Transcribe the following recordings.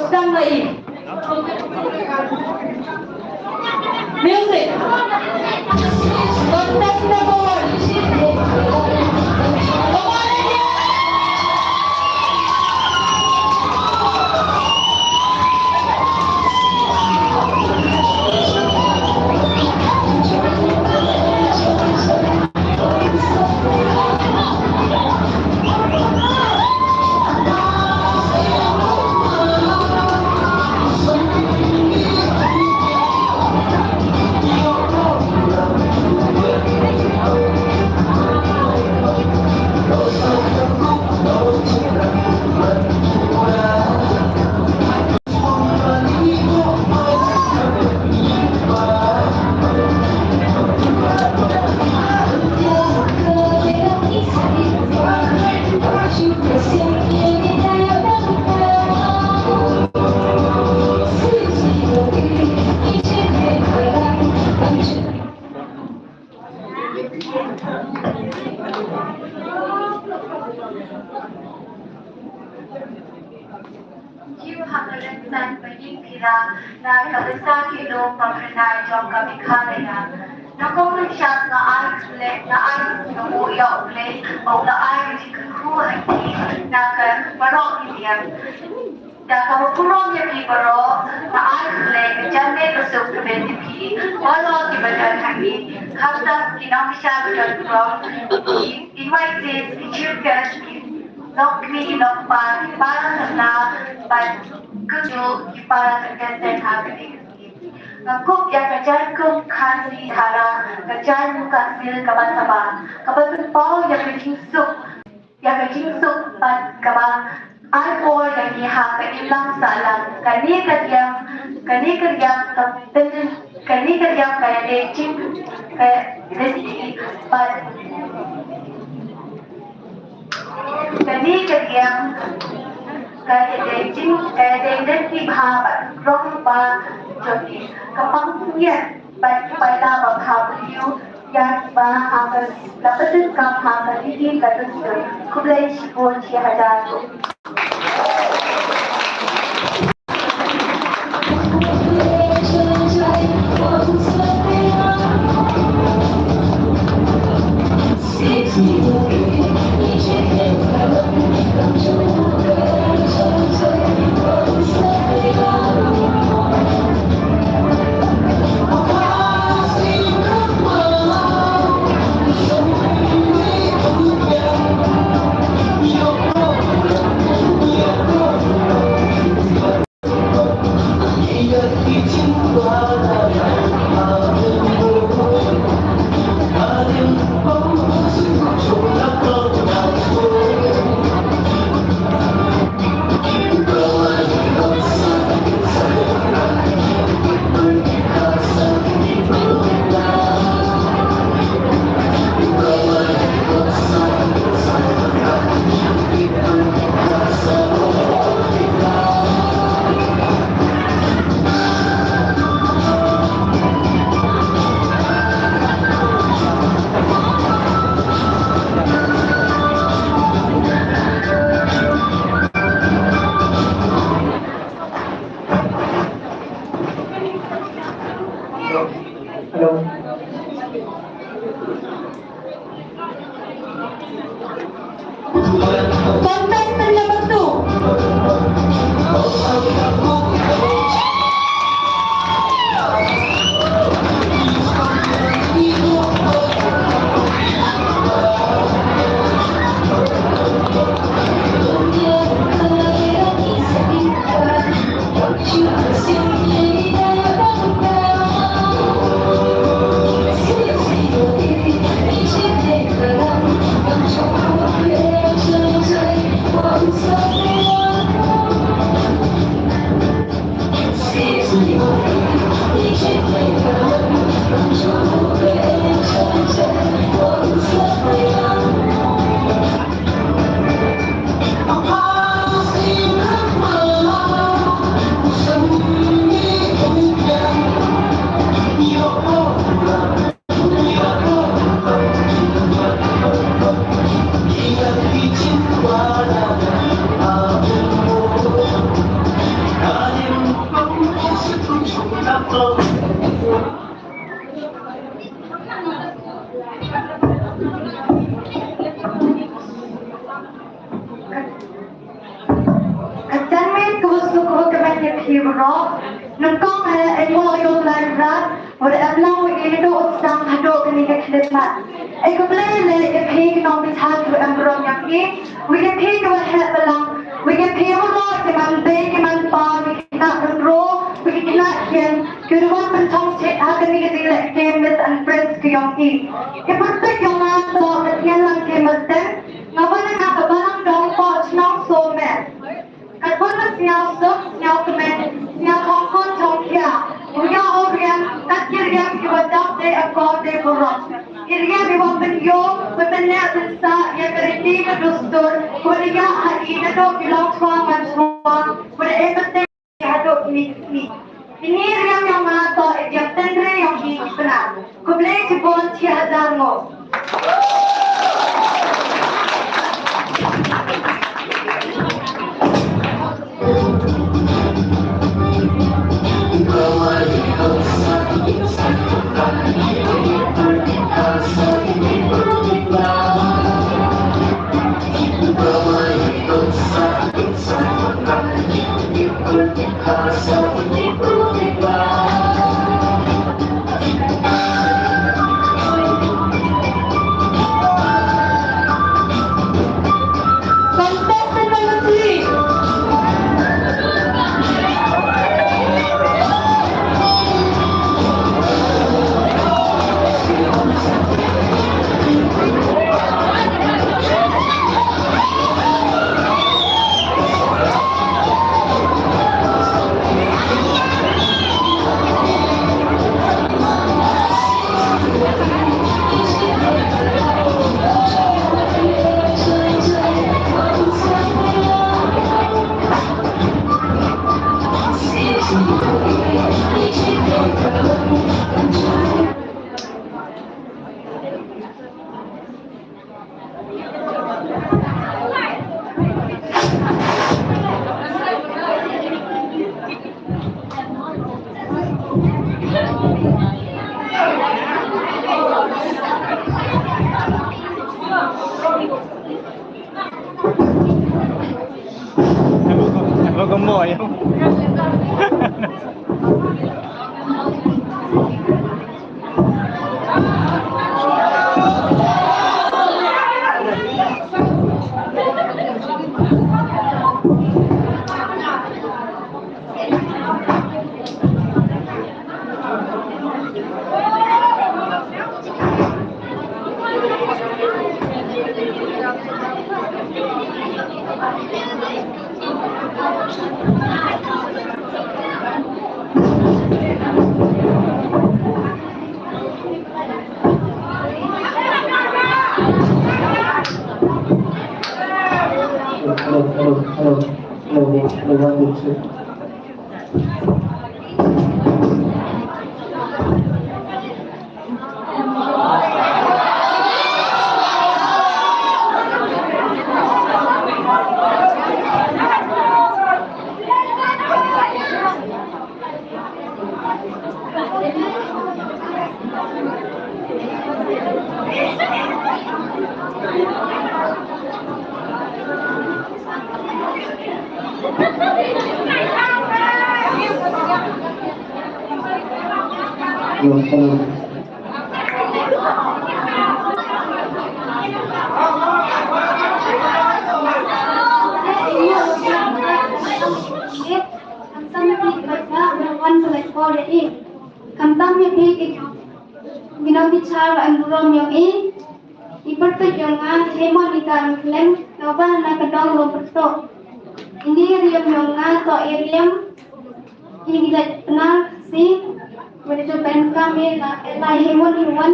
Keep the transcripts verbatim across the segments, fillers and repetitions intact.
Stang na i. Music. Contest number one. Come on, India! Kiew ha ka rynsan ba ïing phira na ka bynta ki lum ba phyrnai jong ka Meghalaya. Na ka bynta nga ai khublei, nga ai khublei ïa U Blei ba u la ai ka jingkyrkhu ha ngi na ka baroh ki liang. Da kaba burom ïa phi baroh, nga ai khublei ka janmiet ka suk ka ban ïa phi baroh kiba don hangne, khamtam ki nongkyrshan ba don burom, ki invitees, ki chief guest, ki nongkmie nongkpa, ki para samla bad kumjuh ki para contestant ha kane ka sien. Nga kup ïa ka jaiñkup Khasi Khara, ka jaiñkup Khasi kaba taba, kaba pynpaw ïa ka jingsuk, ïa ka jingsuk bad kaba ai bor ïa ngi ha ka imlang sahlang. Kane ka liang, kane ka liang ka pyn, kane ka liang ka ïadei jing, ka ïadei bad kane ka liang ka ïadei jing, ka ïadei lynti bha bad rong ba jong ngi. Ka pang sngewbha bad paidbah ba bha briew ïa kiba ha ka la pyndonkam ha ka riti ka dustur. Khublei shibun shi hajar. Roh, nyngkong eh, ai nguh ïa u Blei Kynrad, wat ïa pynlong ïa ngi naduh u sdang haduh kane ka khyllipmat. Ai khublei leh ïa phi ki nongbitar kiba em burom ïa ngi, wat ïa phi kiba heh balang, wat ïa phi baroh ki man bei ki man pa, ki khynnah khynroo, ki khynnah khien, kiba wan pynthong shet ha kane ka jingleh kem Miss and Prince ka jong ngi. Ki pyrthei jong nga to ka tngen lang ki myrteng, nga wan na ka balang dong poh chnong Sohmer. Katkum ka sñiaw suk, sñiaw kmen, sñiaw thong khun thong khia. U ñiaw u riam, kat ki riam kiwa dap dei akor dei burom. Ki riam iwa pynïoh, pynbniah pynsah ïa ka riti ka dustur, kawa da ïaid ha i naduh ki longchwa manchwa, kawa da e pateng haduh kine ki sngi. Kine riam yong nga toh i riam tynrai yong i ki pnar. Khublei chibun chi hajar nguh. Contestant number three. Hello, hello, hello, hello, hello, one, two, three. Hello, hello. Khamtam ïa phi ki nongbitar em burom ïa ngi. I pyrtuid yong nga Hemon Nita Khlem, nga wan na ka dong Longpyrtuh. Ine i riam yong nga toh i riam Ki ngi dei pynah si, wada ju ban kam ïa la, la hi mon hi mon.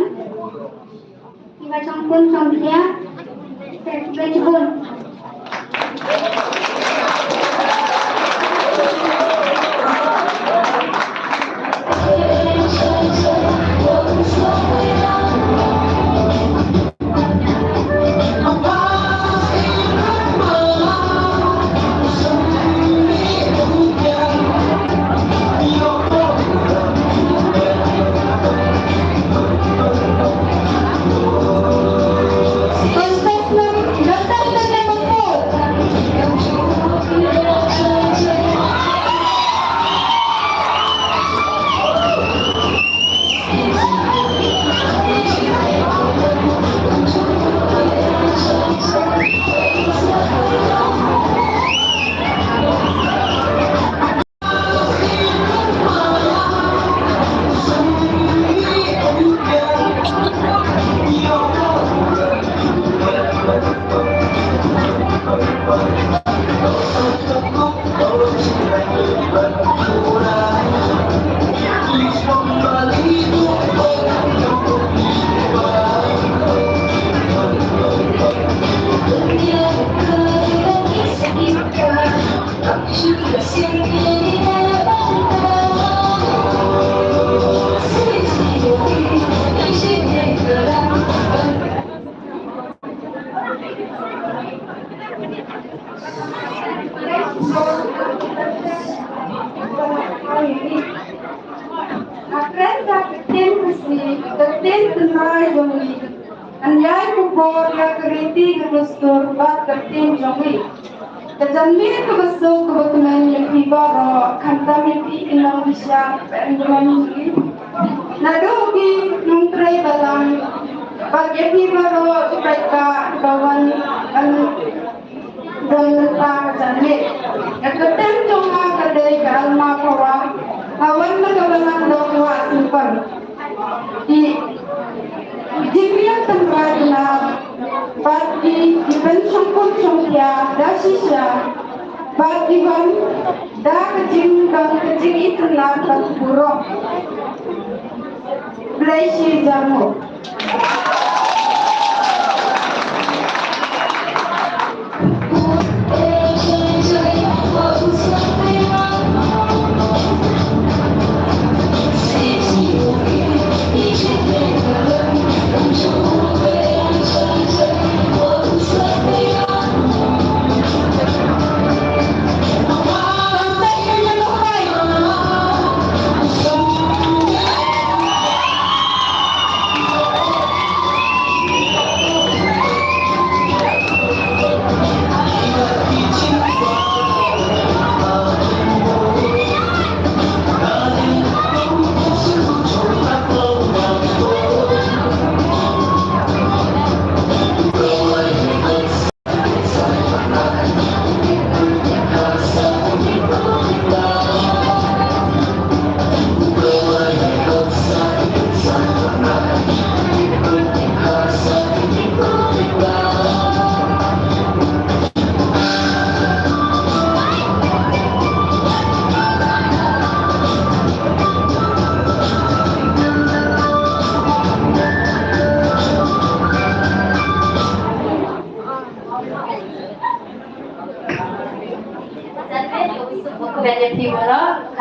Ki ba chong pun chong khia. Te, te ju bun. Nga kren da ka ktien Khasi, ka ktien tynrai jong ngi. Ngan ïai khubor ïa ka riti ka dustur bad ka ktien jong ngi. Ka janmiet kaba suk kaba kmen ïa phi baroh, khamtam ïa phi ki nongbishar, em, jong ngi. Naduh ki nongtrei balang bad ïa phi baroh ki paidbah ba wan ban don mynta ka janmiet. Ka kyrteng jong nga ka dei ka Alma Phawa, nga wan na ka balang Dong Wah Sngewpang. Ki, ki jingriam tynrai bnai bad ki, ki pynshongkun shongkhia da shisha bad ki wan da ka jingdon ka jingitynnad bad burom. Khublei shi hajar nguh.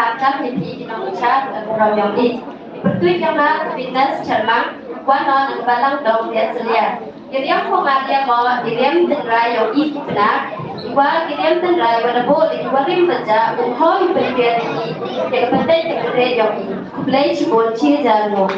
Khamtam ïa phi ki nongbitar, eh, burom ïa ngi. Pyrtuid ïa nga, Witness Sharma, wan na ka balang dong ïa Celia. Ki riam ko nga riam mo, ki riam tynrai ïa i ki pynah. Iwa ki riam tynrai wa da bol i wa rim baja, u hoi pynker i, ïa ka pyntai ka pyntai ïa i. Khublei chibun chi hajar mo.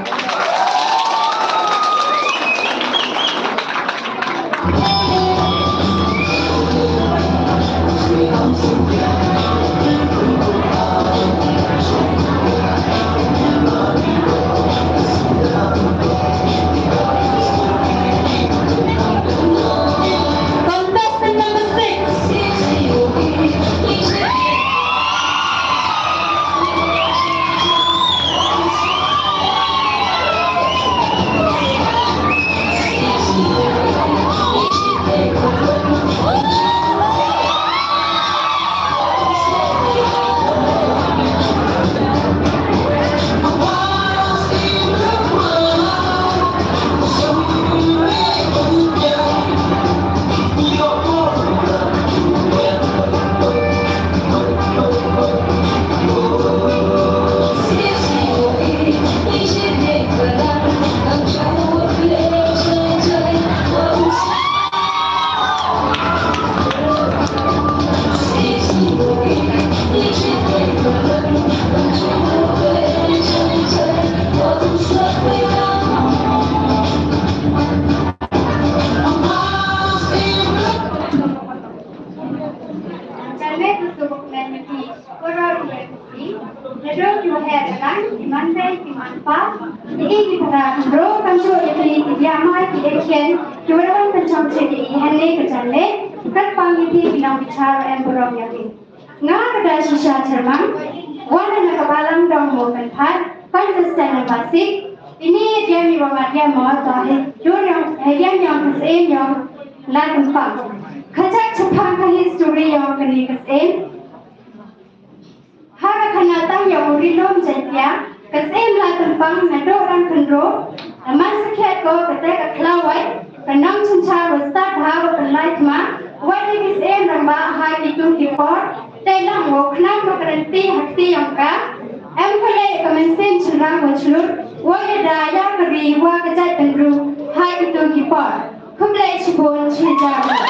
Contestant number six. Naduh ki waheh balang, ki manbei, ki manpa, ki i ki para khynroo, kumjuh ïa ki, ki diah mai, ki diah khian, kiwa da wan pynshong ïa i hangne ka janmiet, kyrpang ïa ki, ki nongbitar, em burom ïa ki. Nga ka Dashisha Tyrmang, wan na ka balang dong Mawkynphaid, contestant number six, ini diah mi wa nga diah mo, to he, jur yong, he diah yong, ka syiem yong, Laitympang. Kajak chaphang ka history yong kane ka syiem. Ha ka khynnah tam ïa u Ri Lum Jaiñtia, ka syiem Laitympang naduh rang khynroo, la man sakhiat ko kata ka khlawait, ka nang chynchar wa stad ha wa pynlait ma, wat ïa ki syiem rangbah ha kitu ki por, Te lang wow khnang ka kren ti ha kti yong ka. Em ka leh ka mynsiem shynrang wa shlur, wa ïada ïa ka ri wa ka jaitbynriew ha kito ki por. Khublei shibun shi hajar.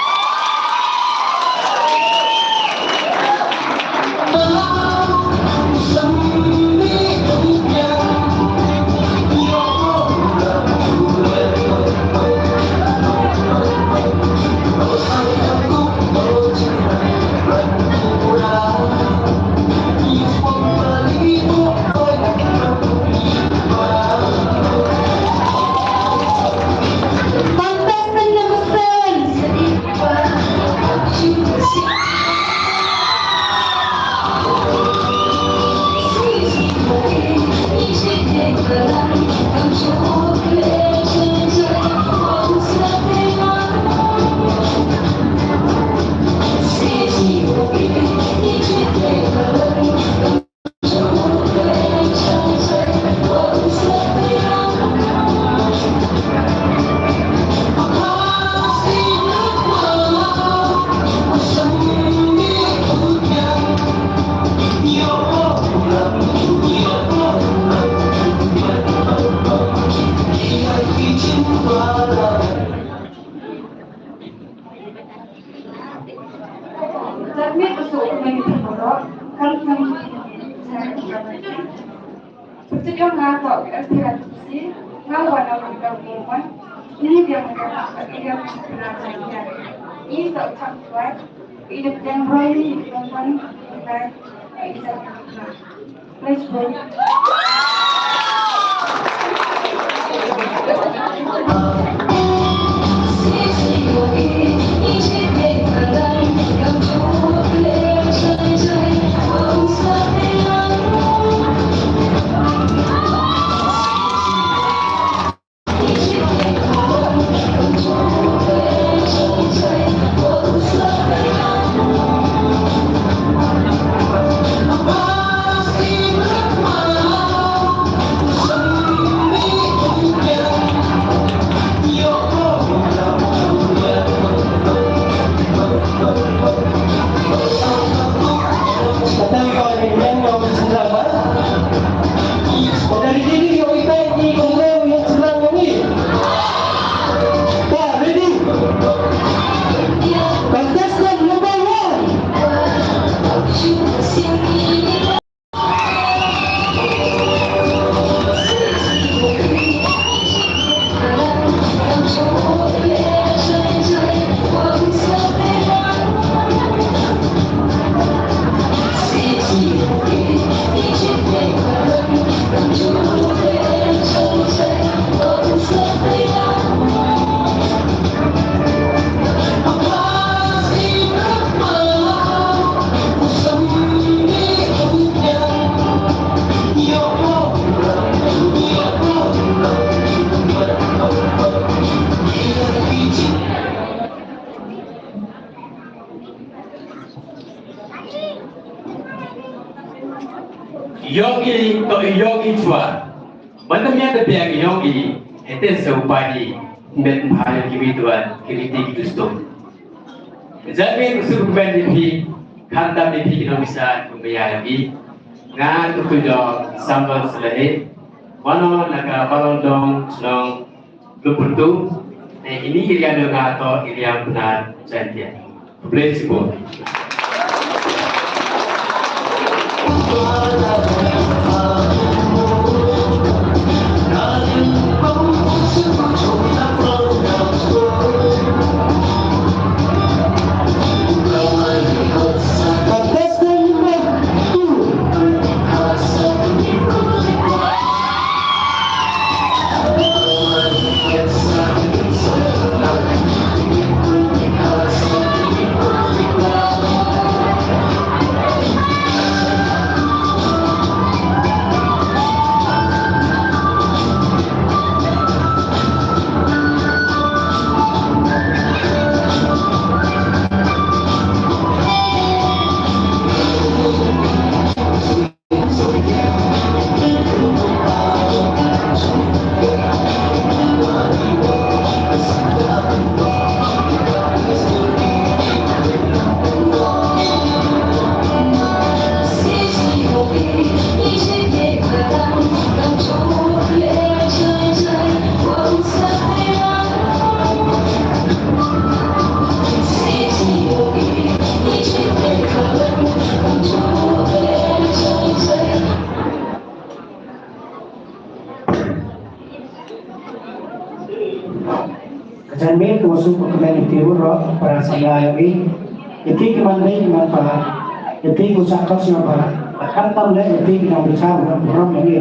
Contestant number one. Ïong i, to ïong i chwa. Ban da miat da biang ïong i, hete sa u padi, met mha ïong ki midwan, ki riti ki dustum. Jami ku suk ben di phi, khantam di phi ki nong bisa, ku maya ïong i. Nga tu ku jong, sambal selahe. Wano naka balon dong, nong, Lumpur tu, eh, ini area nyo nga to area Pnar Jaintia. Khublei shibun. Contestant number two. Janmiet, ka wa suk ka kmen ïa phi baroh para samla ïong i, ïa phi ki manbei ki manpa, ïa phi ki u shakor shngaiñ ba, khamtam leh ïa phi ki nongbitar burom ïong i.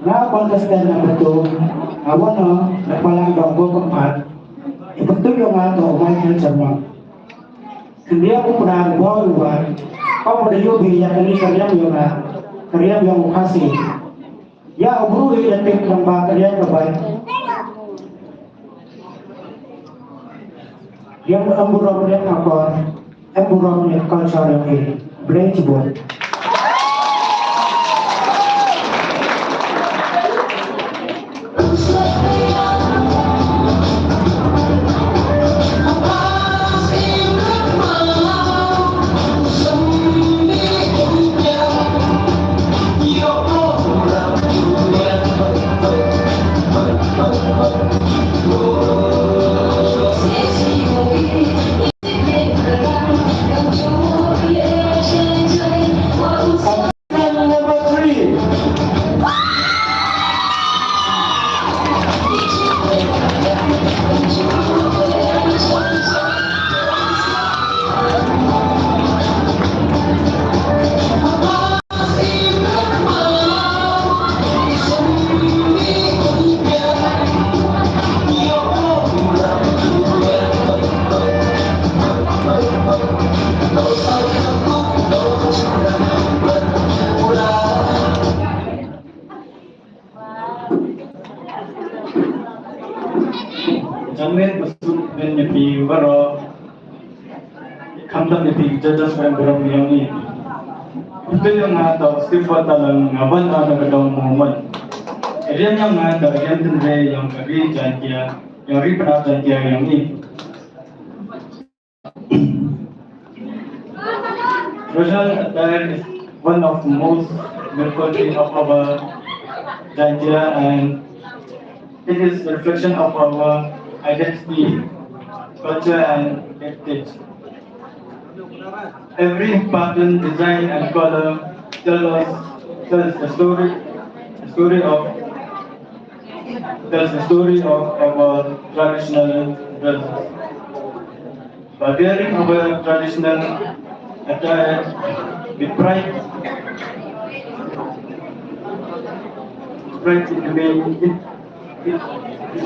Nga contestant number two, nga wan na Balang Dongbor Kympat, ïa pyntu ïong nga to Michael Sharma. Khyndiat u pynang bor u wan, ka u da ïoh bi ïa kani ka riam ïong nga, ka riam ïong u Khasi. Ïa u bru ïa tip nang ba ka riam ka bai. Ïa em burom ïa ka kor, em burom ïa ka culture ïong i. Blei jubor. Janmiet, ba suk kmen ïa phi baroh. Khamtam ïa phi ki judges, em burom ïong i. Kyrteng ïong nga toh Steve Wattalang, nga wan na ka dong Mormon. Riam ïong nga toh riam tynrai ïong ka ri Jaiñtia, ïong ri Pnar Jaiñtia ïong i. Traditional attire is one of the most beautiful thing of our Jaiñtia, and it is the reflection of our identity, culture and heritage. Every pattern, design and color tell us, tells the story, the story of, tells the story of our traditional dresses. By wearing our traditional attire, we pride, pride in the main, it, it, it,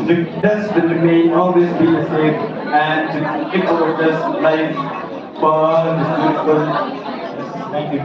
the dress will remain always be the same and to keep our dress life for this beautiful. Thank you.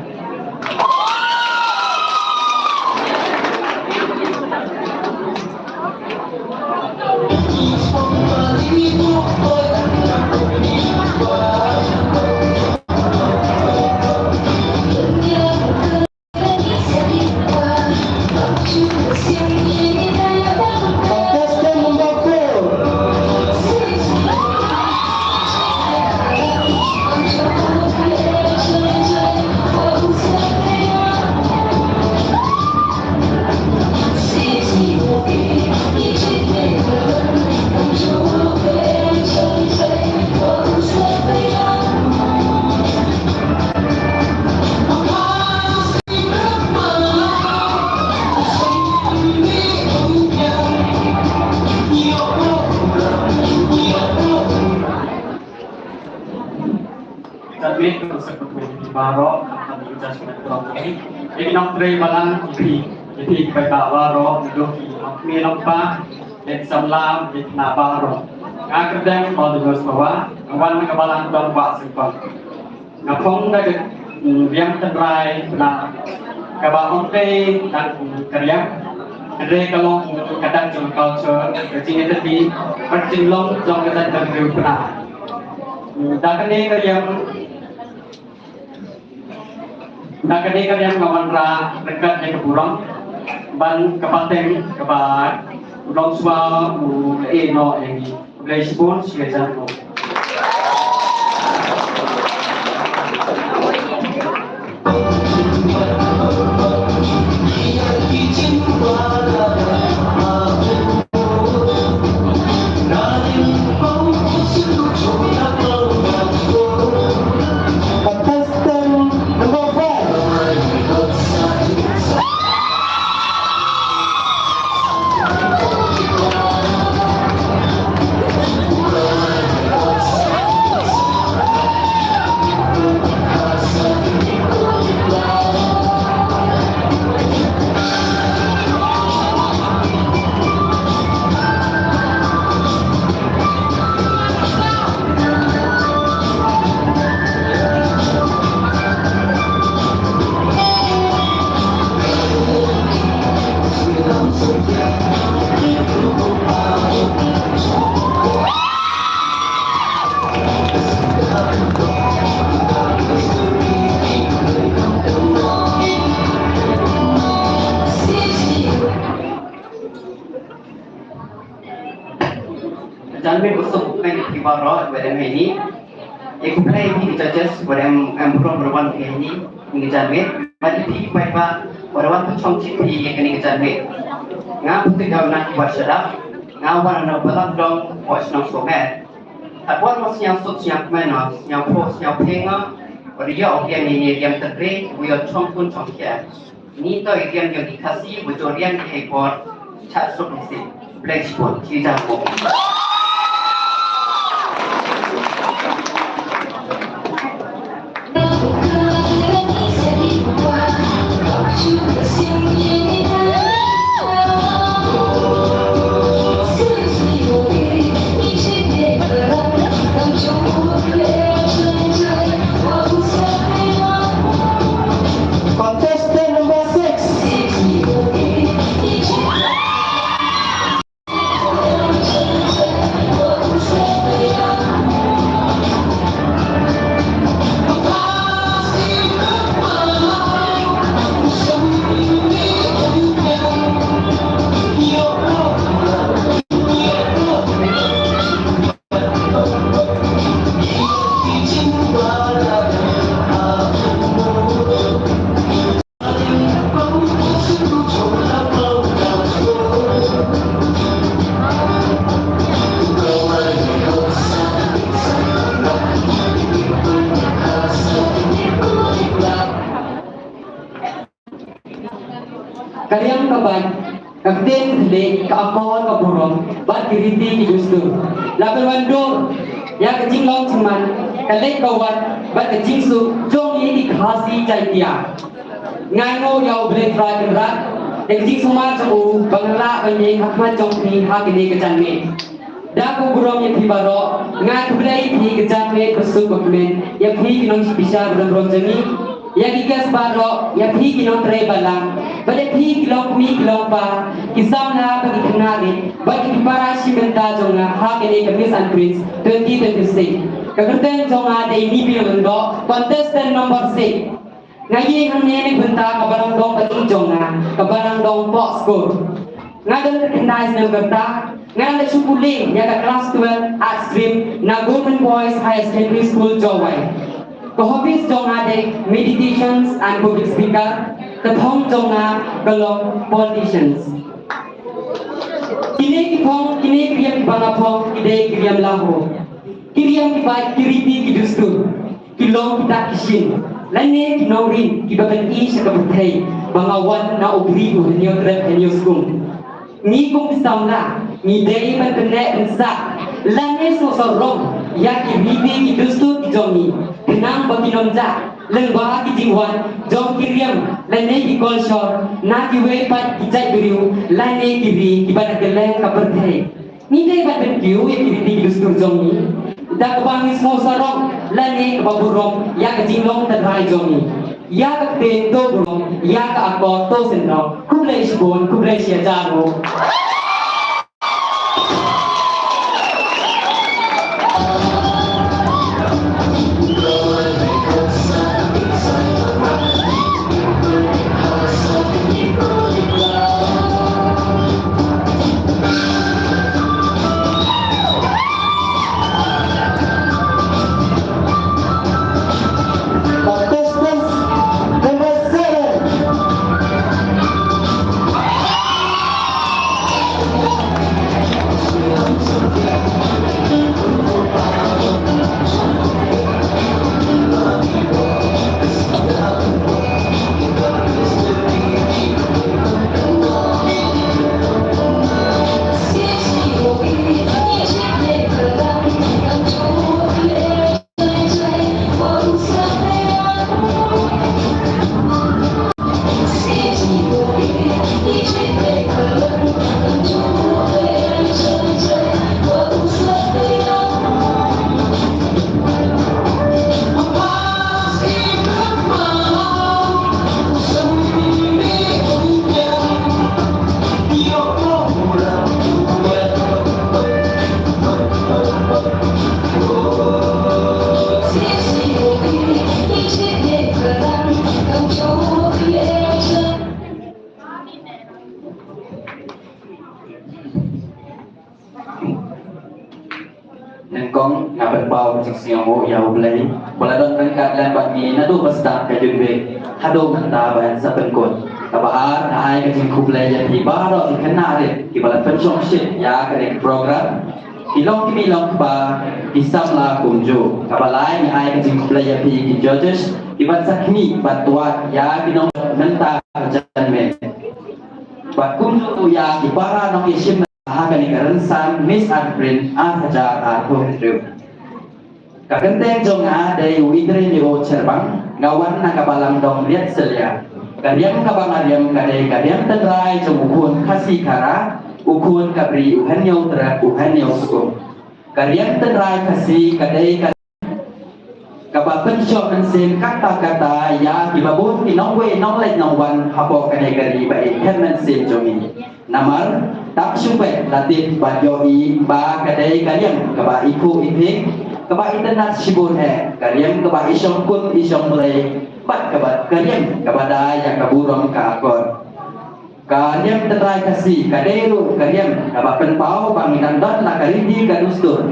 Sa phi ka rusak ka phi baroh, ka rusak ka phi. Ïa ki nongtrei balang ki phi, ki phi ki paidbah baroh, ki duk ki nongkmie nongkpa, ïa ki samla, ïa ki khynnah baroh. Nga kyrteng Paul Dinos Pawa, nga wan na ka balang dong Bah Sengpang. Nga phong da ka, mm, riam tynrai na kaba ong tei tang ka riam. Hynrei ka long ka dak jong ka culture, ka jingïatylli, ka jinglong jong ka jaitbynriew Pnar. Da kane ka riam, da kane ka riam nga wanrah ryngkat ïa ka burom ban ka pateng kaba u longswah u la ïeh noh ïa ngi. Khublei shibun, shi hajar nguh. Contestant number five. Khublei ïa phi baroh ba don hangne. Ïa khublei ïa phi ki judges ba don, em, burom ba don hangne. Ngi jan mit ba ïa phi ki paidbah ba don, wan pynshong jingpyni ïa kane ka janmiet. Nga Phuti Dawna ki wat shadap. Nga wan na Balang Dong, wat shnong Sohmet. Hap wan ma sñiaw suk sñiaw kmen, sñiaw pho sñiaw phe nga. Wat ïa u riam ïa, ïa riam tynrai, u ïa chong kun chong khia. Ni to i riam ïa ki Khasi, u jor riam ki hei por. Chat suk ni si. Bless you. Chi jang ko. Contestant number six. Ka riam ka baiñ, ka ktien ka khlieh, ka akor ka burom bad ki riti ki dustur. La pynwandur ïa ka jinglong jingman, ka leit ka wan bad ka jingsuk jong ngi ki Khasi Jaiñtia. Nga ainguh ïa U Blei Trai Kynrad da ka jingsumar jong u ba nga lah ban ïeng ha khmat jong phi ha kane ka janmiet. Da ka burom ïa phi baroh, nga khublei ïa phi ka janmiet ba suk ba kmen, ïa phi ki nongsheptieng ba don burom jong ngi, ïa ki guest baroh, ïa phi ki nongtrei balang, bad ïa phi ki longkmie ki longpa, ki samla bad ki khynnah rit, bad ki para shi bynta jong nga ha kane ka Miss and Prince twenty twenty-six. Ka kyrteng jong nga dei Nibi Lyngdoh, contestant number six. Nga ïeng hangne na ka bynta ka Balang Dong ba ïeit jong nga, ka Balang Dong Pok Skur. Nga don khyndai snem ka rta, nga dang shu pule ïa ka class twelve Arts stream na Government Boys Higher Secondary School, Jowai. Ka hobbies jong nga dei meditations and public speaker, ka thong jong nga ka long politicians. Kine ki thong, kine ki riam kiba nga thong, ki dei ki riam Lahore. Ki riam kiba, ki riti ki dustur. Ki long kita ki shin lane ki nongrim kiba pyni sha ka pyrthei ba nga wan na u bri u hynñiew trep hynñiew skum. Ngi kum ki samla ngi dei ban pynneh pynsah lane sngewsarong ïa ki riti ki dustur ki jong ngi khnang ba kin ym jah lyngba ki jingwan jong ki riam lane ki kolshor na kiwei pat ki jait briew lane ki ri kiba na kylleng ka pyrthei. Ngi dei ban pynkiew ïa ki riti ki dustur jong ngi da kaba ngi sngewsarong lane kaba burom ïa ka jinglong tynrai jong ngi. Ïa ka ktien to burom, ïa ka akor to synrong. Khublei shibun, khublei shihajar nguh. Contestant number seven. Sngewbha ïa U Blei ba la don ryngkat lem bad ngi naduh ba start ka jingpynim haduh mynta ban sa pynkut. Kaba ar, nga ai ka jingkhublei ïa phi baroh ki khynnah rit kiba la pynshongshit ïa kane ka program. Ki long ki mei long kpa, ki samla kumjuh. Kaba lai, nga ai ka jingkhublei ïa phi ki judges kiba sa khmih ban tuat ïa ki nong mynta ka janmiet. Bad kumjuh ïa ki para nongïashim ha kane ka rynsan Miss Art Print ar hajar arphew hynriew. Ka kyrteng jong nga dei u Idris Leo Cherbang, nga wan na ka balang dong Riat Selia. Ka riam kaba nga riam ka dei ka riam tynrai jong u khun Khasi Khara, u khun Kabri, u Hynñiewtrep, u Hynñiewskum. Ka riam tynrai Khasi ka dei ka kaba pynshong mynsiem katta katta ïa kiba bun ki nongwei nongleit nongwan hapoh kane ka ri ba i khem mynsiem jong ngi. Namar tang shu peit la tip bad ïohi ba ka dei ka riam kaba i khuh i phing, kaba itynnad shibun eh, ka riam kaba i shongkun i shongblei, bad kaba ka riam kaba da ïa ka burom ka akor. Ka riam tynrai Khasi ka dei ruh ka riam kaba pynpaw ba ngi dang don la ka riti ka dustur,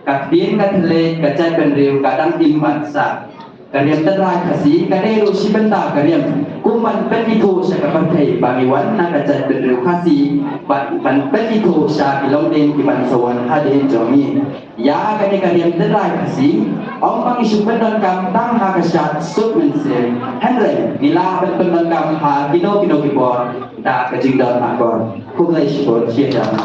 ka ktien ka thylliej, ka jaitbynriew ka dang im bad sah. Ka riam tynrai Khasi ka dei ruh shi bynta ka riam kum ban pynithuh sha ka pyrthei ba ngi wan na ka jaitbynriew Khasi, ban, ban pynithuh sha ki longdien kiban sa wan hadien jong ngi. Ïa kane ka riam tynrai Khasi, ym ba ngi shu pyndonkam tang ha ka shad suk mynsiem, hynrei ngi lah ban pyndonkam ha kino kino ki por da ka jingdon akor. Khublei shibun, shihajar.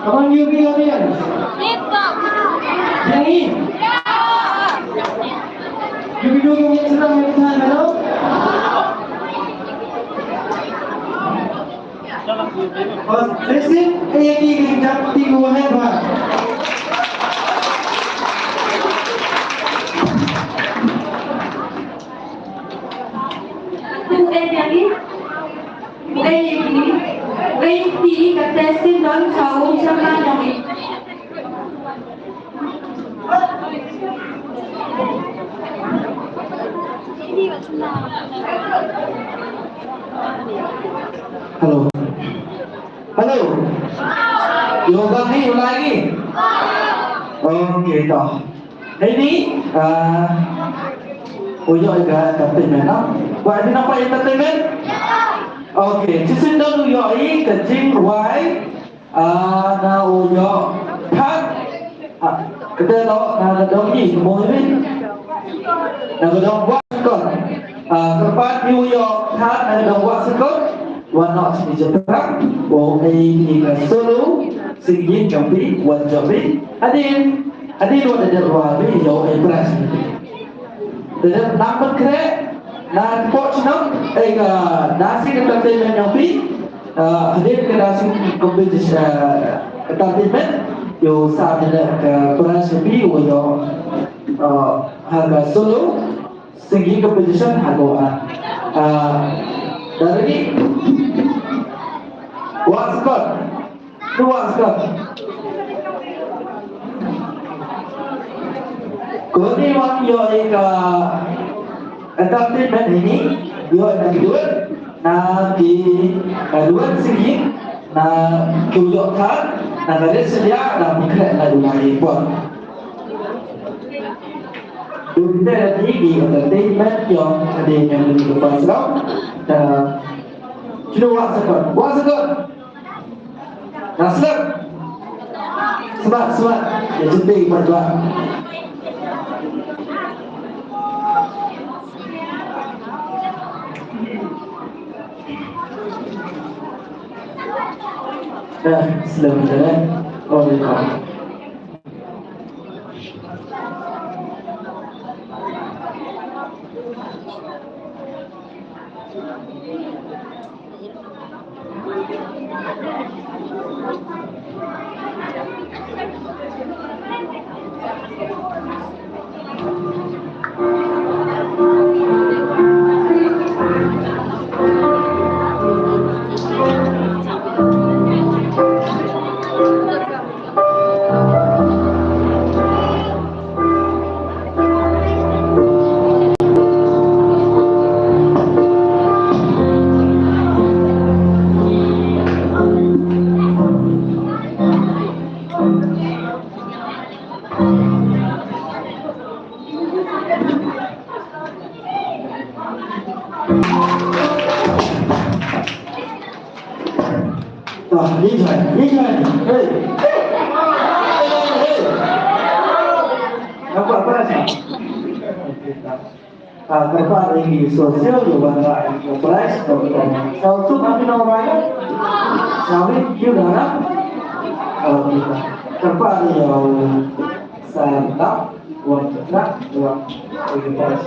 Come on, U B audience. Ready? U B, U B, U B, hello? First, listen, eh, eh, eh, eh, eh, eh, eh, eh, eh. Bukai ïa ki, bukai ïa ki, bukai ïa ki, kata sien don sa u chairman jong ngi. Hello. Hello. Ïoh ba ngi, ïoh lagi. Okay, to. Ini, ah, u ïoh ïa ka entertainment, no? Ba ini nampak entertainment? Okay, shisien don u ïoh ïa ka jingrwai, ah, na u ïoh Thad. Ah, kata noh, na ka dong ngi, mo ngi. Na ka dong Wahsakon. Ah, kyrpad ïa u ïoh Thad, na ka dong Wahsakon. Wan noh sha ngi japrak. Wan ïa ka solo singing jong phi, wan jong phi. Hadien, hadien wat da dep rwai phi ïoh ai prize. Da dep nang pynkhreh na ka por shnong, eh, ka dancing entertainment jong phi. Ah, hadien ka dancing competition, ah, entertainment. Ïoh sa da dep ka prize jong phi, wan ïoh, ah, ha ka solo. Singing competition ha Goa. Ah, dari Wahsakon. Tu Wahsakon. Kuni wan ïoh ïa ka entertainment ini, ïoh na ki duet, na ki, na duet singing, na ki ïoh Thad, na ka rit sha ïa, na ki khreh na duet na ki pon. Dei te dei ki entertainment ïa ka dei ïa ka pasal. Te shu Wahsakon, Wahsakon. Naslep. Smat, smat. Ïa cuti pat, smat. Eh, selamat jalan. Oh, ya. Ah, ni jai, ni jai. Hey. Hey, hey. Nampak apa sih? Ah, kyrpad ïa ki social ïa u ban rah ïa u prize. Sa u suk ha phi nong rwai. Sa u ïa u dang. Ah, kyrpad ïa u sa dap wan dap wan ïa u prize.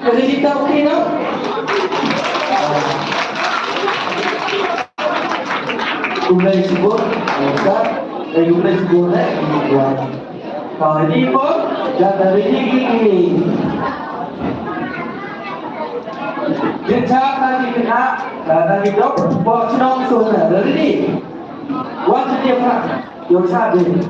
Ka dei kita, okay, no? Khublei shibun, eh, sir. Eh, khublei shibun, eh, khublei shibun. Ka dei pun, jan da ready ki, ki. Jingchak na ki khynnah, na, na ki dok, pok shnong shuh na, ready. Wan sha ki phra. Ïoh sha dei.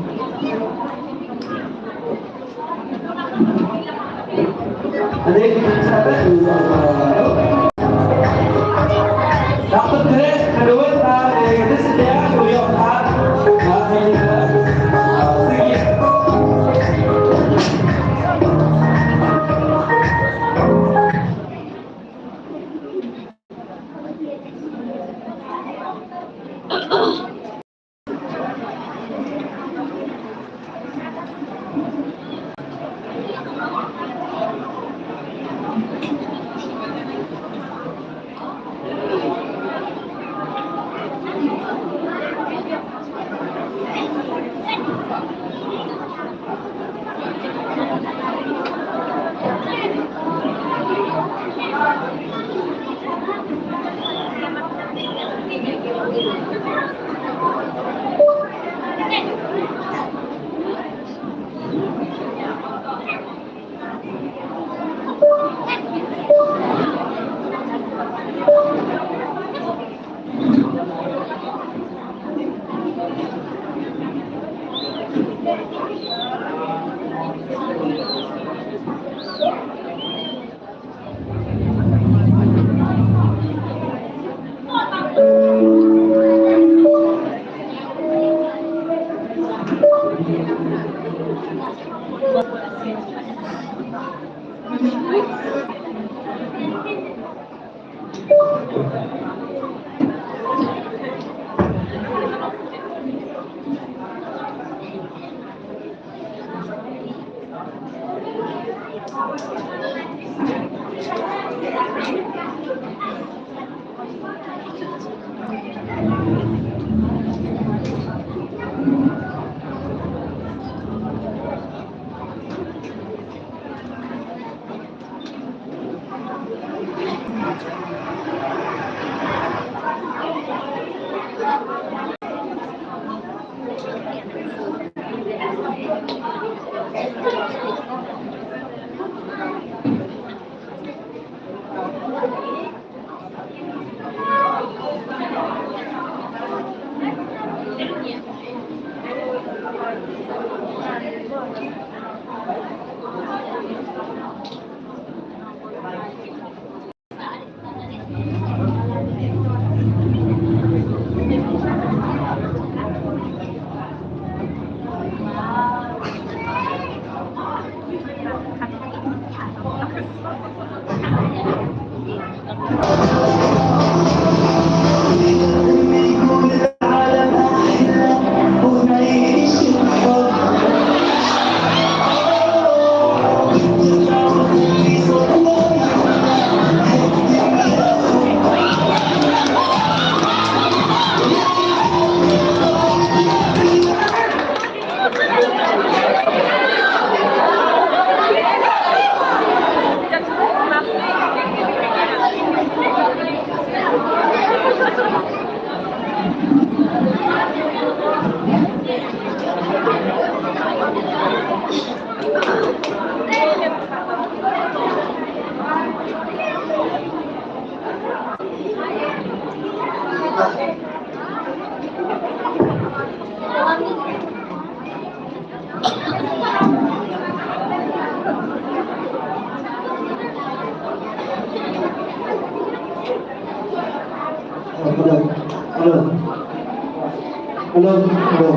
Hello, hello.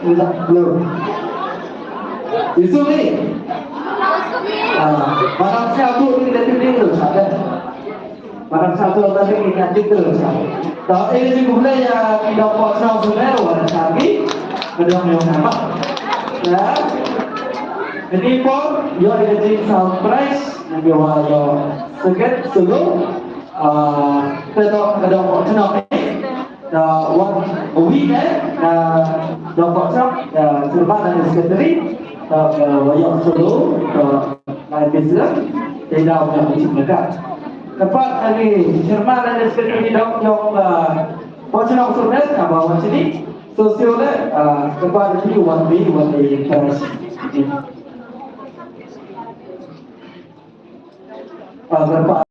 Hello. Yusuf ni. Ah, malam siapa tu ni dah tinggi tu, siapa? Malam siapa tu tadi ni dah tinggi tu, siapa? Tak, ini ni boleh ya, kita buat sama semua, orang cari. Ada yang nama. Ya. Ini pun, yo, ini jadi surprise. Nanti wah, yo, seget, sulu. Ah, kita tak ada buat senang ni. Da wan uwi ne, da da pachak, da chairman and secretary, da wa ïoh sulu, da lai business, te da wa ïoh chim dekat. Tepat lagi chairman and secretary da ïoh, uh, pachak sulu, da ba wan sini. So sio le, uh, tepat lagi wan bi, wan bi terus. Ba kyrpad,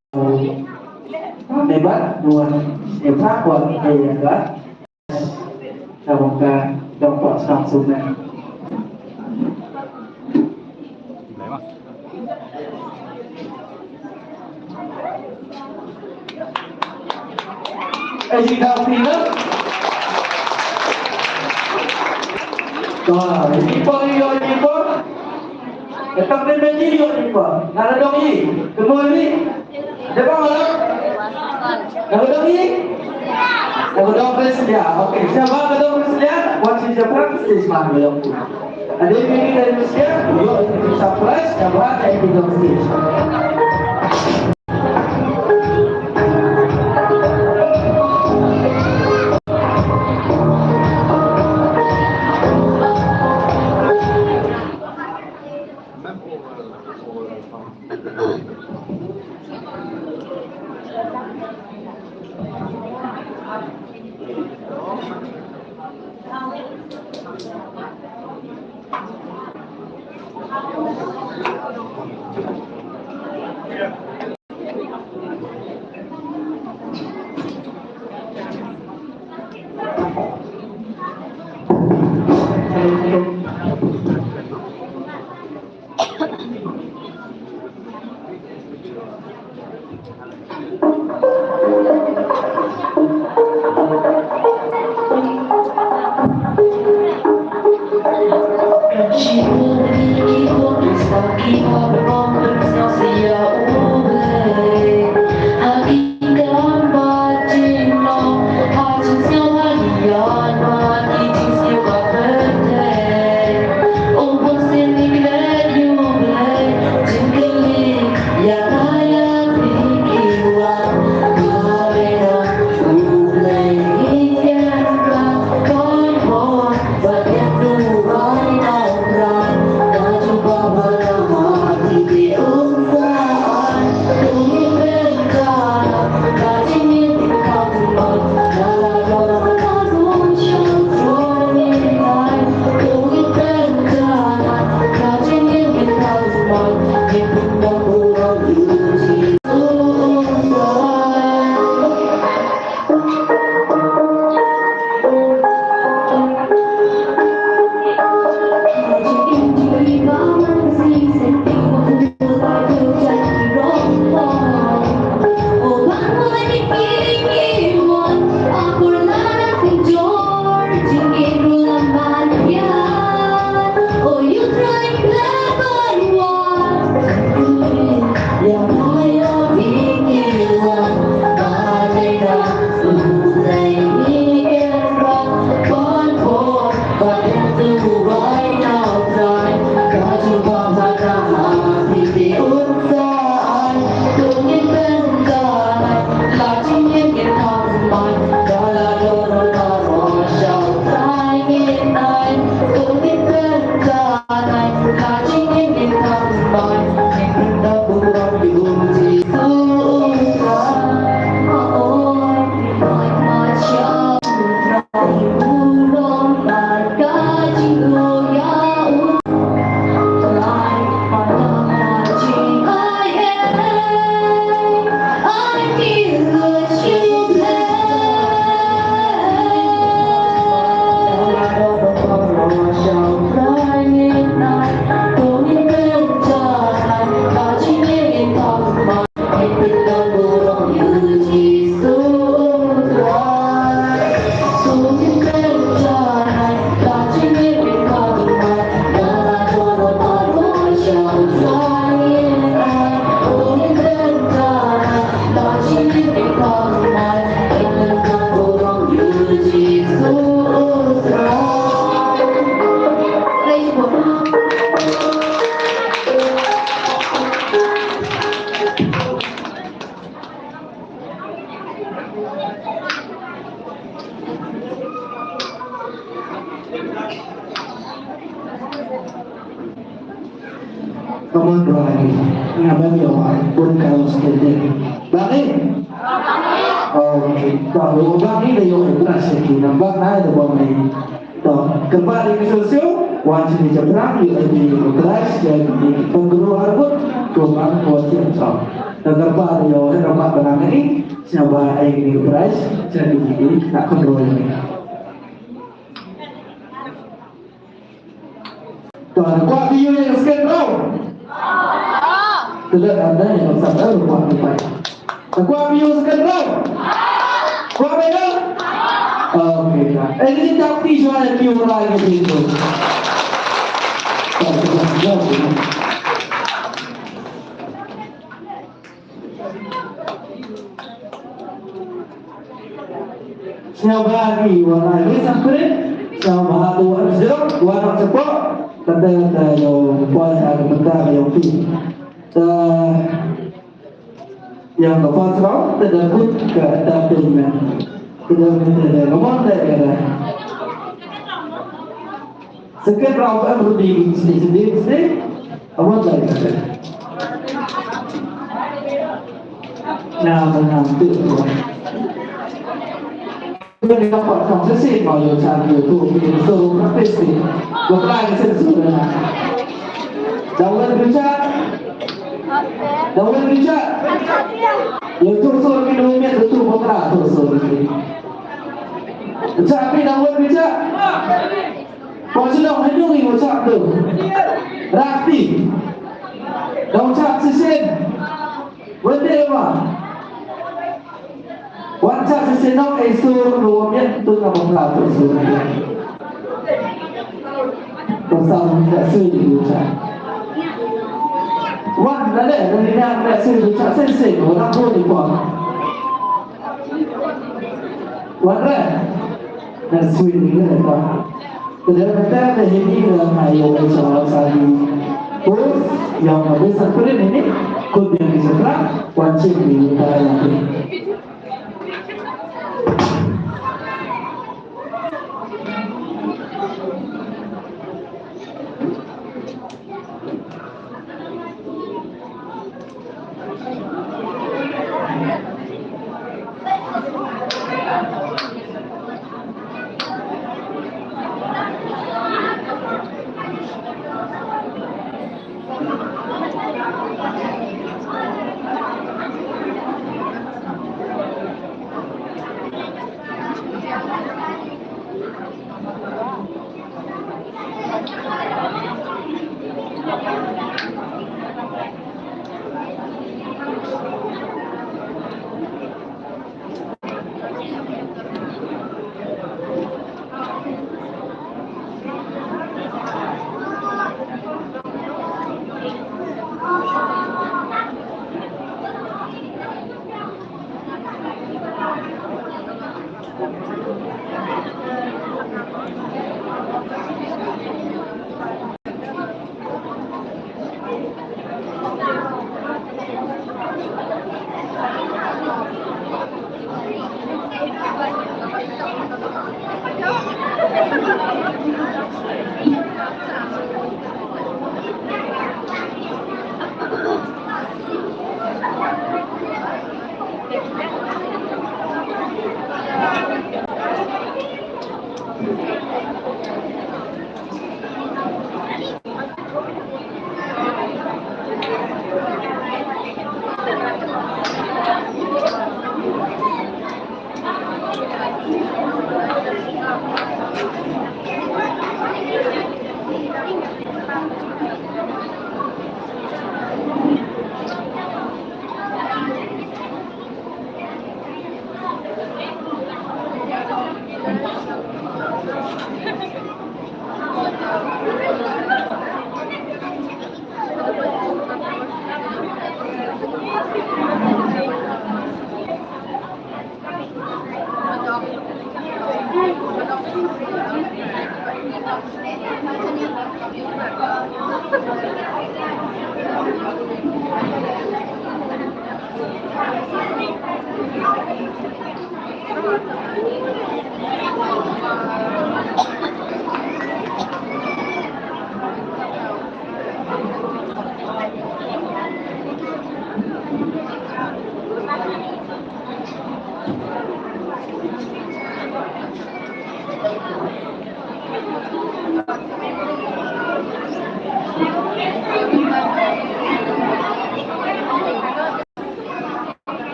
eh, ba dua, eh, pra kwah, eh, ya ka. Ka bang ka dong kwah sang sung na. Eh, si dau pina. Ka, ini pa, ini pa. Ka tang dei meni ïoh ïa phi. Nga la dong ïa. Kynmaw ïa phi. Dei ba nga la. Nga la dong ïa. Nga la dong Chris Lia. Okay, sha ba nga dong Chris Lia. Wan sha practice man nga dong. Ade meni dei Chris Lia. Ïoh ïa phi surprise. Sha ba nga dong stage. Come on, Ronnie. Nga ban ïoh ai bun ka los kete. Bang ni? Okay. Bang ni, bang ni da ïoh ai prize ki. Nampak na da bang ni. To, kyrpad ïa ki sosial, wan sini japra, ïoh ai prize, ïa ki penggeru arbut, ko bang ko tiap to. To kyrpad ïoh ai, kyrpad bang ni. Sngewbha ai ki prize, sngewbha ki nak control ni. Tuan, kwah phi ïoh ïa ka second round? Te lada anda ïa ka second round, kwah phi pai. Kwah phi ïoh second round? Kwah phi ïoh? Okay, tuan. Eh, ni tak phi jual ïa phi ïoh rai ïa phi tu. Tuan, tuan, tuan. Sngewbha ki wan ai wis amprit, sngewbha to wan jrong, wan wan chepo, kata kata yo poi ha ka bynta ka yong phi. Ta yong ka first round, ta da kut ka entertainment. Ta da kut ka da ka mon da ka da. Second round em ruh di stage, stage, stage. Awat lai kata. Nah, menang tu. Kita dapat kau sesi mau yo cari tu, kita suruh praktis ni. Berpelan sesi tu dah. Dawan bincang. Dawan bincang. Yo tu suruh kita rumit tu berpelan tu suruh kita. Bincang api dawan bincang. Pok shnong hynñiew ngi wan shah tu. Rah kti. Dang shah shisien. Wan dei ma. Wan shah shisien, nong ai sur ruh wan miet tu, nga bapla tu sur. Pasal nga sui di wan shah. Wan lade, lade nga sui di wan shah shisien, wan aku di pok. Wan re. Nga sui di wan. Te dei mynta te hynnin nga ïoh ai sha wan sa di. Pus ïoh nga bes sa kurim hynnin. Kut ïa ki sa prak wan chim di mynta ïa ki.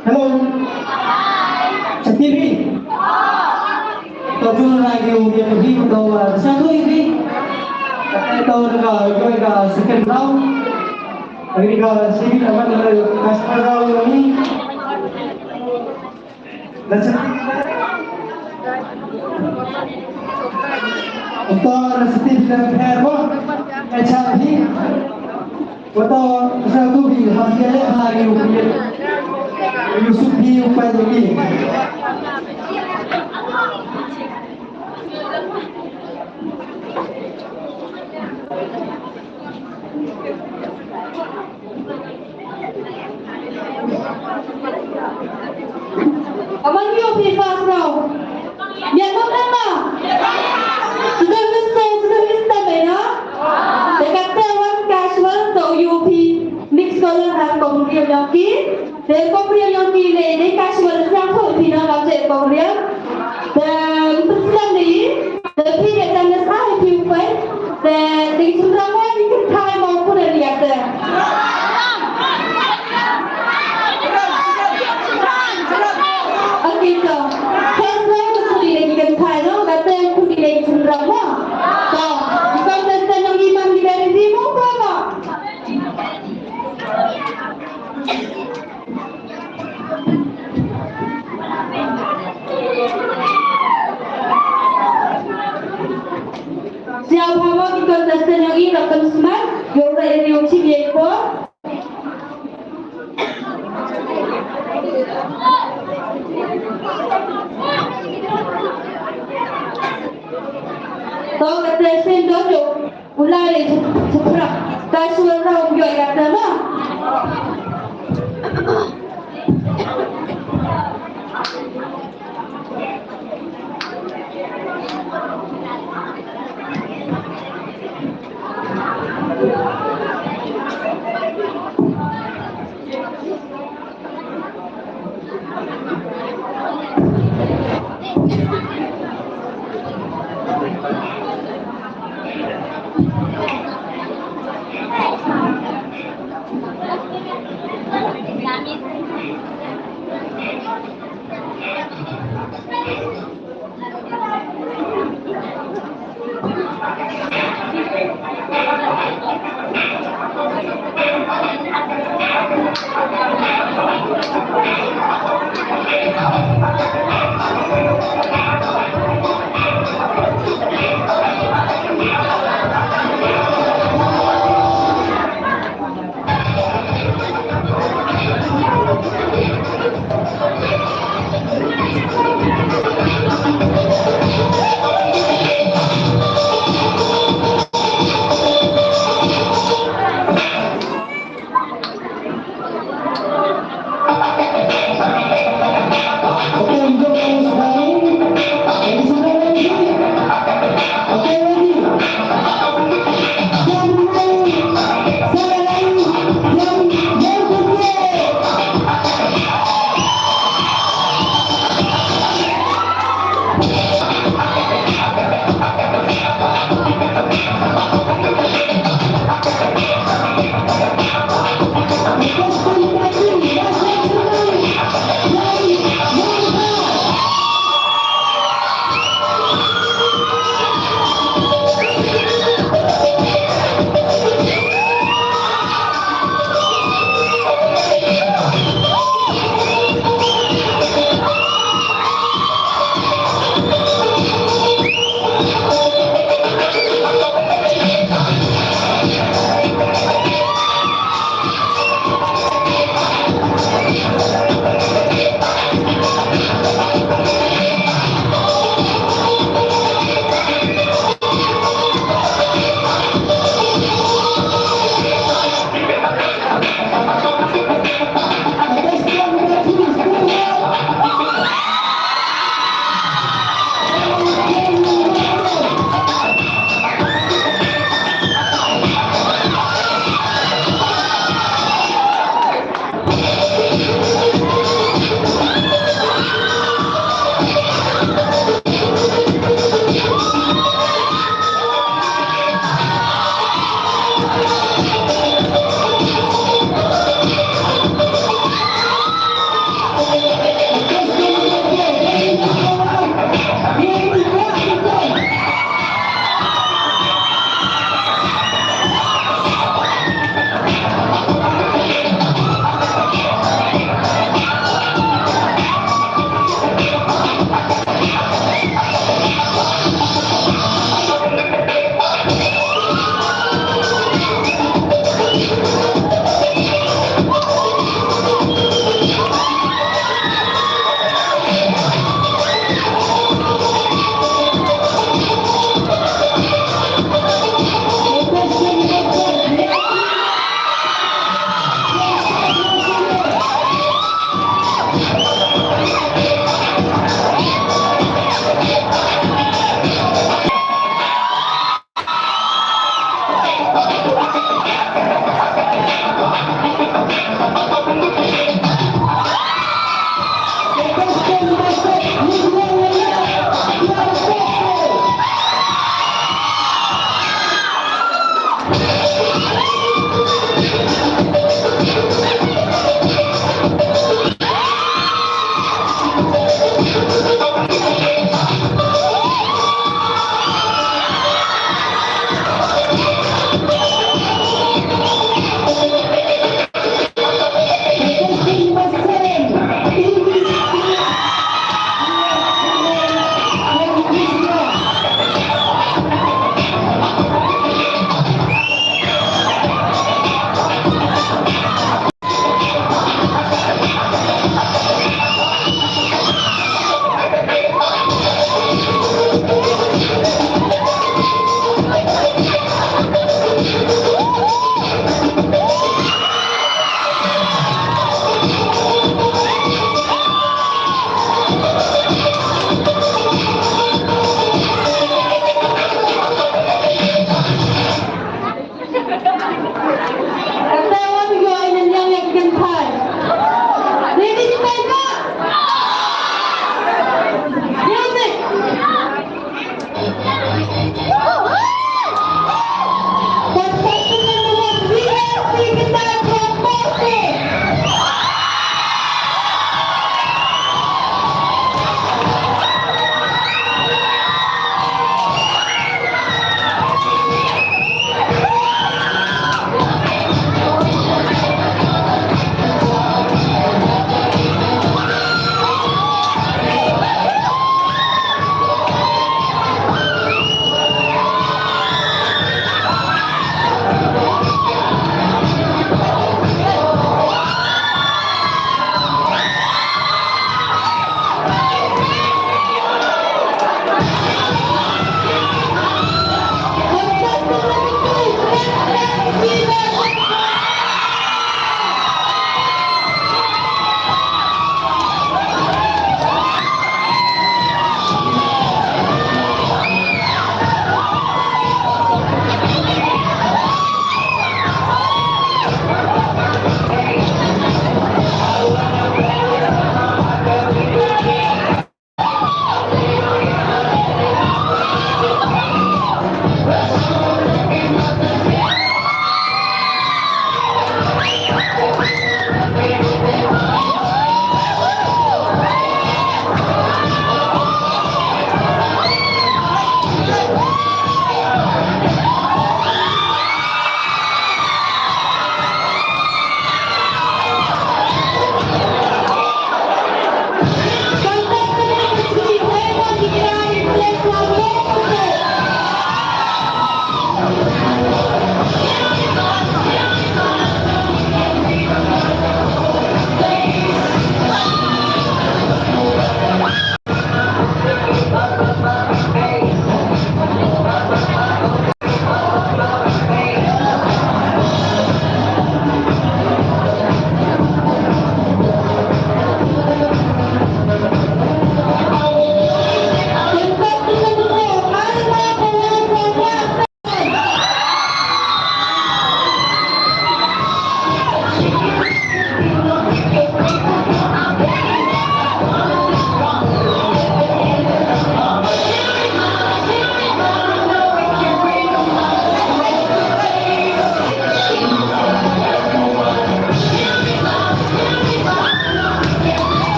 Hello. Sa T V. To jun na ki u ki ki to, uh, sa tu ini. To na ka, ka second round. Ini ka sini apa namanya? Ka second round ini. Uta na siti di dalam hair mo, eh, chabi. Uta sa tu bi hasil hari ubi. Yusuf bi upai bi. Kaman ïoh phi first round. Ïa ka mama. Sudah mesti, sudah mesti mena. Dekat tewan casual to ïoh phi. Next caller ha kong riam ïoh ki. Te kong riam ïoh ki le, de casual sa ko phi na ka te kong riam. Te, mesti ni. Te phi ïa tang nasa ïa phi u pai. Te dei chynrang wan ïa kynthai mo pura ïa te. Okay to. First round to kuli ïa kynthai no, kata kuli ïa chynrang mo. To, contestant nong Iman, kita ready mo pa mo? Siap hamo ki contestant nong i, rakam semat, yora eri uchi bieko. To kata sen dodo. Ulai chaprak. Ta suara ujoi kata ma.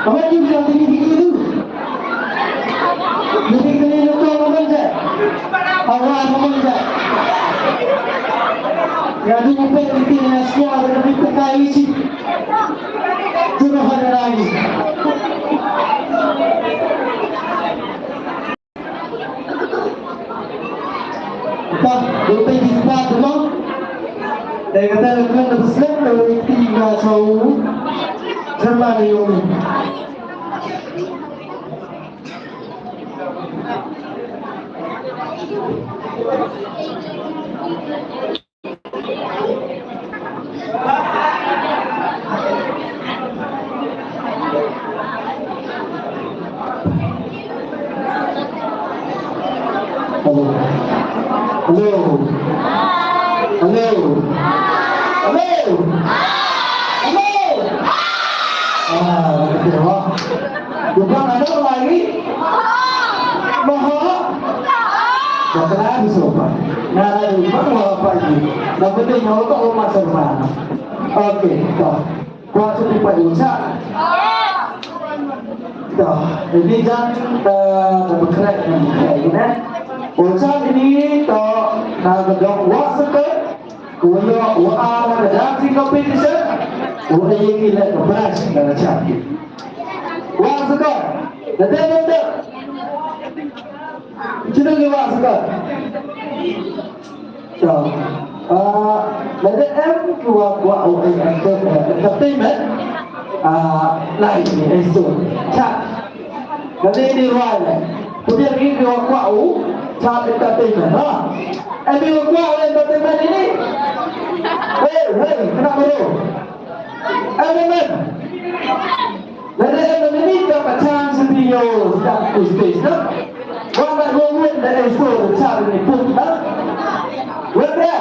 Kawan juga tinggi tinggi tu. Jadi kena lupa kawan je. Awak kawan je. Ya tu upet tinggi nasi ada lebih pekai isi. Tu dah ada lagi. Ba, dei peit ki spah te mo. Te kata lok lok da ba slem da ba ïa kti ba saw. Therma ne yong. Hello. Hello. Hello. Hello. Hello. Ah, okay, wah. Bukan ada lagi. Maha. Bakal habis apa? Nah, ada lagi. Baru apa lagi? Dapat dia nyawa tak rumah serba. Okay, dah. Kwah shu pynpaw u chah. Dah, ini jan, eh, dah berkerak, dah berkerak, eh. U chah ini to na ka dong Wah Saket, u ïoh u ar na ka dancing competition, u ïoh ïa ki leh ka prize na ka chah. Wah Saket, dah, dah, dah, dah. Sino ki Wah Saket? To. Ah, lada em ki wa kwah u enter-, eh, entertainment. Ah, lai ni, eh, so. Chat. Lada ni ruai le. Kemudian ni ki wa kwah u chat entertainment, ha? Em ki wa kwah u entertainment ini? Hei, hei, kenapa tu? Entertainment. Lada em na miet ka chance phi ïoh step to stage na. Wan da ruh wan da em so da char ni put na. Wan da.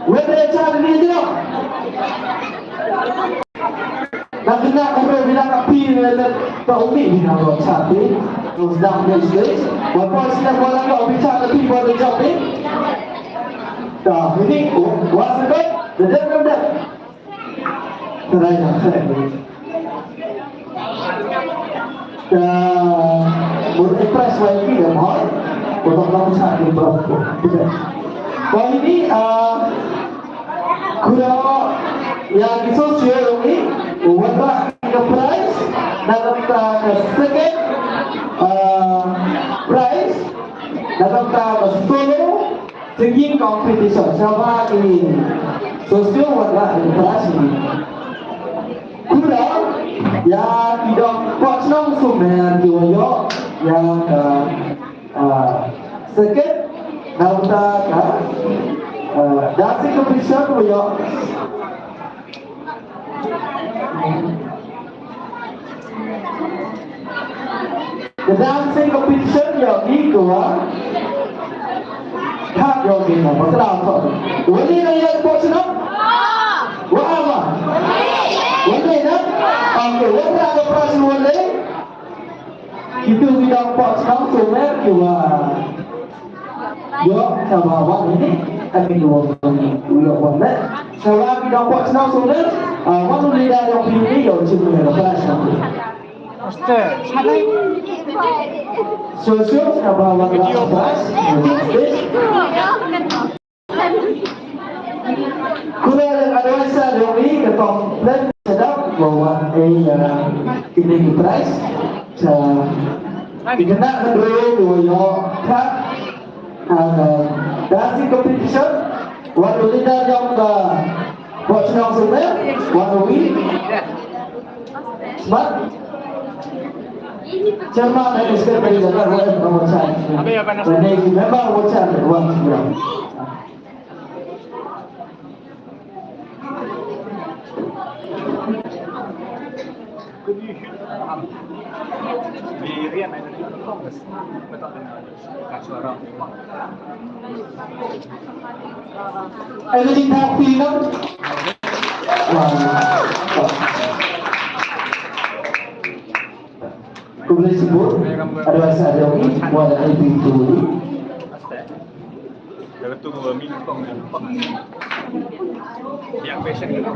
Wan da char ni jero. Na kena ka ruh bila ka phi na da ka umi bila ka char ni. Terus da stage. Wan pa sila wan da ka umi char ni wan da char ni. Da ini, oh, wan sa ka. Da da da da. Try na khreh. Ka mut impress wai ki da moi. Ko to ka musa ki bro. Ko ini, ah, kura ya ki so sio ni. Watra ka prize. Na ka, ka second, ah, prize. Na ka, ka solo. Singing competition, shaba ki social worker in Karachi. Kura, ïa ki dong koch nong sumer ki wa ïoh, ïa ka, ah, second, na uta ka, ah, dancing competition wa ïoh. Ka dancing competition ïoh ki kua. Thap ïoh ki kua. Bakla ko. Wali na ïa ko sino? Wa ama. Wali na? Okay, wali na ka prize wali. Kitu ki dong pok sino sumer ki wa. Ïoh, sa ba wan ini, kami dua orang ni, ïoh wan deh. Sa ba ki dong pok sino sumer, ah, wan uli dah dong pini, ïoh, cuma ïoh, dah sino. Ustaz, sana. So, so, sa ba wan dah, bas. Khublei ïa ka adviser jong ngi ka Tong Plen Shadap ba wan ai ïa kine ki prize. Sa ki khynnah ka Dro ki wa ïoh ka, ah, dancing competition. Wan u leader jong ka Pok Chnong Sumem, wan u wi. Smat. Chairman and secretary jong ka Royal Promotion. Wan u member Royal Promotion. Everything happy, no? Khublei shibun, adviser jong ngi, wat la ai phi tu. Dah tu mi pong, pong. Yang patient.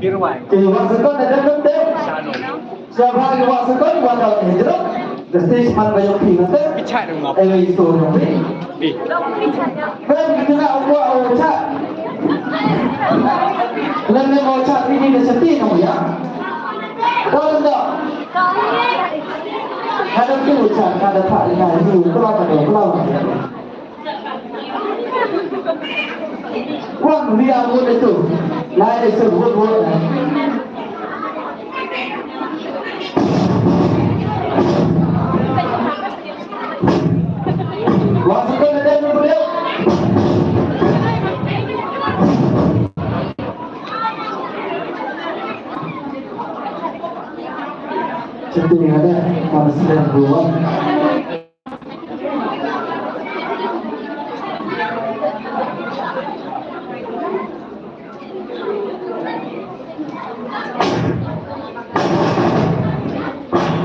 Te wah sekon da dep dep. Sha ba wah sekon wah da hijrah. The stage man ba yong phi na te. Bichak dong ngop. Eh, itu dong phi. Bi. Kan kita nak buat oh cak. Lem lem oh cak ini da seti nong ya. Kau tak. Kada tu cak kada tak ingat itu. Keluar kada keluar. Wan ria wut itu. Lai itu wut wut. Wan suka ada yang beliau. Senti ada manusia dua.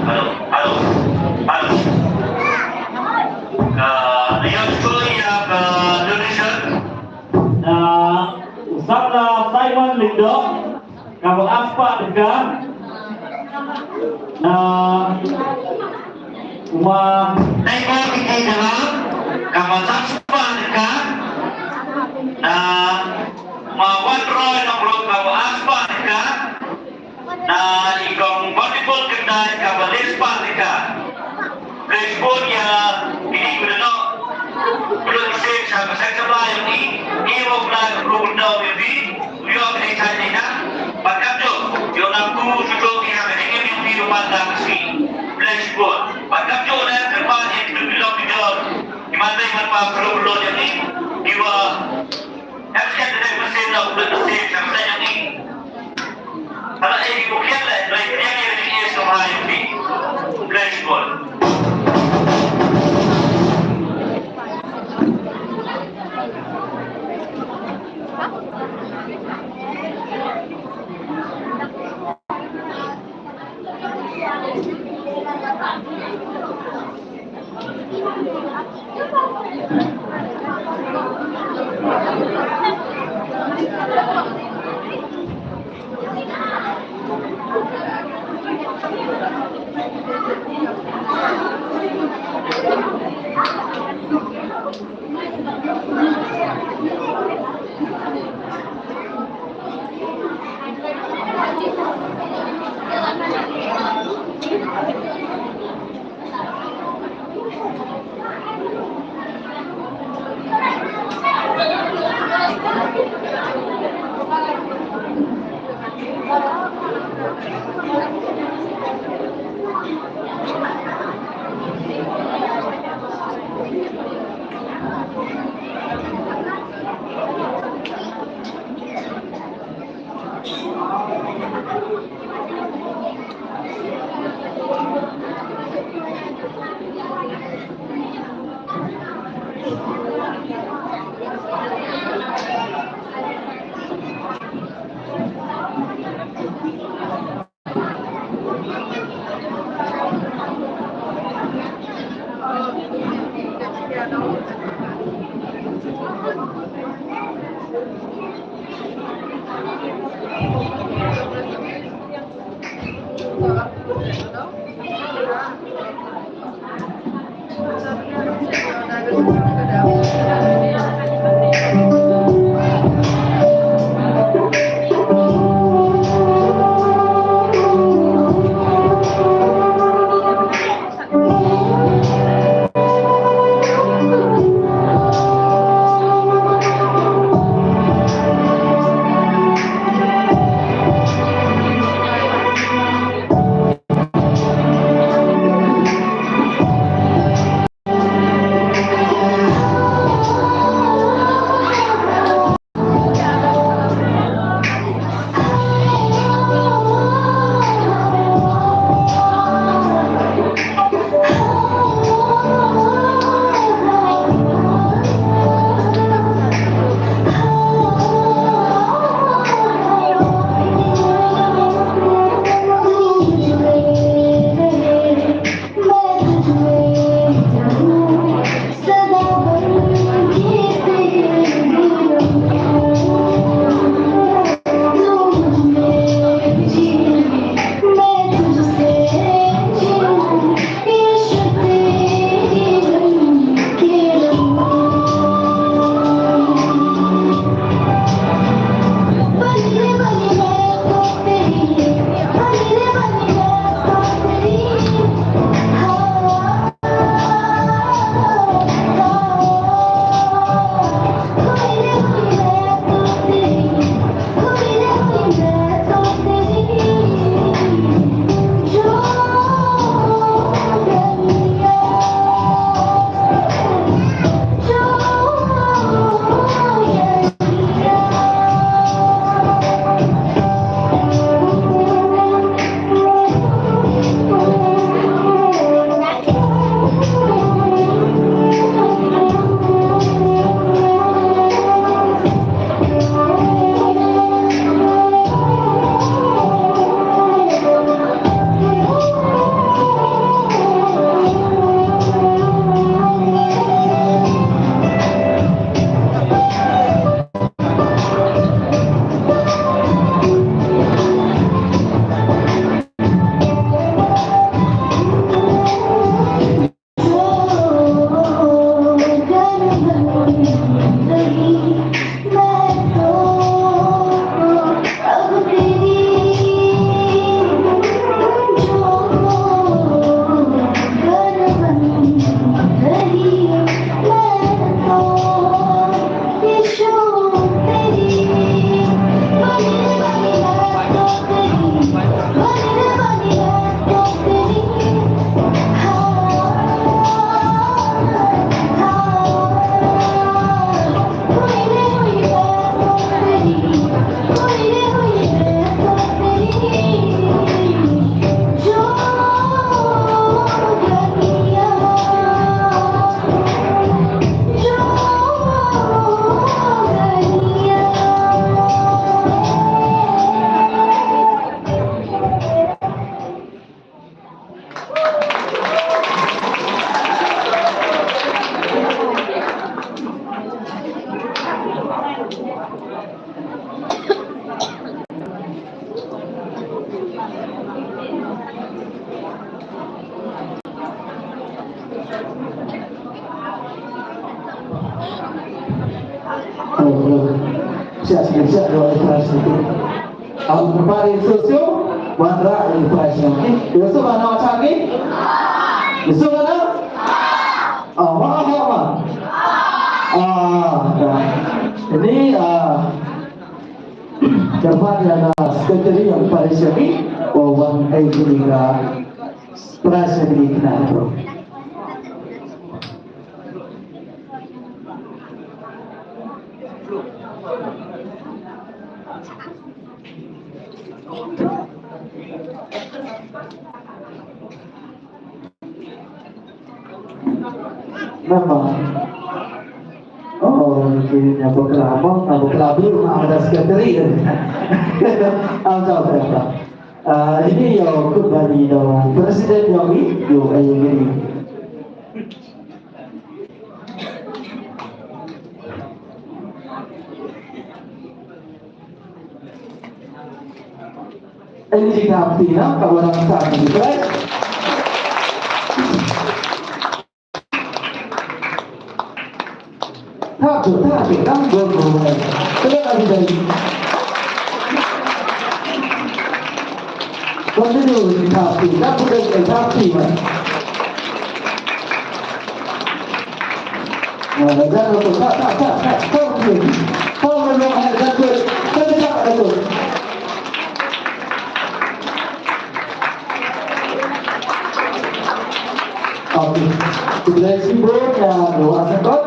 Hello, hello, hello. Ka, ayo, cuba ya, ka, donation. Na, usap na Simon Lindo. Kaba ar spah tyngka. Na, ma, Nai Bor Kiki Jala, kaba san spah tyngka. Na, ma Wan Roy Nongrok, kaba ar spah tyngka. Na, i kong Bordipol Kyndait, kaba le spah tyngka. Khublei shibun ïa kine ki don. Khublei shibun sha ka seng samla ïa ngi. Ngi ïoh Blei u kyrkhu kyrdoh ïa phi. U ïoh phi shai ne na. Bad kumjuh ïoh nang ku shu jong ngi ha ka jingim ïa phi ruh ban da ka sngi. Khublei shibun. Bad kumjuh ne kyrpad ïa ki don ki don. Ki man dei man pa kyrkhu kyrdoh ïa ngi. Ki wa Hello, hello. Siap, siap, siap, doa ikhlas itu. Am, kembali susu, wanra ikhlas nanti. Susu mana macam ni? Susu mana? Ah, wah, wah, wah. Ah, ya. Ini, ah, Kyrpad ïa ka secretary ïa u parish ïa ki, u wan ai kine ka prize ïa kine ki khynnah ruh. Namar. Oh, ki ïa bakla mo, ïa bakla briew ma da secretary. Am jao ka. Ah, ini ïa kut bani da president ïa ngi, ïa ngi. Ini kita pina ka orang sa di. Thap tu, thap tu, thap tu, thap tu. Terus lagi dari. Continue, thap tu, thap tu, thap tu, man. Nah, jangan lupa, thap, thap, thap, thap, thap tu. Thap tu, thap tu, thap tu. Okay. Khublei shibun ïa u Asangkot.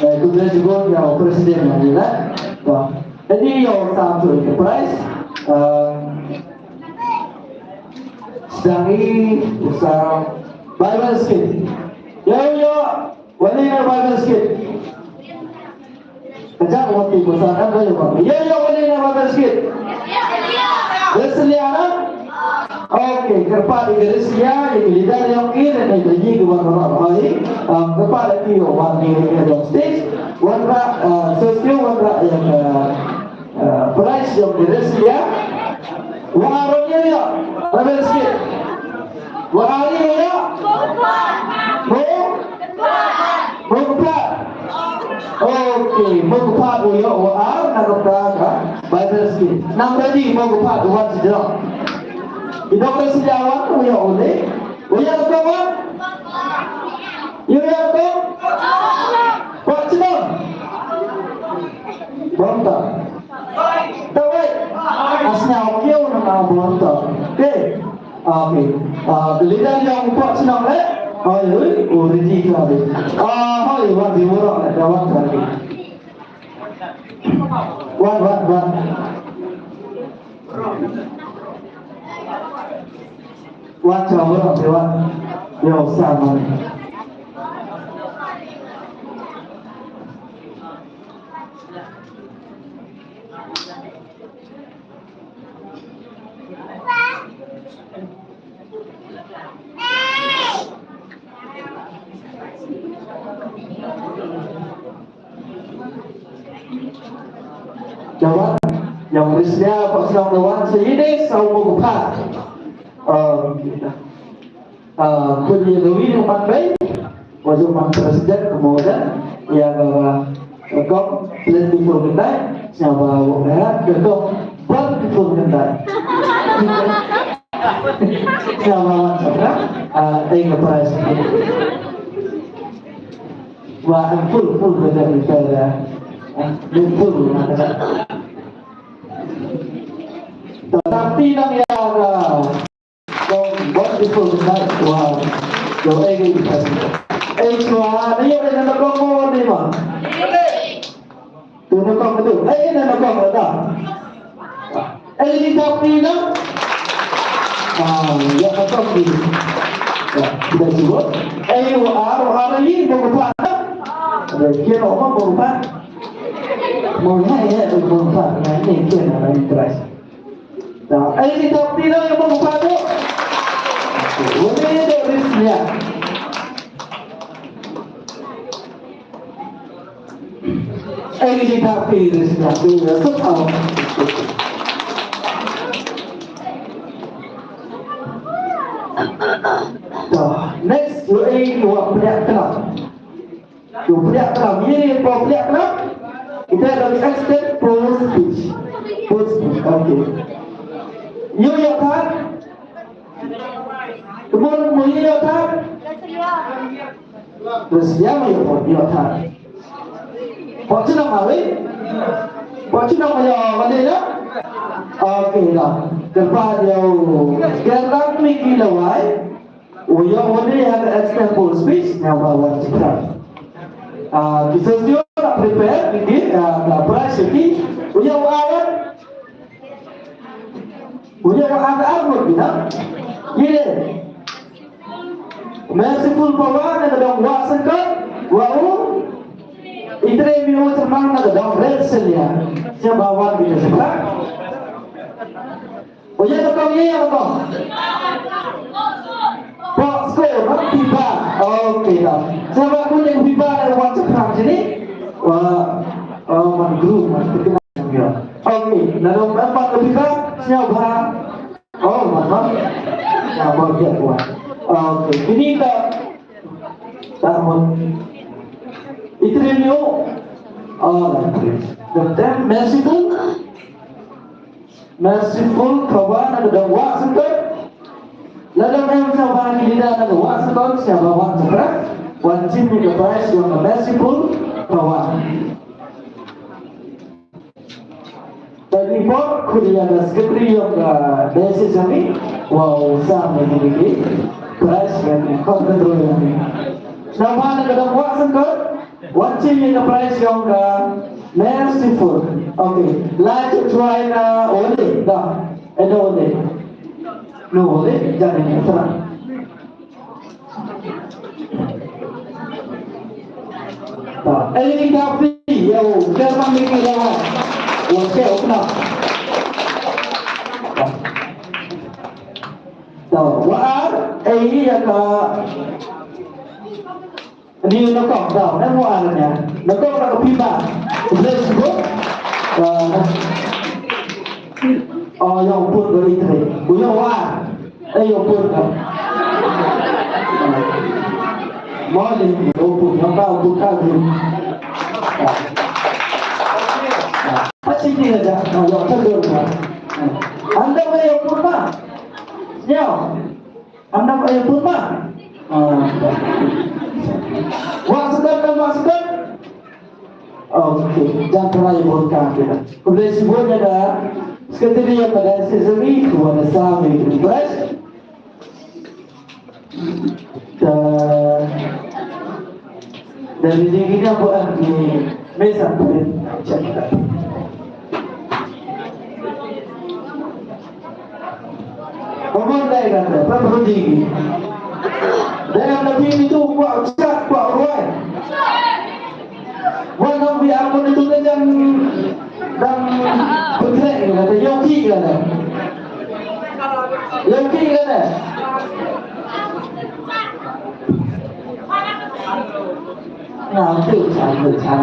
Eh, khublei shibun ïa u president ïa ngi lah. Wah. Jadi ïa u Sam tu enterprise. Eh, sdang i u Sam Bible Skit. Ïa, ïa. Wan leit na Bible Skit. Ka jaka wat ti ba sa kan ba ïa ba. Ïa ïa wan leit na Bible Skit. Reslia na? Okay, kyrpad ïa ka Reslia, ïa ka leader jong ki, ne ka ïa ki wan wan wan. Hai, um, kyrpad ïa ki wan ïa ka jong stage. Wanrah, uh, stage wanrah ïa ka, uh, prize jong ka Reslia. Wa aro ïa ïa. Bible Skit. Wa aro ïa ïa. Mo? Mukpat. Okay, Mukpat u ïoh u ar na ka bynta ka Bible Skit. Nang ready Mukpat u wan sdang. I Doktor Siliawan u ïoh u leh. U ïoh u wan. U ïoh u. Pat sdang. Bynta. Tawai. Asnya okay u na bynta. Okay. Okay. Ah, ka leader jong u Pok Chnong le. Hoi, hoi, u ready ka le. Ah, hoi, wan di murok le, wan ka le. Wan, wan, wan. Wan cha murok le wan. Yo, sa man. Dawan, ïa u Reslia, Pok Chnong Dawan, sa ïa ne, sa u Mukpat. Oh, kita. Ah, khun ïa ka wi u man bei, wa ju man president ka mo da, ïa ka, ka kong, plentiful kyntai, sñiaw ba wa ka, ka kong, bountiful kyntai. Sñiaw ba wan sa ka, ah, ei ka prize. Wa, full, full kyntai, kyntai da. Ah, full, kyntai da. Tapi nang ïa ka, Kong, bountiful night. Wow. Yo, eh, eh, eh, chwa, na yo, eh, na kong mo, ni ma. Tu na kong tu. Eh, na kong tu. Eh, ni tapi na. Ah, ya, na kong tu. Ya, kita sebut. Eh, wa, wa, ni, mo pa. Ada kira mo, mo pa. Mo na, ya, mo pa. Na, ni, kira na, ni, terus. Nah, eh, kita pilih yang mau buka tu. Boleh dek listnya. Ai, ki jingthapi re sngewbha, tu ya, tu, au. To, next, ïohi ïa u Pdiang Klam. Ïa u Pdiang Klam, ïa u Pdiang Klam. Ita da extend post speech. Post speech, okay. Ïohi ïa u Thad. Kumno, kumno ïohi ïa u Thad? Terus ïa ma ïoh, ïoh Thad. Pok chnong ma wei? Pok chnong ma ïoh, ma dei na? Okay, na. Kyrpad ïa u Kerlang Mickey Lawai. U ïoh u dei ha ka extend post speech, nga ba wan jingkyrpad. Ah, ki sosio na prepare, ki, ah, ka prize ki. U ïoh u Aaron. U ïoh u Aaron, Aaron, ki na. Ki dei. Merciful Pawan na ka dong Wah Syngkon, Wah U. I Trei Myo Tyrmang na ka dong Red Celia. Sngewbha wan kita sngewbha. Oh, ïa ka dong, ïa ka dong. Pok Sko, no, Pipa. Okay, dong. Sngewbha kun ïa ka Pipa na wan sngewbha sini. Wah, oh, man group, man. Okay, na dong empat ka Pipa, sngewbha. Oh, mama. Ya, baru dia kuat. Ah, okay. Ini tak, tak mau. Itu dia ni, oh. Oh, okay. Then merciful. Merciful, Pawan, na ka dong Wah Syngkon. Lada em sngewbha ki leader na ka Wah Syngkon, sngewbha wan sngewbha. Wan shim ïa ka prize jong ka merciful, Pawan. Tang ïa phi khun ïa ka secretary jong ka diocese jong ngi, wow, sam ïa kine ki prize jong ngi, khun ka draw jong ngi. Namar na ka dong Wah Syngkon, wan shim ïa ka prize jong ka Merciful. Okay, la ju try na Ole, da. Eh, da Ole. No Ole, da ni try. Ta, eh, ni ka pi, yo, ka mang ni ki lawan. Wa ke, o, kena. Ta, wa ar, eh, ya ka. Ni na kong, ta, na wa ar nya. Na kong na ka pi ba. Bless you. Ta, oh, yang pun beri teri. Yang wa ar. Eh, ïa u pun ka. Mo dei, ïa u pun, namar u pun ka dei. Pat sini aja, ïa u pun ka. Anda ba ïa u pun ma. Ïa. Anda ba ïa u pun ma. Ah. Wah Syngkon, wah Syngkon. Okay, jan trai bun ka kita. Khublei shibun ïa ka Secretary ïa ka Diocese jong ngi, Khuan Assam, ïa ka Press. Ta, dan ini kita buat di mesa pun. Pamon dei kata, pamon dei. Dei am nabi itu kuat ucap, kuat ruai. Wan nabi amun itu dei dan, dan putri kata, yoki kata. Yoki kata. Nga tu sa tu sa.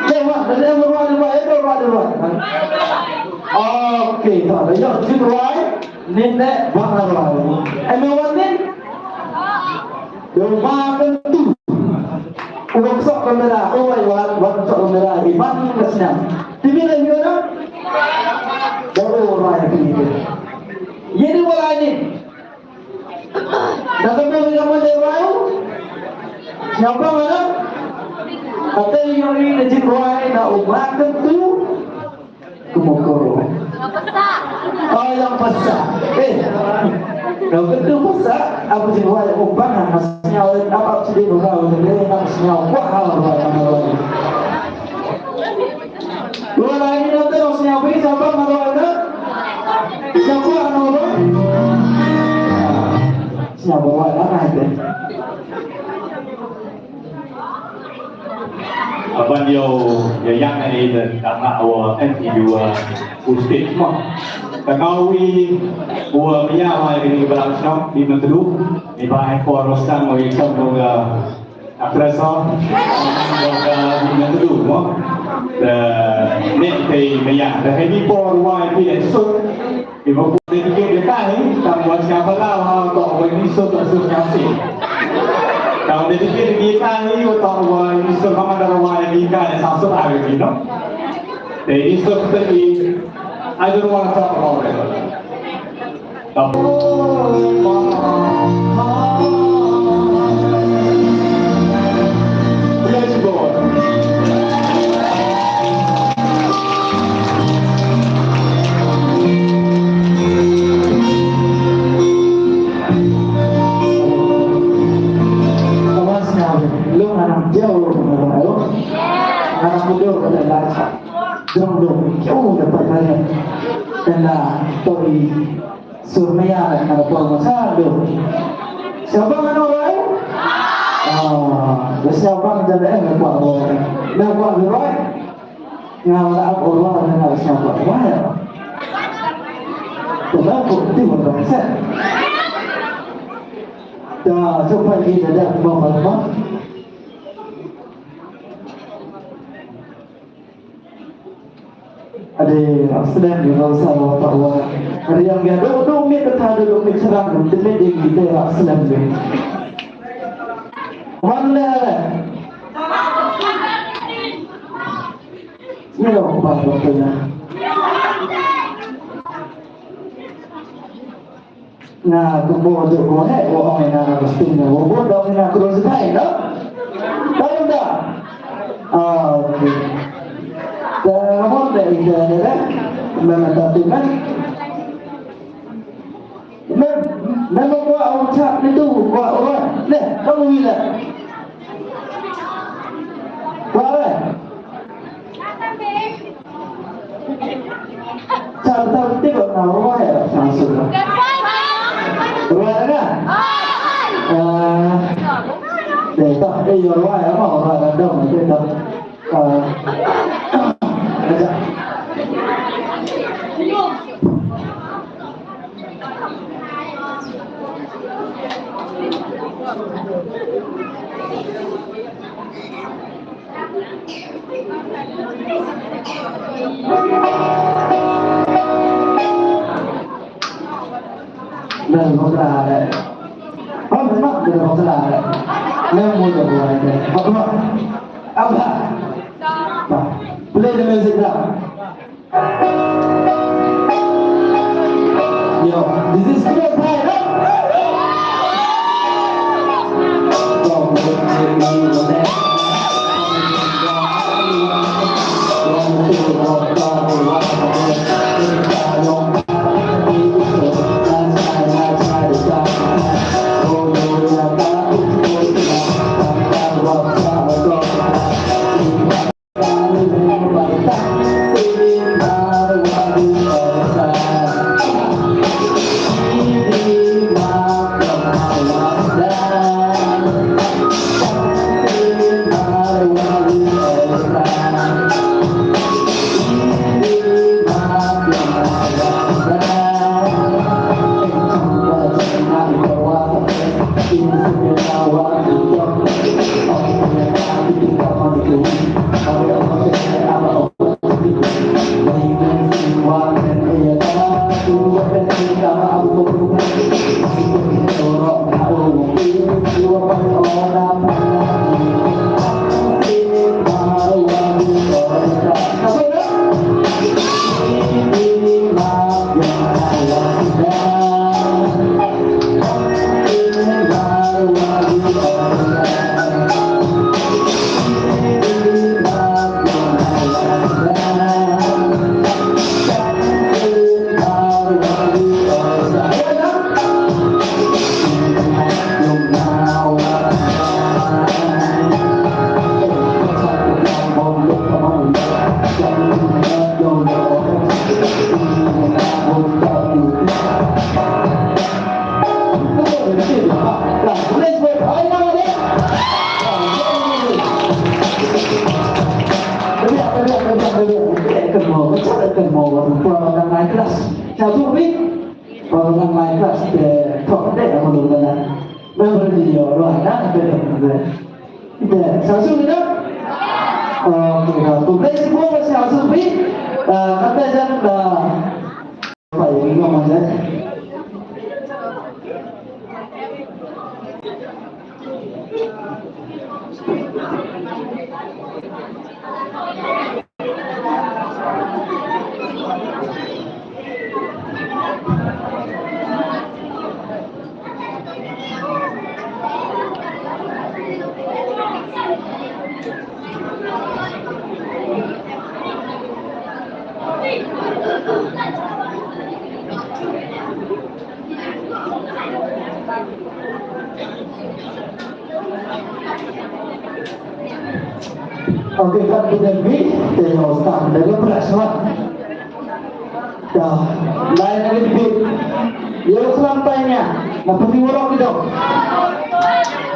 Lewat, lewat, lewat, lewat, lewat. Okay, tak ada yang jin ruai. Nin ne bang ruai. Em wan nin. Yo ma kan tu. Udah sok kamera, oh wai wan, wan sok kamera di man ka snem. Tibi lagi orang. Baru ruai tibi. Ye ni wala ni. Da ka mori ka mori rwai u. Sngewbha ïa nga. Kata ïa ri na jin rwai na u ma kyntu. Kumno ko rwai. Oh, ïa pasa. Eh. Na kyntu pasa, ap jin rwai u bang na sngew ap ap jin rwai u ne na sngew kwah ha rwai na rwai. Dua lai ni nonton, sngewbha, sngewbha, sngewbha, sngewbha, sngewbha. Sngewbha, sngewbha. Ban ïa u, ïa ïang ne ïa, da nga u, eh, ïa u, uh, u state mo. Ka nga u, u, uh, ïa wa ïa ni ba shnong, ni mentru, ni ba ai por stan mo ïa shnong mo ga. Tresor. Ka bun na tu mo. Da ne te me ya da he ni por wa pi le sut. Iba ko dedicate ïa ka hi, tang wa sngap ba la ha to wa ni sut la sut sngap si. Tang dedicate ïa ka hi wa to wa ni sut ba ma da wa ïa ka sa sut a ri no. Te ni sut te ki, I don't want to talk about it. Praise God. Awas na, lo anak jauh, anak muda pada lacak. Jong dong, jauh dapat kalian. Dan lah, toi, sur maya, nak dapat masa dong. Siapa mana orang? Ah, siapa yang jadi eh, nak buat orang? Nak buat orang? Nga wala ap orwa na nga sngap ba wai. Tela ko ti mo ba sa. Ta so pa ki da da mo ba ba. Ade slem ni ba sa wa pa wa. Ade yang ya do do mi ta do do mi chara do de mi de ki de slem ni. Wan le. Ïa, ba ba pynah. Nga kumba ju ko he, ko ong ina ka pasti na, ko ko dong ina cross bai, no? Tahu tak? Ah, okay. Dah mau dah ida dah. Mana tak tu kan? Mem, mem ko au chap ni tu, ko au. Leh, kamu ila. Ko au. Chap tam ti ko na roi ya, sa su. Roi na. Ah. Deh, tak, eh, yo roi ya, mau roi na dong, deh, tak. Ah. Aja. Dah bakla dah. Oh, memang dah bakla dah. Yang muda buat dah. Bakla. Apa? Play the music now. Yo, this is Chris Hyde. Te, sa shu kita? Okay, dah. Tu, guys, gua masih asuh, Pi. Ah, kata jan, ah, apa ini namanya? Okay, kan pyndengi te nyo stang da ka brush ma. Da, lai na ka bit. Yo khlam pa nya, na pynti warok ki dong.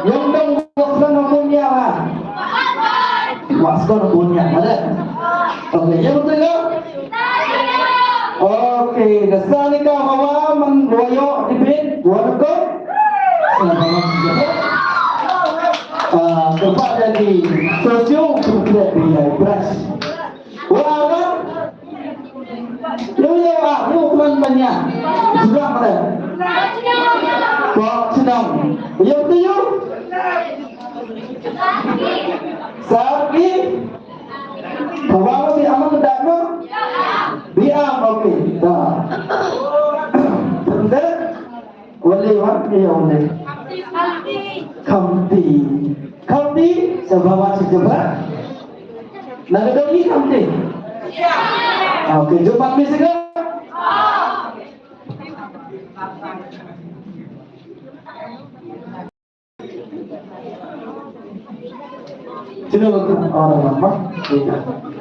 Yo dong, yo khlam na bun nya ha. Wa skor bun nya, ada. Okay, yo betul yo. Okay, da sa ni ka hawa man royo di bit, warok. Ah, kyrpad ïa ki socio, kyrpad ïa ki brush. Wa aram. Ïa, ïa, ah, ïa, khlem ban ïa. Sudah pada. Kok senang. Ïa, betul ïa. Saki. Kawang si aman dak no. Biang, okey. Dah. Tende. Wale wat ne ya wale. Khamti. Khamti, sa ba wat sa jaba. Na ka dong i khamti. Okay, jumpa mi sega. Sino ba ku, oh, ba, ba.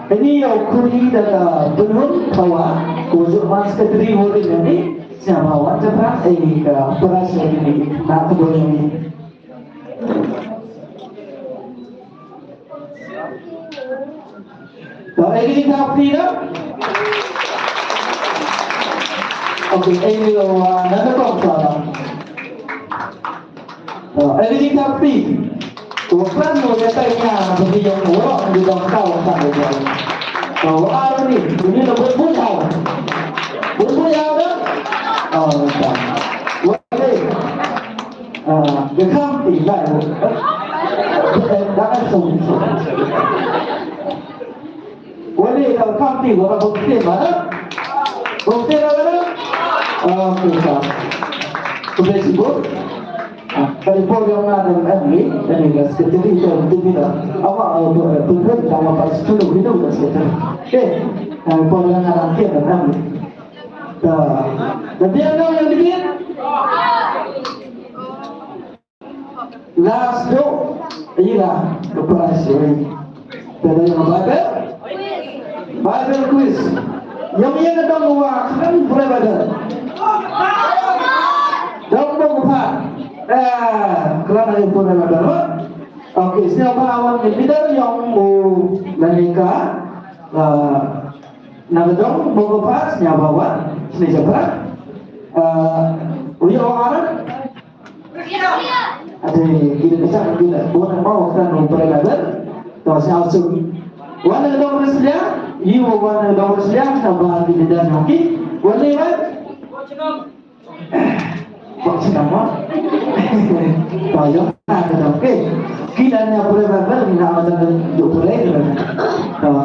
Ini yo kuri da ka benun kawa, ku ju ma secretary hori ni, siapa wa jabra, eh, ka peras ini, na ka boy ini. To, eh, ini ka pina. Okay, eh, ini lo, ah, na ka kong sa. Ơ, ê, ka jingkyrpad. Wa khlem no ïa tai ïa ba ki ïong waroh ngi dang thaw tang ïa. Ơ, wa ar ni, ni la bun bun thaw. Bun bun ïa da. Ơ, ta. Wa ni. Ơ, ïa kham ti lai. Ơ, da ai song song. Wali ka kam ti wa ka bukti mana? Bukti mana? Ah, susah. Sudah sibuk. Ah, kali por yang mana dan ni, dan ni gas ketika itu itu kita. Apa, ah, tu tu tu sama pas tu hidup gas kita. Okay. Kali por yang mana kita dan ni. Dah. Jadi ada yang dikit? Last do, ila, ka prize, eh. Te da ïa Bible? Bible quiz. Ïa, ïa ka dong wa khlem pule Bible. Dong bok pat. Eh, khlem ïa pule Bible. Okay, sñiaw ba wan ni bidar ïong u Lanika. Eh, na ka dong bok pat, sñiaw ba wan. Sñiaw ba. Eh, u ïa u Aaron. Ade, kita bisa kita buat mau kan memperlakukan. Tahu saya langsung. Wan na ka dong Reslia, ïa wan na ka dong Reslia, kita bahas di bidang hoki. Wan ni, wan. Bok sina ma. Tahu ya, na ka dong. Okay. Kita nya pura babar, kita amat ada duk pura. Tahu.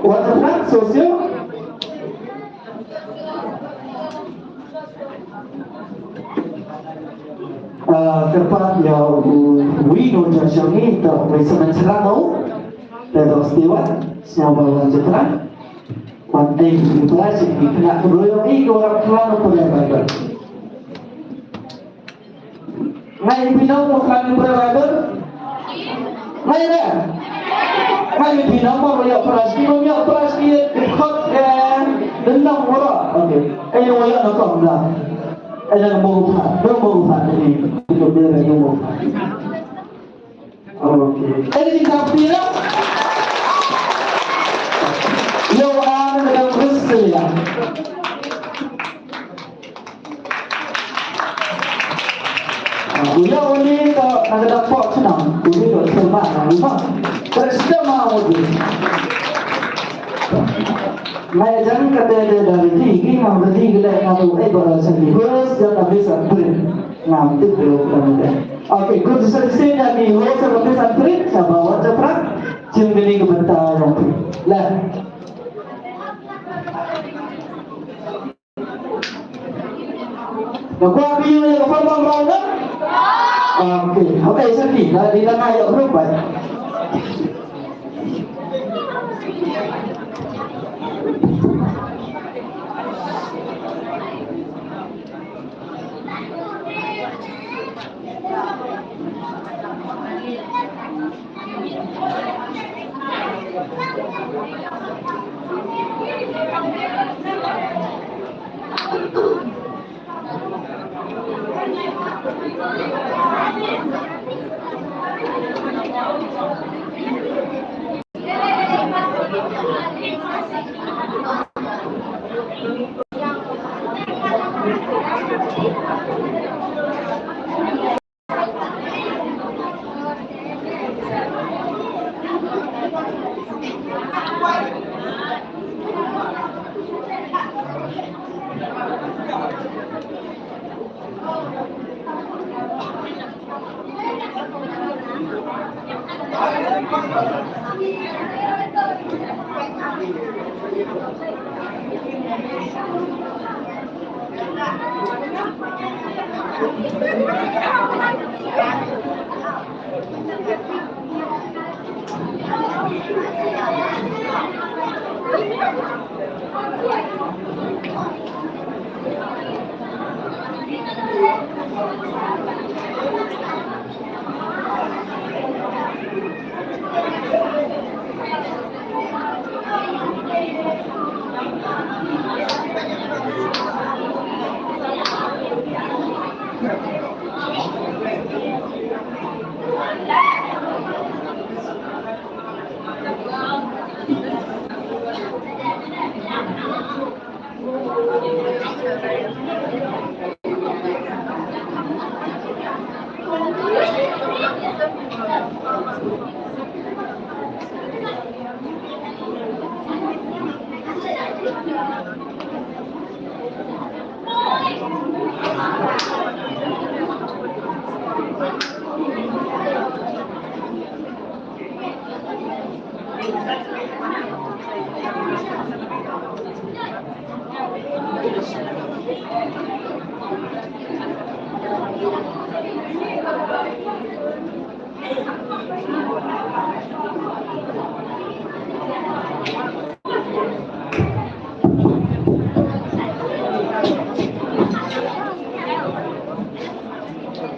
Wan na ka dong Sosio. Ah, kyrpad ïa u, uwei na u judge jong ngi, to u Simon Syrano, te to Stewart, sñiaw ba wan jingkyrpad. Wan ai jingkyrpad, jingkyrpad, kyrpad ïa u, ïa u, ïa u, ïa u. Nga ïa phi nong mo khlaiñ pura Bible? Nga ïa re? Nga ïa phi nong mo ïa pura ski, mo ïa pura ski, khot ke, dendam mo ro. Okay. Eh, mo ïa na kong da. Eh, na mo pha, mo mo pha ni. Itu dia mo pha. Okay. Eh, di ka phi nong? Yo, ah, na ka Australia. Ïa uni ka Na ka dap pok shnong, u dei u sel ba na u ba. Terus kita mau tu. Mai jan kata dia dari ti, ki mau dari gila ngatu eh bara sendiri. Terus jan habis aku. Ngam tu perlu perlu dia. Okay, good to see that the host of this country, Sabah Waterfront, Jim Gini Kebenta. Lah. Ka kwah phi ïoh ïa ka phone bam rau ne? Okay, okay, Saki, la dei la ngai ïa u ruh bai.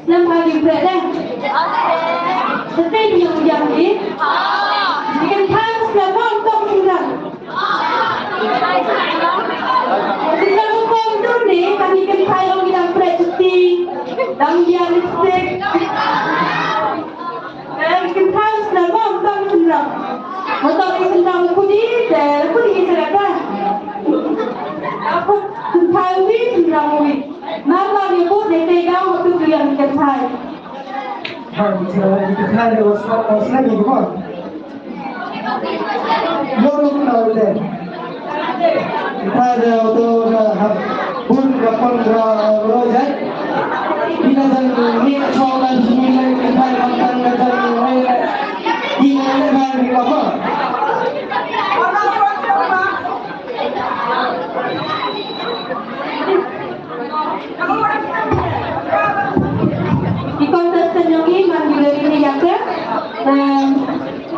Nampak di berat dah. Tapi yang yang ni. Ikan khas nama tong sindang. Sindang tong tu ni, kami ikan khas yang kita berat cuti. Dang dia lipstick. Ikan khas nama tong sindang. Motor ni sindang pudi, ter pudi sindang. Apa? Sindang pudi, sindang pudi. Nang la ïa bud ne te ga wa tu ïa ka thai. Ha, bicara ïa ka thai de wa sla, wa sla ni ko. Yo lo na de. Ka thai de wa tu na ha bun ka pon ra ro jai. Ina dan ni ka chong dan ni ka thai ka tan ka tan ni. Ina ni ban ni ka ko. Ki contestant jong ngi man ki Lorraine Ïaker, em,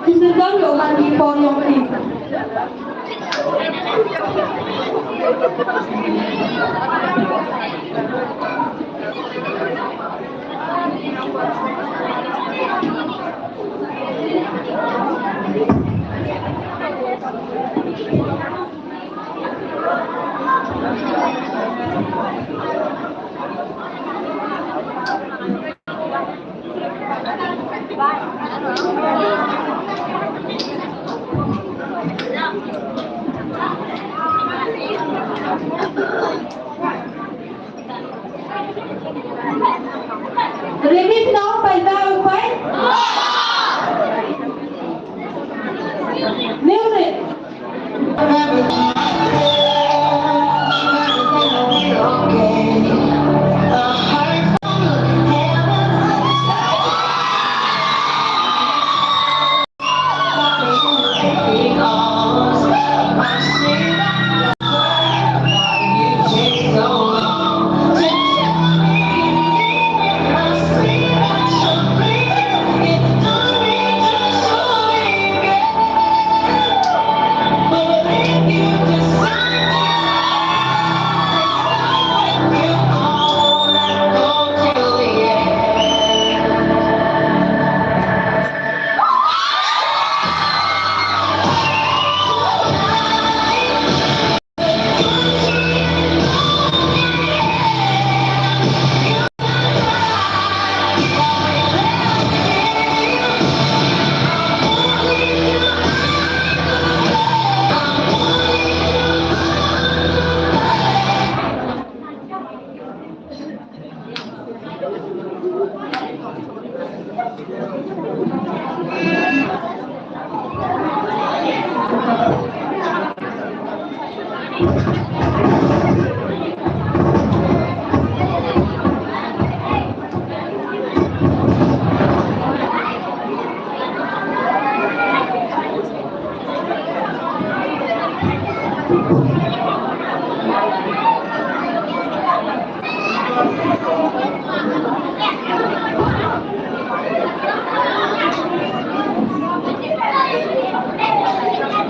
ki syrjam ïa u man ki por jong ki.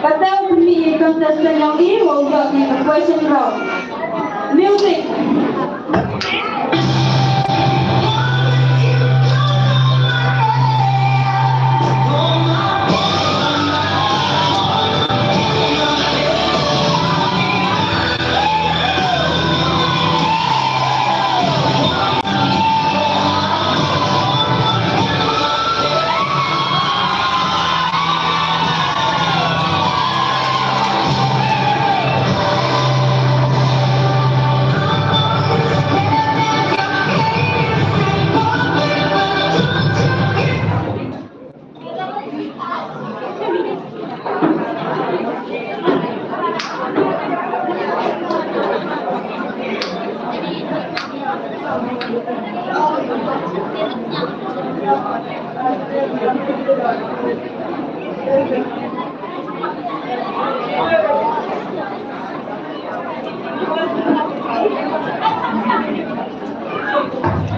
Kata u pynmih ïa i contestant jong ngi, u ïoh ïa ka question round. Music.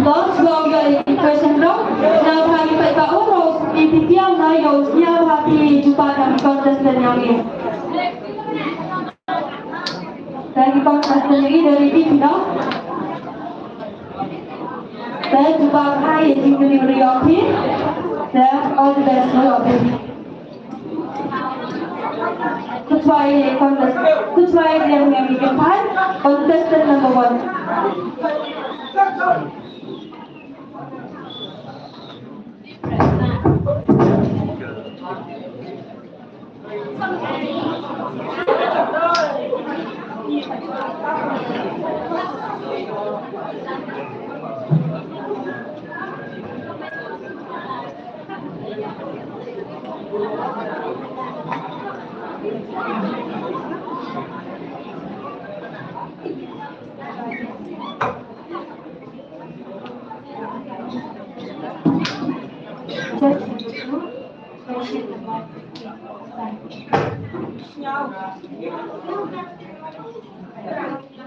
Last round ka question round. Na pha ki paidbah Rose, i phi tiang na ïoh sñiaw ha ki jubab na ki contestant jong ngi. Te ki contestant jong ngi da ready phi noh. Te jubab ha ïa ki kynthei ruh ïoh phi. Te all the best ruh ïoh phi. Khuslai contest, khuslai dei ngi ki kynthei, contestant number one.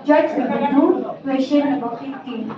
Judge number two, question number fifteen.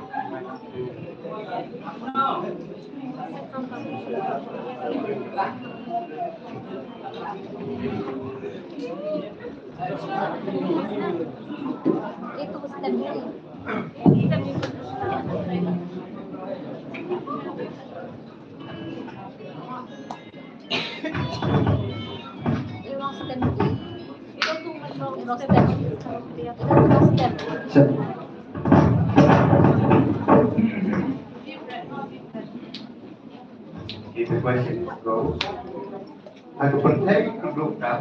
If the question goes, ha ka pyrthei ka duk tam,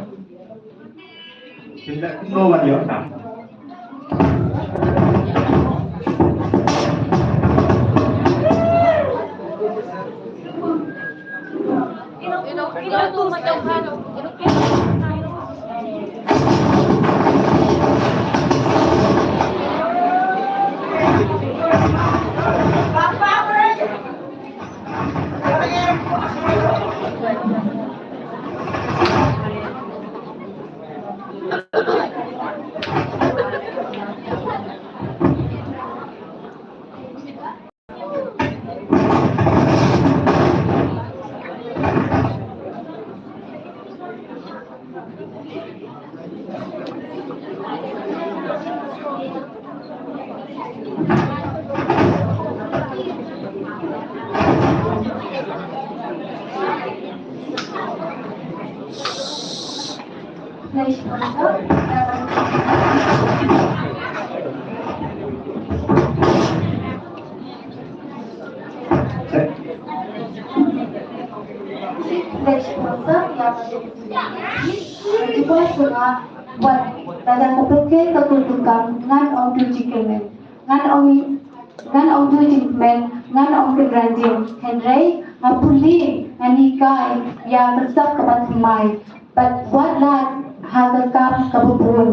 phi la kumno ban ïoh tam? Lada ka pyrthei ka kut ka kam, ngan ong tu jingkmen. Ngan ong, ngan ong tu jingkmen, ngan ong kynran jing. Hynrei nga pule, ngan hikai ïa ka sap kaba thymmai. Bad wat lad ha ka kam kaba bun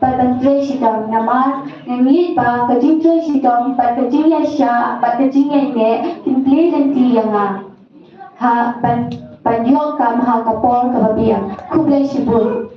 bad ban trei shitom, namar nga ngeit ba ka jingtrei shitom bad ka jingïaishah bad ka jingïaineh kin plie lynti ïa nga. Ha ban, ban ïoh kam ha ka por kaba biang. Khublei shibun.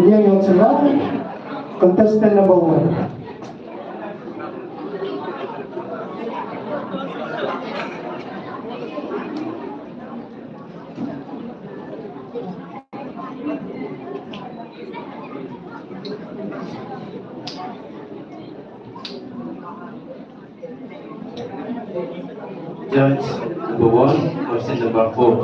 Ïa ïa sera contestant number one. Judge number one, question number four.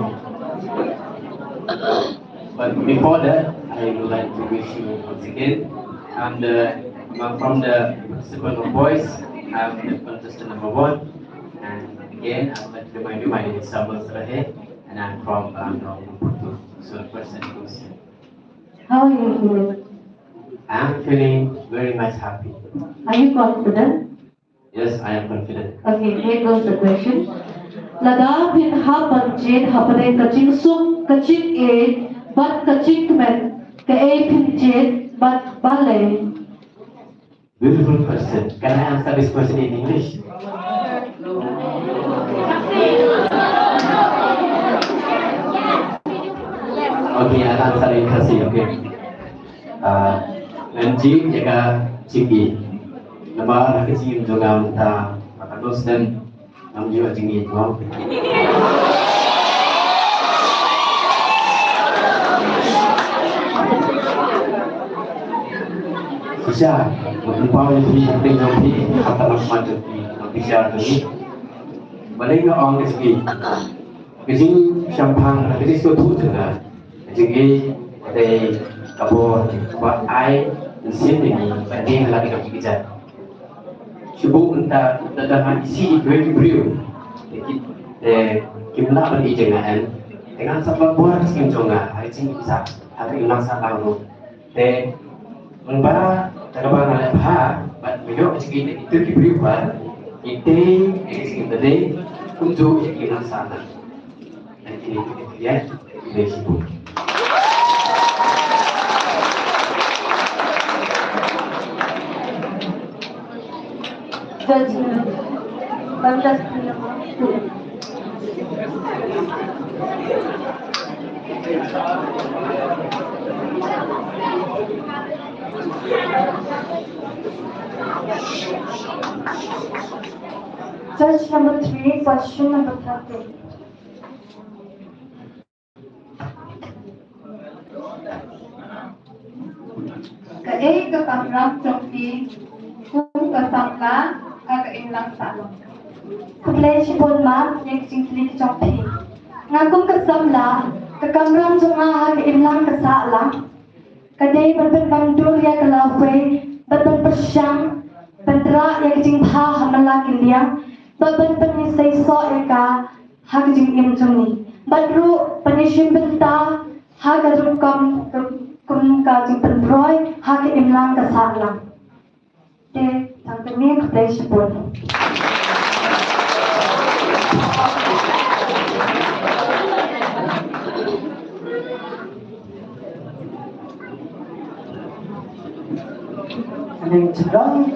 But before that, I would like to wish you once again, I'm the, I'm from the participant of boys, I'm the contestant number one. And again, I would like to remind you, my name is Samuel Serahe, and I'm from Palamdong, Maputo. So the question goes, how are you feeling? I'm feeling very much happy. Are you confident? Yes, I am confident. Okay, here goes the question. Lada phin hap ban jied hapdeng ka jingsuk, ka jingïeit bad ka jingkmen, kaei phin jied bad balei? Beautiful question. Can I answer this question in English? Okay, I'll answer in Khasi, okay. Ah, ngan jied ïa ka jingïeit. Namar ha ka jingim jong nga mynta, ba ka don snem ngam ju ïoh jingïeit mo. Shisha, nga pynpaw ïa phi, phi jong phi, ha ka mat jong phi, nga pynshai jong phi. Balei nga ong ka jingïeit? Ka jingshemphang, ka jingsngewthuh jong nga. Ka jingïeit ka dei ka bor kaba ai mynsiem ïa ngi ban ïeng ha la ka jong ki kjat. Shu buh mynta, lada ngi isih ïa kiwei ki briew, te ki, te kim lah ban ïeit ïa nga em. Te ngan sa pynbor ka jingim jong nga ha ka jingim sah, ha ka imlang sahlang ruh. Te mynba da kaba nga leh bha bad nga ïoh ka jingïeit na kito ki briew pat, ïeit ïa ka jingim ba dei kumjuh ïa ka imlang sahlang. Judge number three, question number thirteen. Kaei ka kamram jong phi kum ka samla ha ka imlang sahlang? Khublei shibun ma ïa ka jingkylli ka jong phi. Nga kum ka samla, ka kamram jong nga ha ka imlang ka sahlang ka dei ban pynbam dur ïa ka lawei, ban pynpyrshang, ban rah ïa ka jingbha ha man la ki liang, ban pynïaseisoh ïa ka ha ka jingim jong ngi. Bad ruh ban ïashim bynta ha ka rukom, kum ka jingpynroi ha ka imlang ka sahlang. Te tang kane, khublei shibun.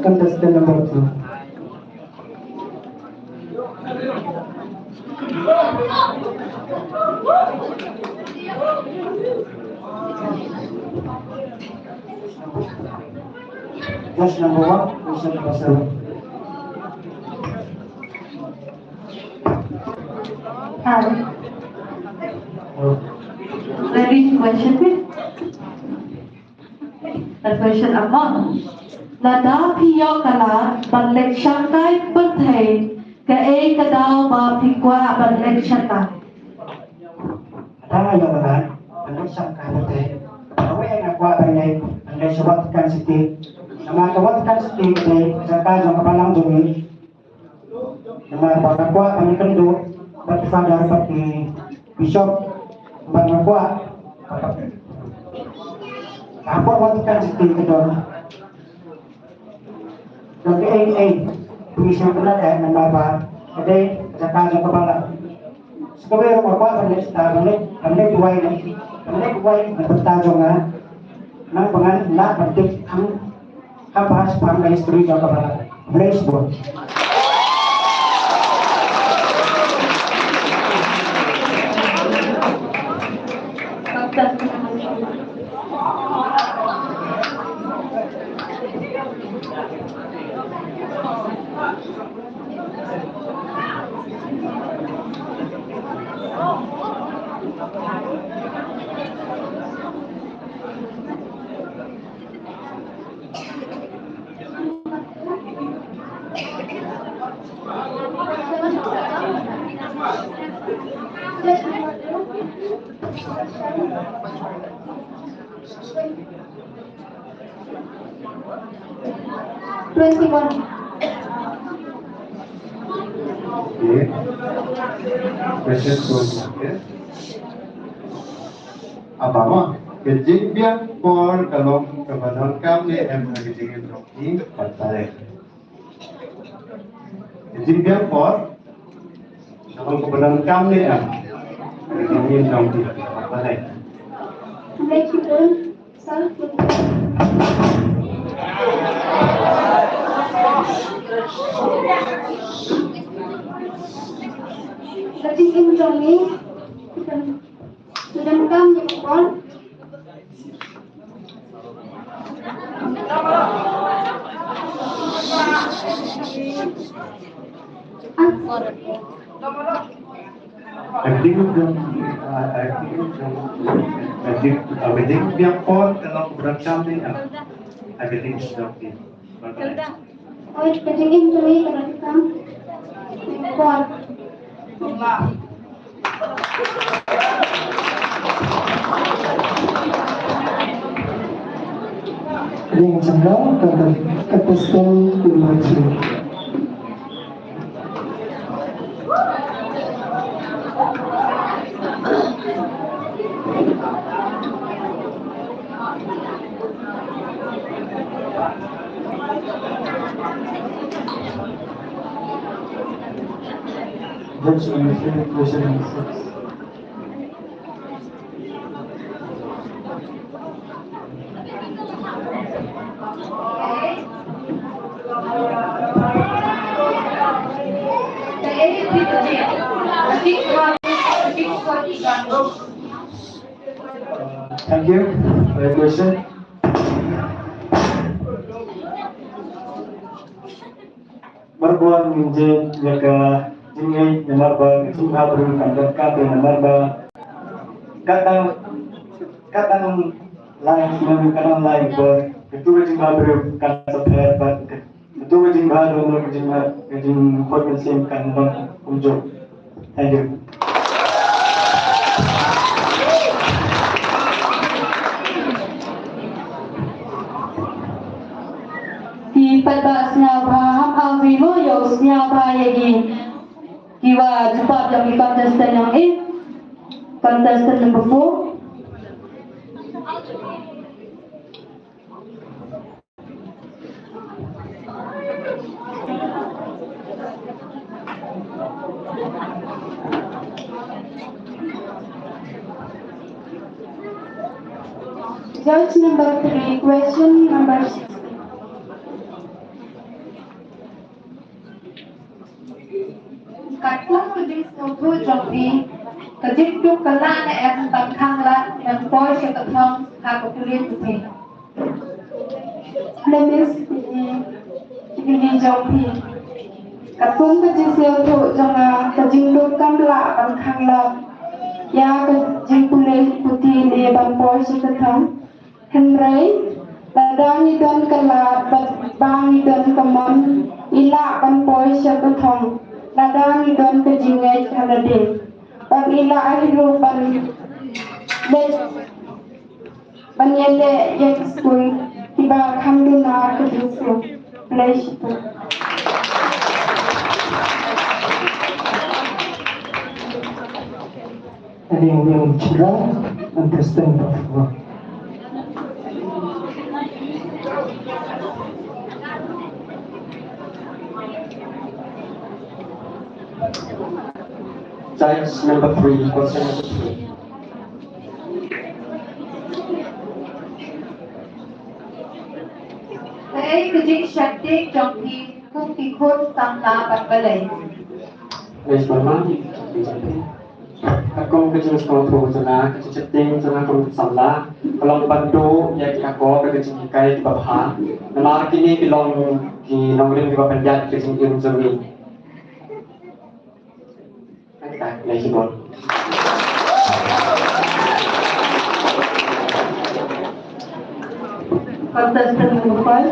Contestant number two. Judge number one, question number seven. Hi. Ready to question, please? That question among. Lada phi ïoh ka lad ban leit shangkai pyrthei, kaei ka daw ba phi kwah ban leit shangkai? Lada ïoh ka lad ban leit shangkai pyrthei, kawei nga kwah ban leit, ban leit sha Vatican City. Namar ka Vatican City ka dei ka jaka jong ka balang jong ngi. Namar ba nga kwah ban kynduh bad ki father bad ki bishop, bad nga kwah hapoh wat kan siti ka don. Don ka ei ei phi sngewtynnat eh, namar ba ka dei ka jaka jong ka balang. Sa kawei ruh nga kwah ban leit sha, ban leit, ban leit duwai, ban leit duwai na ka bynta jong nga. Nang ba ngan lah ban tip kham, kham bha shaphang ka history jong ka balang. Khublei shibun. Twenty-one. Okay. Question twenty, okay. Apa ma? Ka jingbiang por ka long kaba donkam ne em ha ka jingim jong phi? Patai. Ka jingbiang por ka long kaba donkam ne em ha ka jingim jong phi? Patai. Thank you. Ka jingim jong ngi ka donkam ne em? Ka jingim jong, ah, ka jingim jong, ka jing, ah, ka jingbiang por ka long kaba donkam ne em ha ka jingim jong phi? Oi, ka jingim jong ngi ka donkam ne em? Por. Ring jong ka, ka, ka testing. That's my favorite question. Thank you for your question. Marwei ngin jied ïa ka jingngeit namar ba ka jingbhabriew kan don katne, namar ba katno, katno lai snem, katno lai por, kato ka jingbhabriew kan sa pher bad kato ka jingbha don, ka jingngeit, ka jingpoi mynsiem kan don kumjuh. Thank you. Ki paidbah sngewbha ham aw ïa u sngewbha ïa ki, ki wa jubab ïa ki contestant jong ngi. Contestant number four. Judge number three, question number six. Katkum ka jingsngewthuh jong phi, ka jingduk ka lah ne em ban khang lad ban poi sha ka thong ha ka pule puthi? Khublei, Miss, ïa ki jingkylli jong phi. Katkum ka jingsngewthuh jong nga, ka jingduk kam lah ban khang lad ïa ka jingpule puthi ne ban poi sha ka thong. Hynrei lada ngi don ka lad bad ba ngi don ka mon, ngi lah ban poi sha ka thong lada ngi don ka jingngeit ha lade. Bad ngi lah hi ruh ban leit ban ïaleh ïa ki skul kiba kham duna ka jingsuk. Khublei shibun. Any new children? Contestant number four. Judge number three, question number three. Kaei ka jingsheptieng jong phi kum ki khun samla bad balei? Next one, ma'am. Ka kum ka jingsngewthuh jong nga, ka jingsheptieng jong nga kum samla ka long ban duh ïa ki akor bad ka jinghikai kiba bha. Namar kine ki long ki nongrim kiba pynïaid ka jingim jong ngi. Contestant number five.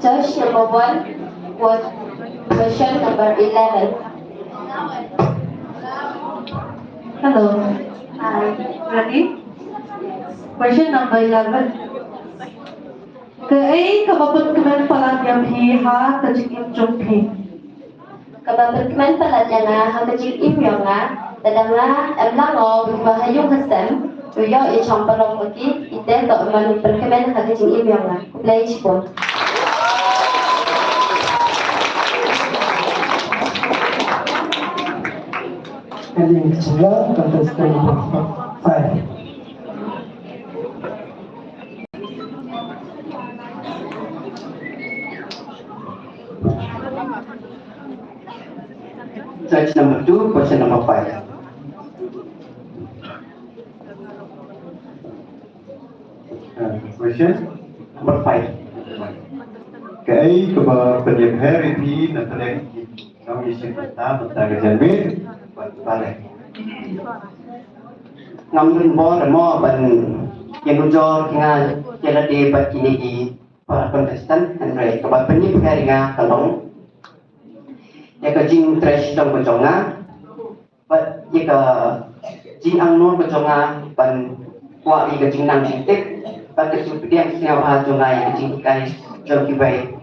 Judge number one, what, question number eleven. Hello. Hi. Ready? Question number eleven. Kaei kaba pynkmen palat ïa phi ha ka jingim jong phi? Kaba pynkmen palat ïa nga ha ka jingim jong nga, lada nga em lang o ba ha ïing ha sem, u ïoh i chong parong ma ki, ite to man pynkmen ha ka jingim jong nga. Khublei shibun. Ending children, contestant number five. Judge number two, question number five. Uh, question number five. Kaei kaba pynïap her ïa phi na pdeng ki nongïashim bynta mynta ka janmiet bad balei? Ngam ring bor mo ban ïanujor ki nga ïa lade bad kine ki para contestant, hynrei kaba pynïap her ïa nga ka long ïa ka jingtrei shitom ka jong nga bad ïa ka jingangnud ka jong nga ban kwah ïa ka jingnang jingtip bad ka jingpdiang sngewbha jong nga ïa ka jinghikai jong kiwei.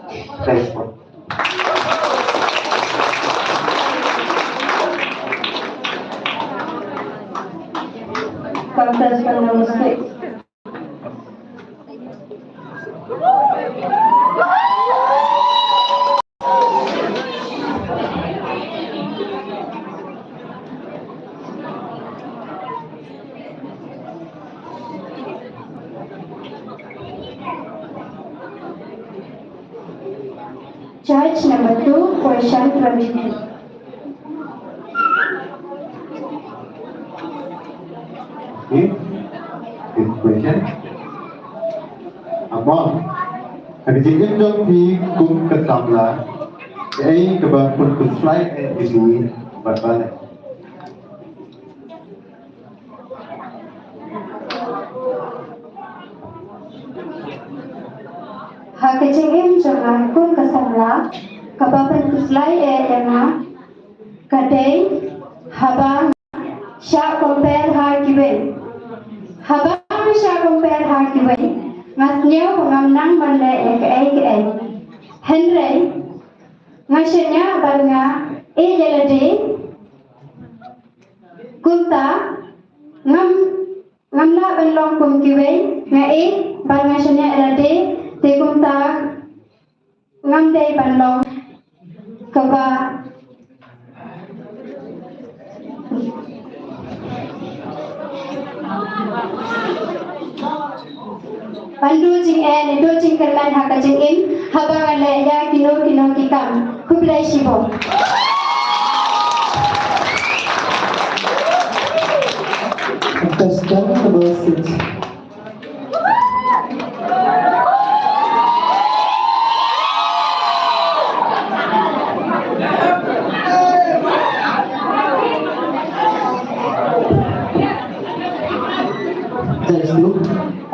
Khublei shibun. Contestant number six. Judge number two, question twenty-two. Okay. Good question. Amon, ha ka jingim jong phi kum ka samla, kaei kaba pun khuslai eh ïa phi bad balei? Ha ka jingim jong nga kum ka samla, kaba pynkuslai eh ïa nga ka dei haba shah compare ha kiwei. Haba nga shah compare ha kiwei, nga sngew ba ngam nang ban leh ïa kaei kaei. Hynrei nga shaniah bad nga ïeit ïa lade. Kumta ngam, ngam lah ban long kum kiwei, nga ïeit bad nga shaniah ïa lade, te kumta ngam dei ban long kaba ban duh jingeh ne duh jingkyrmen ha ka jingim haba nga leh ïa kino kino ki kam. Khublei shibun. Contestant number six.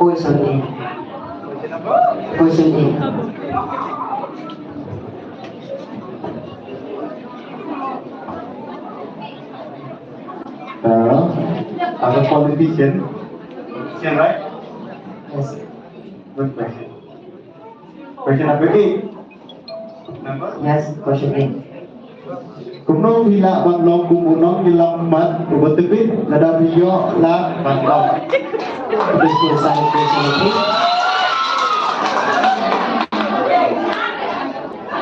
Question eight. Question eight. Uh, A politician. Question, right? Yes. Good question. Question number eight. Number? Yes, question eight. Kumno phi lah ban long kum u nongïalam mat uba tbit lada phi ïoh lad ban long? This is the question, okay?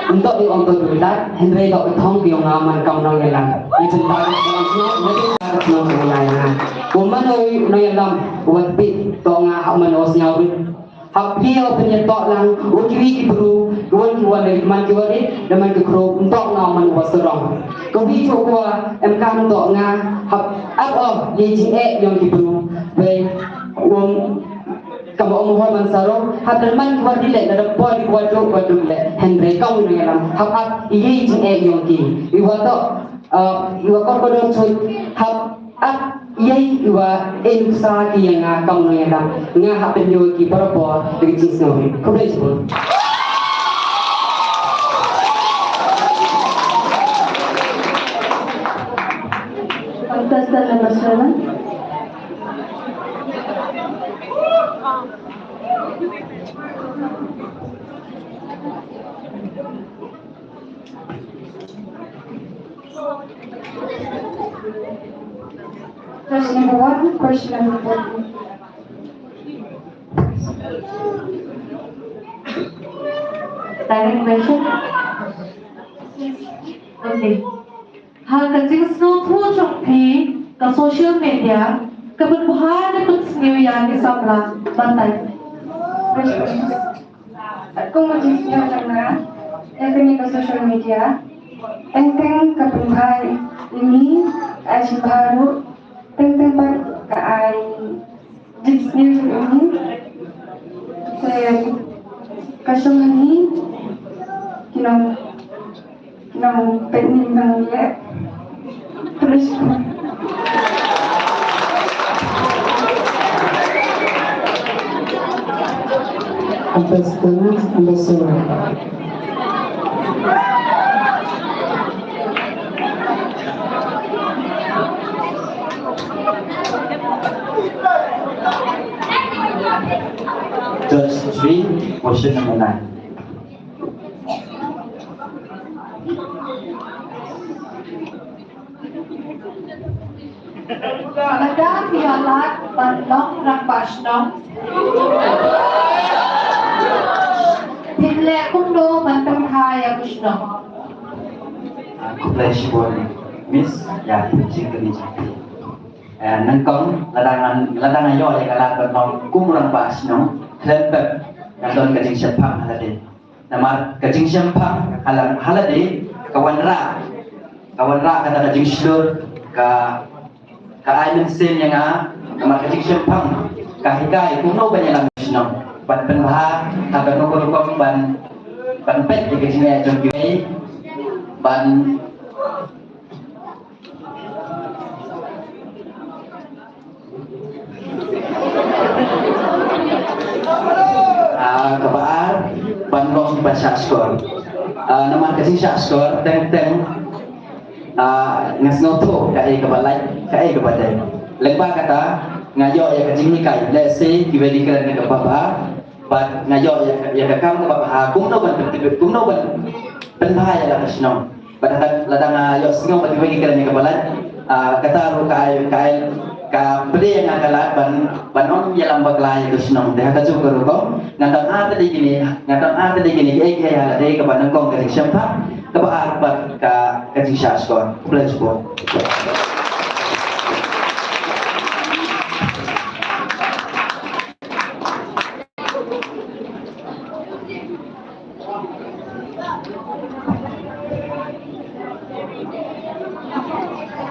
Ym toh ïa ong to dei lad, hynrei toh ka thong ki ong nga man kam nongïalam. Ngi pynbna ka shnong, ngi pynbna ka shnong ka ngai nga. Ko man u nongïalam, u wat pit, toh nga hap man u sngaw rit. Hap phi u pynïatoh lang, u kiwi ki bru, ki wan ki wan, man ki wan rit, da man ki bru, ym toh nga man u wa sarong. Ko wi chu ko em kam toh nga, hap ap o, ïa jingeh yong ki bru. Wei, um, Kaba ong Mohammed Sarong, hap da man ki war di leh, lada poi di ki war duk, war duk leh, hynrei kam u nongïalam, hap ap ïa i jingeh yong ki. I wa toh, uh, i wa kor ko don sut, hap ap ïa i wa e nuksa ki ïa nga kam u nongïalam, nga hap pynïoh ki barabor, da ki jingsngewrit. Khublei shibun. Contestant number seven. Question number one, question number fourteen. Direct question? Okay. Ha ka jingsngewthuh jong phi ka social media ka pynbha ne pynsniew ïa ki samla, batai. Kum ka jingsngewthuh jong nga ïa kane ka social media, teng teng ka pynbha ïa ngi, ka ai jingbha ruh, teng teng pat ka ai jingsniew jong ngi. Te ka shong hangne, ki nong Nang pet ni nang ye. Terus. Contestant number seven. Judge three, question number nine. Lada phi ïa lad ban long rangbah shnong, phin leh kumno ban pynbha ïa ka shnong? Ah, khublei shibun Miss, ïa ka jingkylli jong phi. Eh, nyngkong, lada ngan, lada nga ïoh ïa ka lad ban long kum u rangbah shnong, khlem pep ngan don ka jingshemphang ha lade. Namar ka jingshemphang ha la, ha lade ka wanrah, ka wanrah kata ka jingshlur, ka, ka ai mynsiem ïa nga. Namar ka jingshemphang ka hikai kumno ban ïalam shnong, ban pynbha ha kano ka rukom, ban, ban peit ïa ka jingeh jong kiwei, ban Ah, kaba ar, ban long ba shah skor. Ah, namar ka jingshah skor, teng teng, ah, nga sngewthuh kaei kaba lait, kaei kaba dei. Lyngba kata, nga ïoh ïa ka jinghikai, lehse kiwei ki kren kaba bha, bad nga ïoh ïa, ïa ka kam kaba bha, kumno ban pynbha, kumno ban pynbha ïa la ka shnong. Bad lada, lada nga ïohsngew ba kiwei ki kren ïa kaba lait, ah, kata ruh ka ai, ka ai, ka plie ïa nga ka lad ban, ban ym ïalam bakla ïa ka shnong. Te ha kajuh ka rukom, nga don ar tylli kine, nga don ar tylli kine, kiei kiei ha lade, kaba nyngkong ka jingshemphang, kaba ar pat ka, ka jingshah skor. Khublei shibun.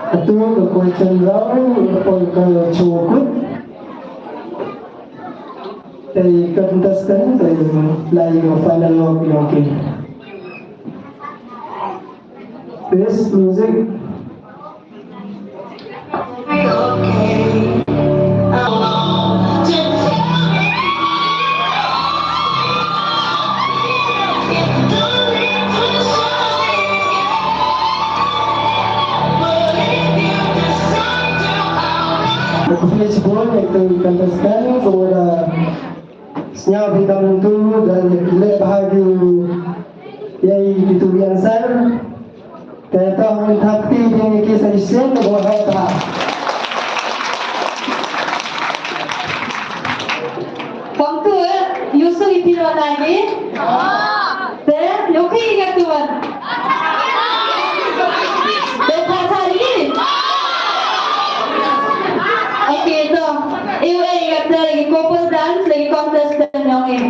Kato ka question round, ka poi ka shong kut. Te contestant, te lai ka final round, okay. Please, music. Khublei shibun ïa ki contestant kiba da sñiaw phi kam tu da leh bha ki ïa ki tu ki answer. Te to ngin thap kti ïa ki sa shisien kiba heh bha. Kong tu eh, ïu suk ïa phi ruh na ngi. Te, ïoh ki ïa tu wan. Te, pha sa ri. Okay, to. Ïoh eh, ïa te, ïa ki couples dance, ïa ki contestant ïong eh.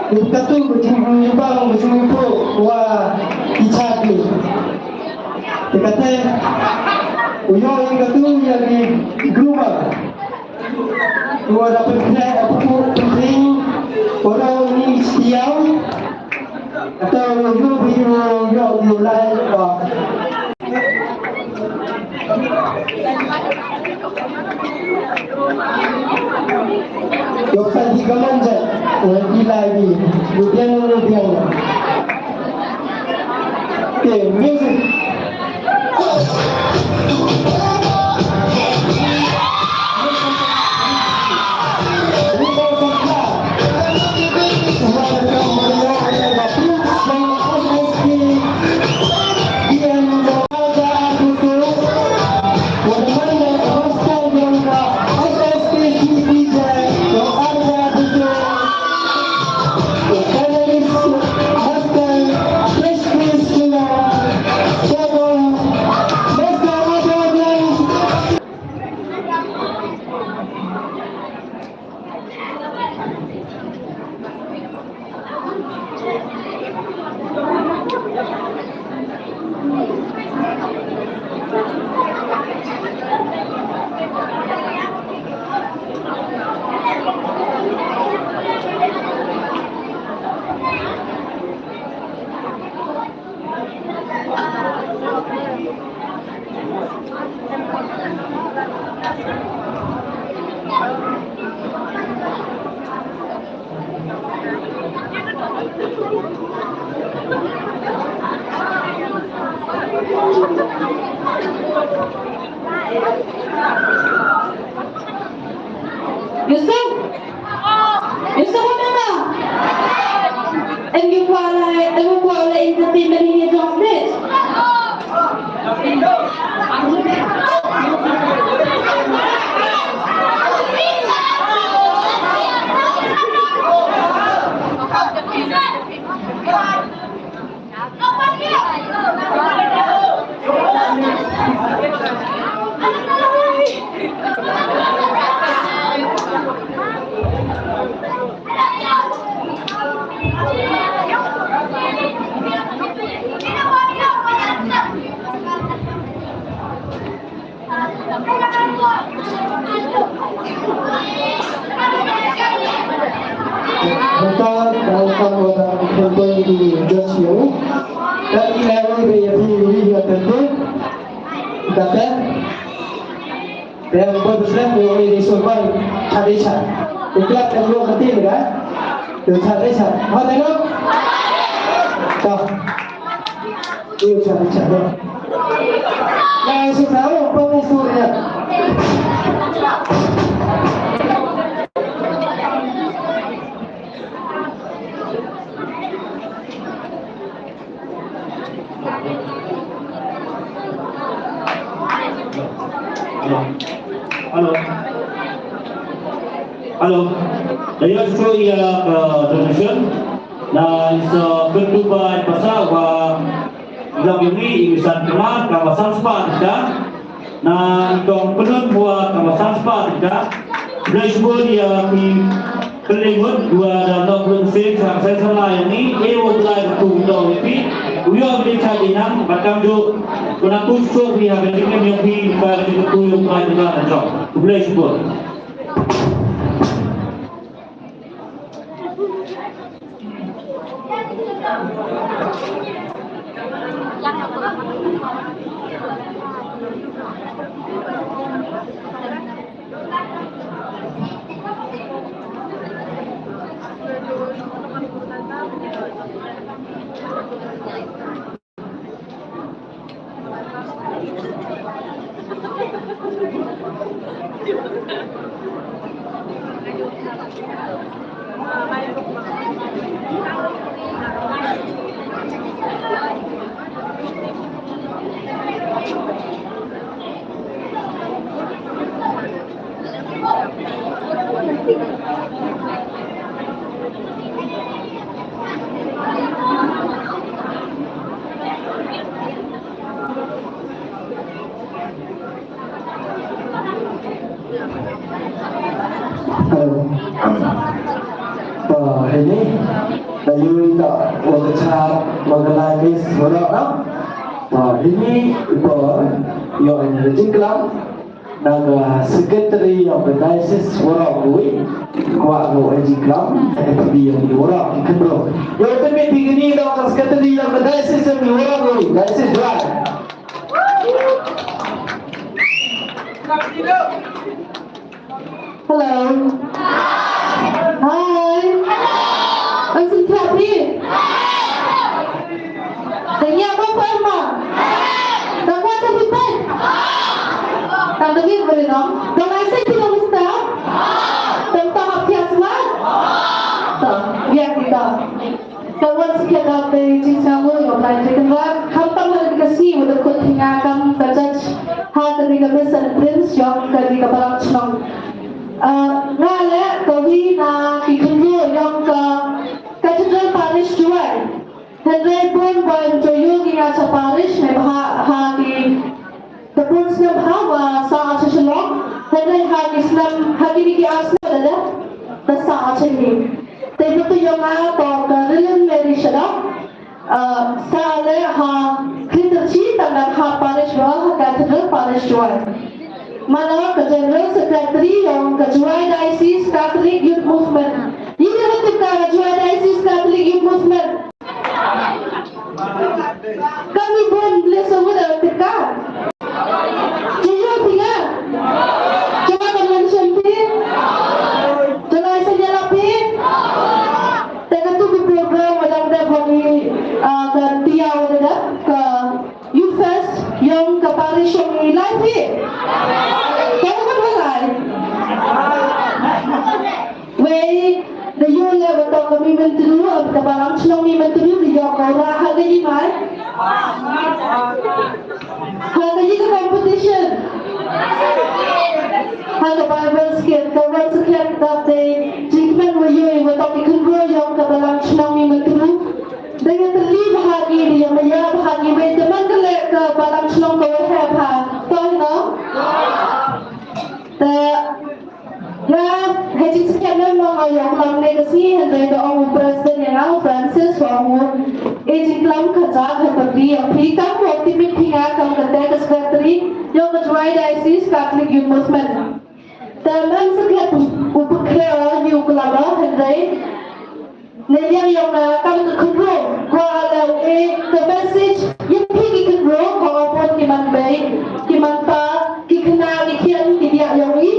Ïa katu ka jingïabang ka jingïaphuh wa ki cha ki. Te kata u ïoh ïa katu ïa ki groomer. Wa da pynkhreh, pynkhreh, pynkhreh, ora u ni stiaw. Ata u ïoh, u ïoh, u ïoh, u ïoh lai, uh, ïoh sa di ka man ja, uh, di lai di, u biang, u biang. Okay, music. Yusuf? Yusuf, what happened? And you call, like, and you call, like, entertainment in your job, please? Mynta ka u kam u dang pynbeit ïa ki judge ïa u. Kat ki level ba ïa phi ïa phi ïa pynbeit. Kata. Te ym pat bsem ïa u dei sur bai. Chadei chad. Te klap te klop kati ka. Te chadei chad. Ha te no. Ta. Ïa, chadei chad. Ïa, sur ta, ïa, pat sur ïa. Hello. Hello. Hello. Da ïoh shuh ïa ka donation. Na sa kyntu ba ïa pasa wa ïa ngi i san kena ka ba san spah ka. Na tong pynun bua ka ba san spah ka. Blei shibun ïa ki kylling ngut dua da nok lung sing sa sa sa la ïa ngi e wo blai ka tu do ïa pi. U ïoh bli cha di nang ba tam ju. Kuna tu suk ïa ka di nang ïa pi ba ka di tu ïa blai ka na jong. Blei shibun. Hello. To, ini da yui ta wa ka cha wa ka lai mis wa da. To, ini ipo yo in the jingklam. Na ka secretary of the diocese waroh kawei. Kwah ka N G Club, N P B, waroh ki khyndew. Ïa ka mih phi kini da ka secretary of the diocese, waroh kawei, diocese Jowai. Hello. Hi. Ang singkla phi. Tang ïa ba pher ma. Tang wat sa phi peit. Tang da wit bari nong. Tang ai sa kilo mista. Tang tang ap pia sma. Tang ïa kita. Tang wan sa kya dap dei jingsa mo ïa bai jingkynrad. Khamtam ha ka sngi wa da kut tynga kam ka judge ha ka dei ka Miss and Prince yong ka dei ka balang chnong. Ah, nga leh ka wi na ki khyndew yong ka Cathedral Parish Jowai. Hynrei bun bun to ïoh ki nga cha parish ne bha ha ki, te bun snem ha wa sa acha Shillong. Hynrei ha ki snem ha ki ni ki ar snem da da da sa acha ni. Te butu ïoh nga to ka Rilin Mary Shadap. Ah, sa le ha Khristchurch tang da ha parish wa ha Cathedral Parish Jowai. Mano ka General Secretary yong ka Jowai Diocese Catholic Youth Movement. Yini rutuk ka Jowai Diocese Catholic Youth Movement. Kami bun le semua dah dekat. Jujur tiga. Coba kalian sempit. Jangan senyalapi. Tengah tu program wadang dah bagi, ah, ke tiaw dah ke Youth Fest. Yang Ka mut ba lai. Wei, da ïoh leh ba toh ka Mihmyntdu, ka Balang Chnong Mihmyntdu, da ïoh ka rah ha ka yi mai. Ha ka yi ka competition. Ha ka Bible skit, ka Word Skit, ka dei jingkmen wa ïoh wa toh ki khynroo yong ka Balang Chnong Mihmyntdu. Da ïa tylli bha ki, da ïa maya bha ki, wei da man ka leh ka Balang Chnong ka wa heh bha. Toh no? Te Nga, hei jingskhem lem nga ïoh klam ne ka sngi, hynrei da ong u president ïa nga u Francis, wa ong u, e jingklam ka jaka ka pyrdi ïa phi, kam wa tipmit phi nga kam kata ka secretary yong ka Jowai Diocese Catholic Youth Movement. Te mem sa klet u pynkhreh ïa u klam, hynrei Na liang yong nga kam ka khynroo, kwah leh u e ka message ïa phi ki khynroo, ka wa bun ki man bei, ki man pa, ki khynnah, ki khian, ki diah yong i.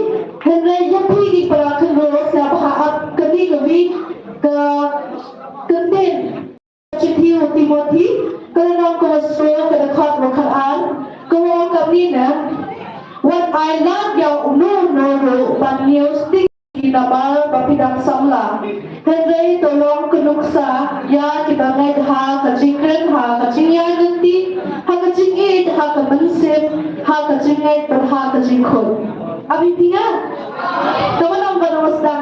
Hynrei ïa phi ki para khynroo, sngap ha ap kane ka wi ka kyntien. Shithi u Timothi, ka lynnong ka wa soo, ka dkhot wa khatar, ka wa ong kumne na, wat ai lad ïa uno uno ruh ban ñiew sting. Ki namar ba phi dang samla. Hynrei to long ka nuksa ïa kiba ngeit ha ka jingkren, ha ka jingïaid lynti, ha ka jingïeit, ha ka mynsiem, ha ka jingngeit bad ha ka jingkhuid. Ap ïa phi nga. Ka ban ong ka nuksa.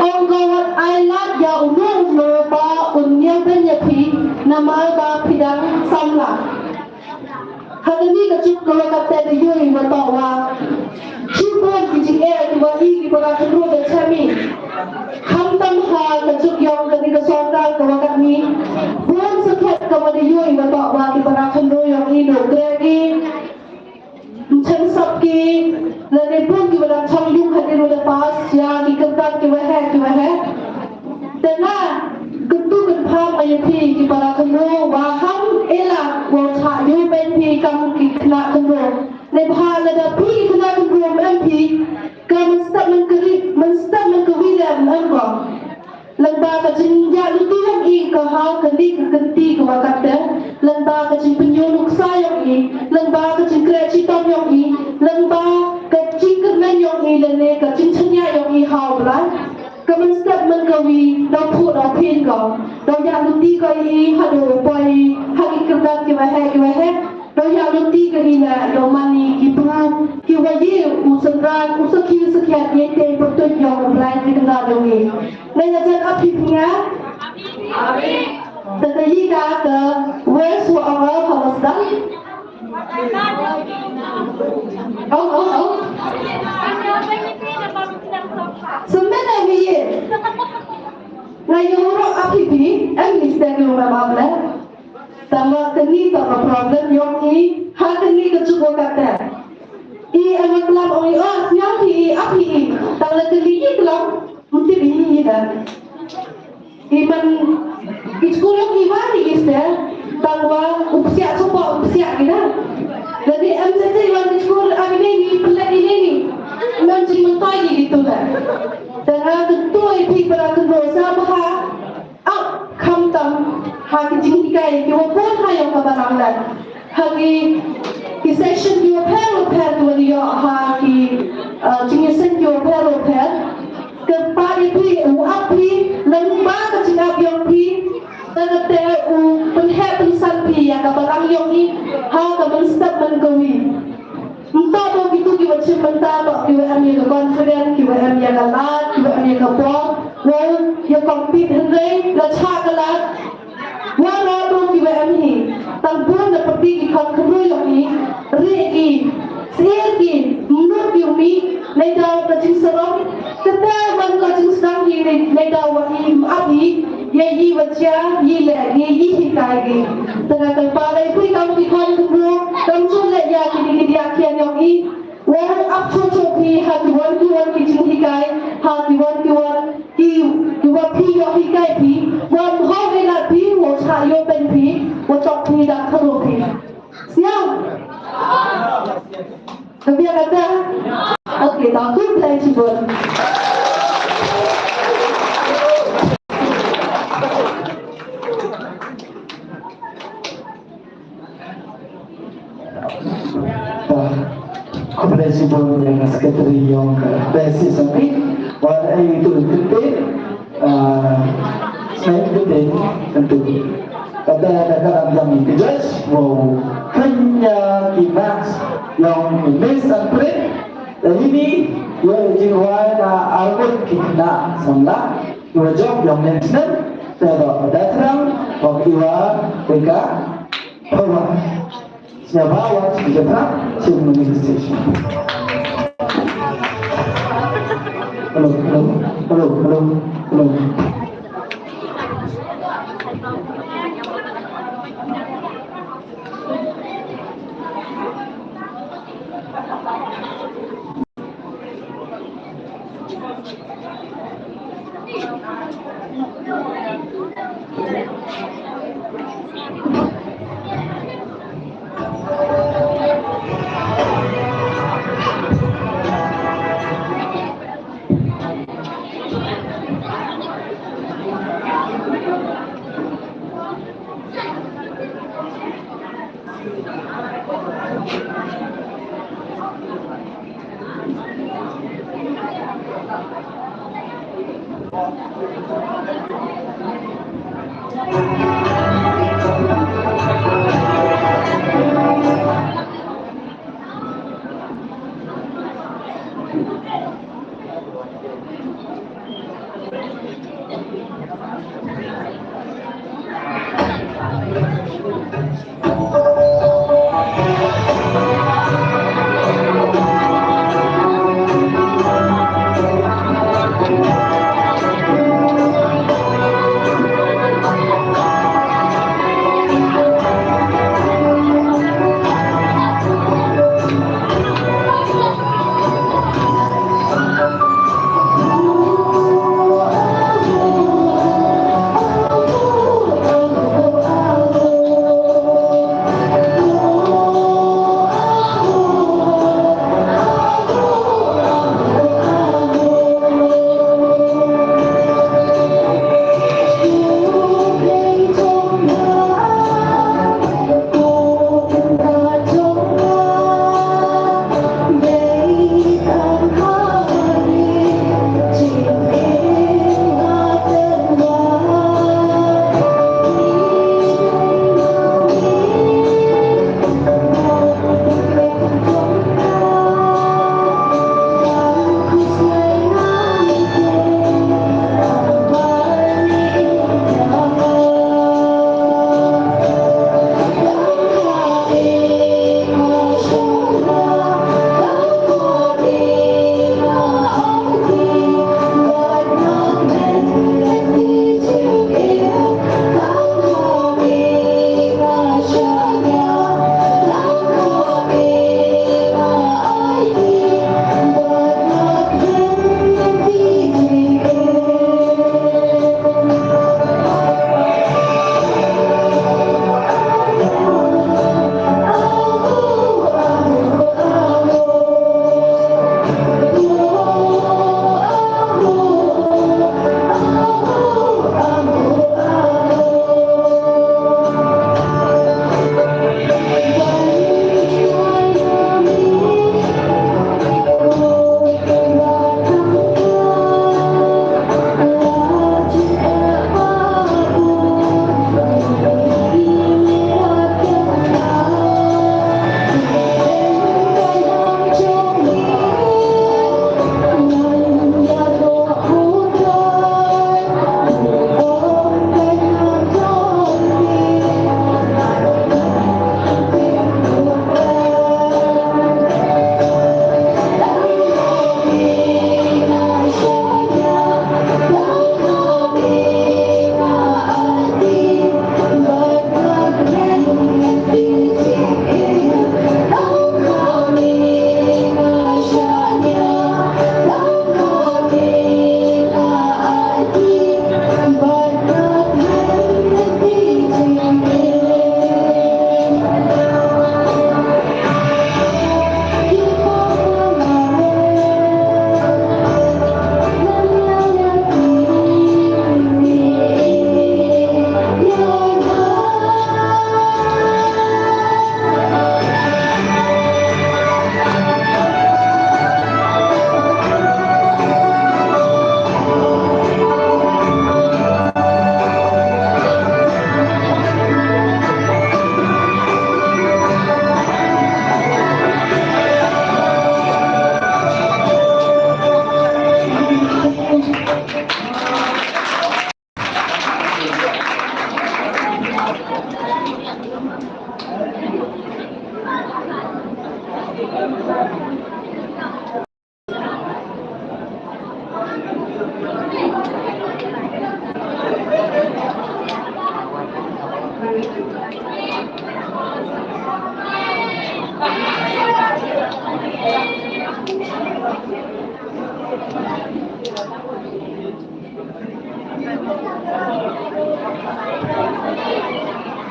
Ong ko wat ai lad ïa uno uno ba un ñiewbeiñ ïa phi namar ba phi dang samla. Ha kane ka juk ka wa kata da ïohi wa toh wa shibun ki jingeh ki wa i ki para khynroo da chami. Khamtam ha ka juk yong kane ka sorkar ka wa kata ni. Bun sakhet ka wa da ïohi wa toh wa ki para khynroo yong i no krek i. Chen sap ki lane bun ki wa da chong yung ha ki ru da pas ïa ki kyrdan ki wa heh ki wa heh. Te nga kyntu kynpham ïa phi ki para khynroo wa ham ïa la wa cha ïoh ben phi kam ki khynnah khynroo. Neibhah lada phi ki khynnah khynroo em phi ka mynstep mynkawi, mynstep mynkawi leh em ko. Lyngba ka jingïaid lynti yong i ka ha kane ka kynti ka wa kata. Lyngba ka jingpynïoh nuksa yong i, lyngba ka jingkhreh chitom yong i, lyngba ka jingkyrmen yong i lane ka jingchynniah yong i ha u Blai. Ka mynstep mynkawi, daw phuh daw phin ko. Daw ïaid lynti ko i, haduh u poi, ha ki kyrdan ki wa heh, ki wa heh. Daw ïaid lynti ko i leh, daw mane ki bru, ki wa ïeh, u synran, u sakhi, u sakhiat, ïa te pyrtuid yong u Blai ki kynda dong i. Ngan ïa jan ap hi phi nga. Amen. Te ka yi ka ka wes wa ong ong ha wa sdang. Ong, ong, ong. Symmen na wi ye. Nga ïoh ro ap hi phi, em ni sdang ïoh ma ma ble. Tangba kane ka problem yong i, ha kane ka juk wa kata. I em wa klam ong i, oh, sñiaw hi i, ap hi i. Tang la kali i klam, mti bi hi i da. I man, i skur yong i wa ni i ste, tangba u psiak sopa u psiak i da. Lani em se se i wan i skur, ap i ne ni, plet i ne ni. Man jing man toi i gitu da. Tang la katu i phi para kynroo sa bha. Ap khamtam ha ki jinghikai ki wa bun ha yong ka balang lad. Ha ki, ki session ki wa pher wa pher ki wa ïoh ha ki, uh, jingïaseng ki wa pher wa pher. Ka pa i phi u ap phi lyngba ka jingap yong phi. Ka kate u pynheh pynsan phi ïa ka balang yong i ha ka mynstep mynkawi. Mynta to kitu ki wa chim mynta to ki wa em ïa ka confident, ki wa em ïa ka lad, ki wa em ïa ka bor, wa ïa compete hynrei la chah ka lad. Wa ra to ki wa em hi. Tang bun na pyrdi ki khon khynroo yong i, rieh ki, syier ki, mut ki umi, neidaw ka jingsarong. Kata wan ka jingsdang hi, neidaw wa i ap hi. Ïa i wa jia, i leh, ïa i hikai i. Tang nga kyrpad ïa phi kam ki khon khynroo, kam jur leh ïa kine ki diah khian yong i. Wa ap cho cho phi ha ki wan ki wan ki jinghikai, ha ki wan ki wan ki, ki wa phi ïoh hikai phi. Wa mhaw ïa la phi, wa cha ïoh ben phi, wa tok phi da kharo phi. Siang. Ka biang kata. Okay, tang ku play chibun. Khublei shibun ïa ka secretary yong ka P S C Sangti. Wat ai tu kete, ah, snai kete tentu. Kata kata lam jam ni kejat, wow, kanya ki marks yong Miss Sangti. Dah ini, ya jingwai na arbut ki na samla. Iwa jop yong nen snem, te do da terang, wa iwa beka, bawa. Snya bawa, snya jatra, snya manifestation. Hello, hello, hello, hello, hello.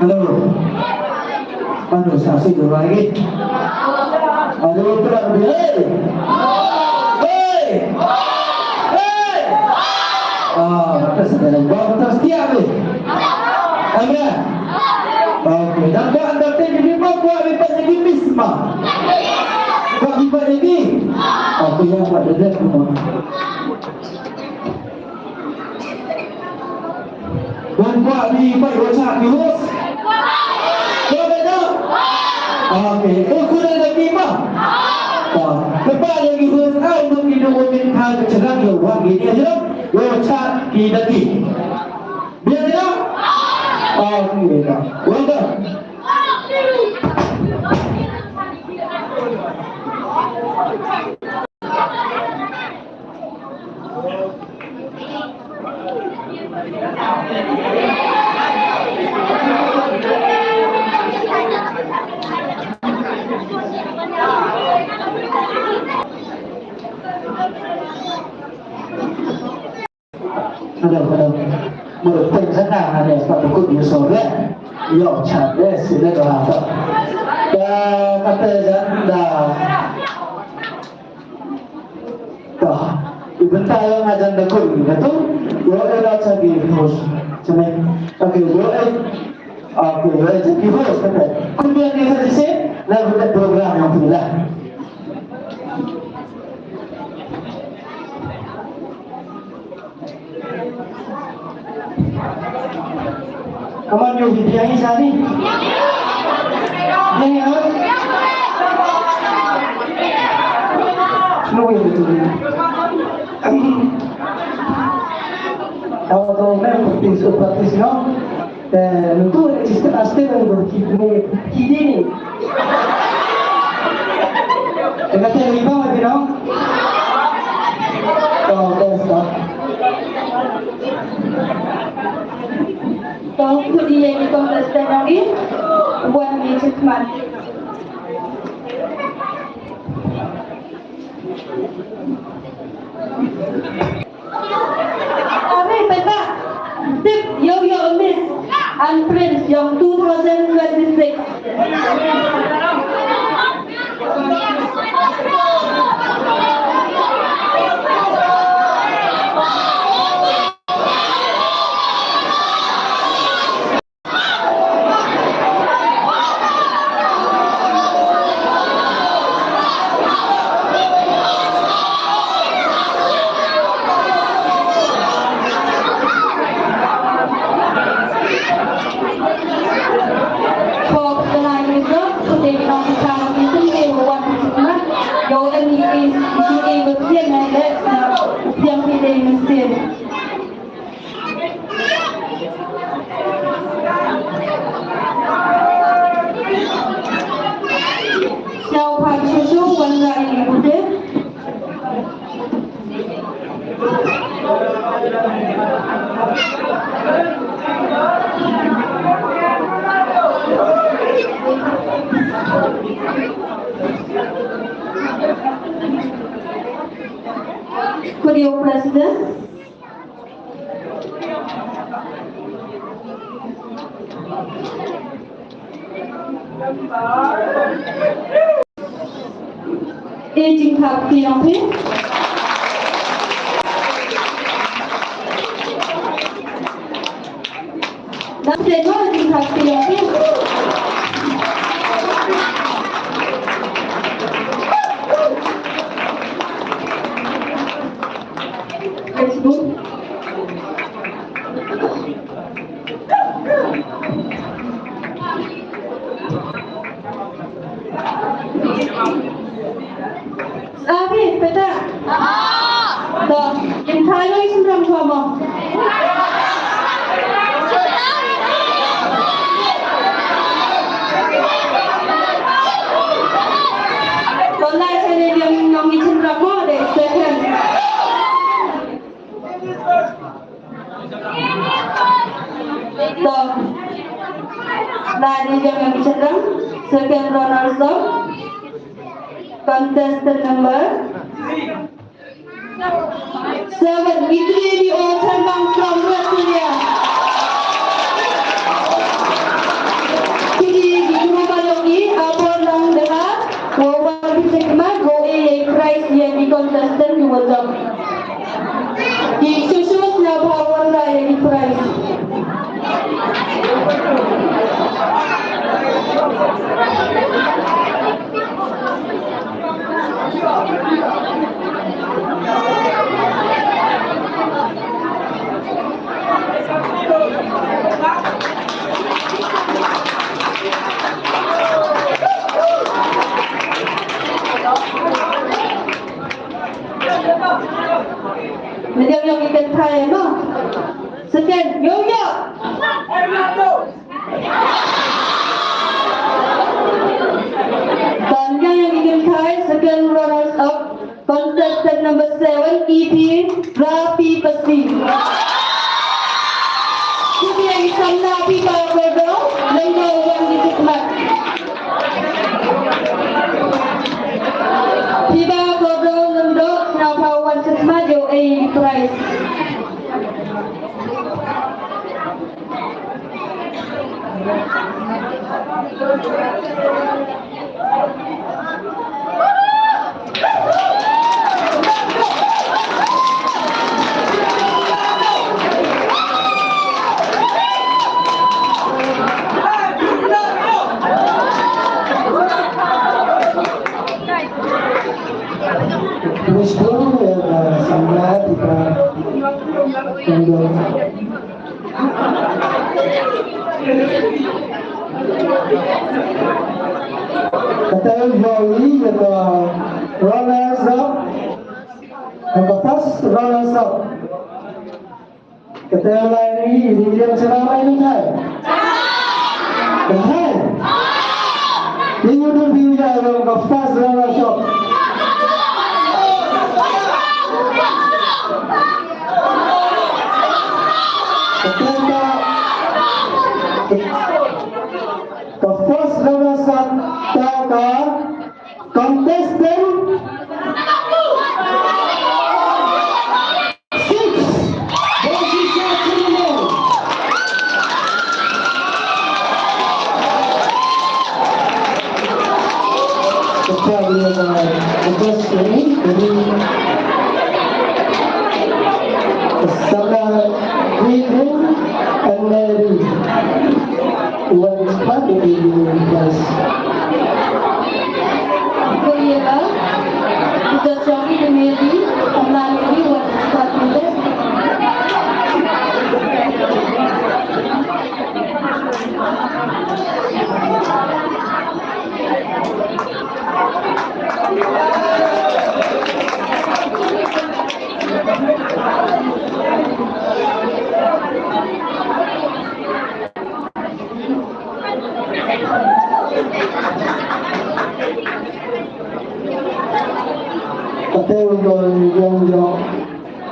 Hello. Aduh, sa sih dulu lagi. Aduh, berat dia. Hei. Hei. Hei. Ah, kata sedang bawa terus tiap ni. Amin. Okey, dan buat anda tadi ni mau buat lepas lagi misma. Buat lepas lagi. Okey, yang buat dia semua. Wan kwah bi peit wa chah ki host. Kwah bi da? Okay, eh, kuda da ki ma. Kwah. Lepas lagi host, au no ki dong wa min ka ka cherang yo wa ki ni aja. Wa chah ki da ki. Biar da? Okay da. Welcome. Hello, hello. Murut teng sana ada Pak Tukut Yusuf ya. Yo, chat deh, sini tuh apa? Da kata janda. Dah. Ibentar yang ajan da kun gitu. Yo, eh, dah cagi host. Sini. Oke, yo, eh. Oke, yo, eh, cagi host kata. Kemudian kita di sini, lalu ada program yang tu lah. Kaman ïoh biang ïa sani. Biang ïa. Snow ïa betul. Tahu tahu mem practice practice no. Eh, ntu register aste dan berkidney, kidney. Dengan saya lima lagi no. Oh, best lah. Kong kudi yang di kong best dan lagi. Buat ni cekman. Are peta tip ïoh ïoh Miss and Prince ïoh two thousand twenty-six. Siaw pha shu shu wan ra ïa ki pute. Khudiu President. E jingkha kti jong phi. Dang te jong jingkha kti jong phi. Let's go. Abi, peta. To, in thayo in ram khamo. Tadi jangan bicara, second runner up, contestant number seven, Mitri Rio Thanbang from West India. Kini di guru balongi, Abor Nang Deha, Wawan Bichekma, Go A A Prize, yang di contestant di WhatsApp. Ki shuh shuh sngewbha wanrah ïa ki prize. Nang ïa ki kynthai mo. Second, ïa ïa. Tang ïa ki kynthai, second runners up, contestant number seven, Ipi Rapi Pasi. Khublei ïa i samla Piba Kordor, lyngdoh wan ki khmat. Piba Kordor Lyngdoh, sngewbha wan khmat ïa u A A prize. Respond, eh, samla Piba Kordor. Kata ïa ka runners up, ïa ka first runners up. Kata ïa lai ni, ni ïa chana mai ni kai. Kai. Ni ïa ka first runners up. Ka, ka first runners up, ka, ka contestant six. Bosika Chirimo. Ka family of, uh, the best for me, for me. Samla Queen and Mary. What is part of the Union Plus? Korea, kita cari di Mary, Samla Mary, what is part of the Pateng don yong yong.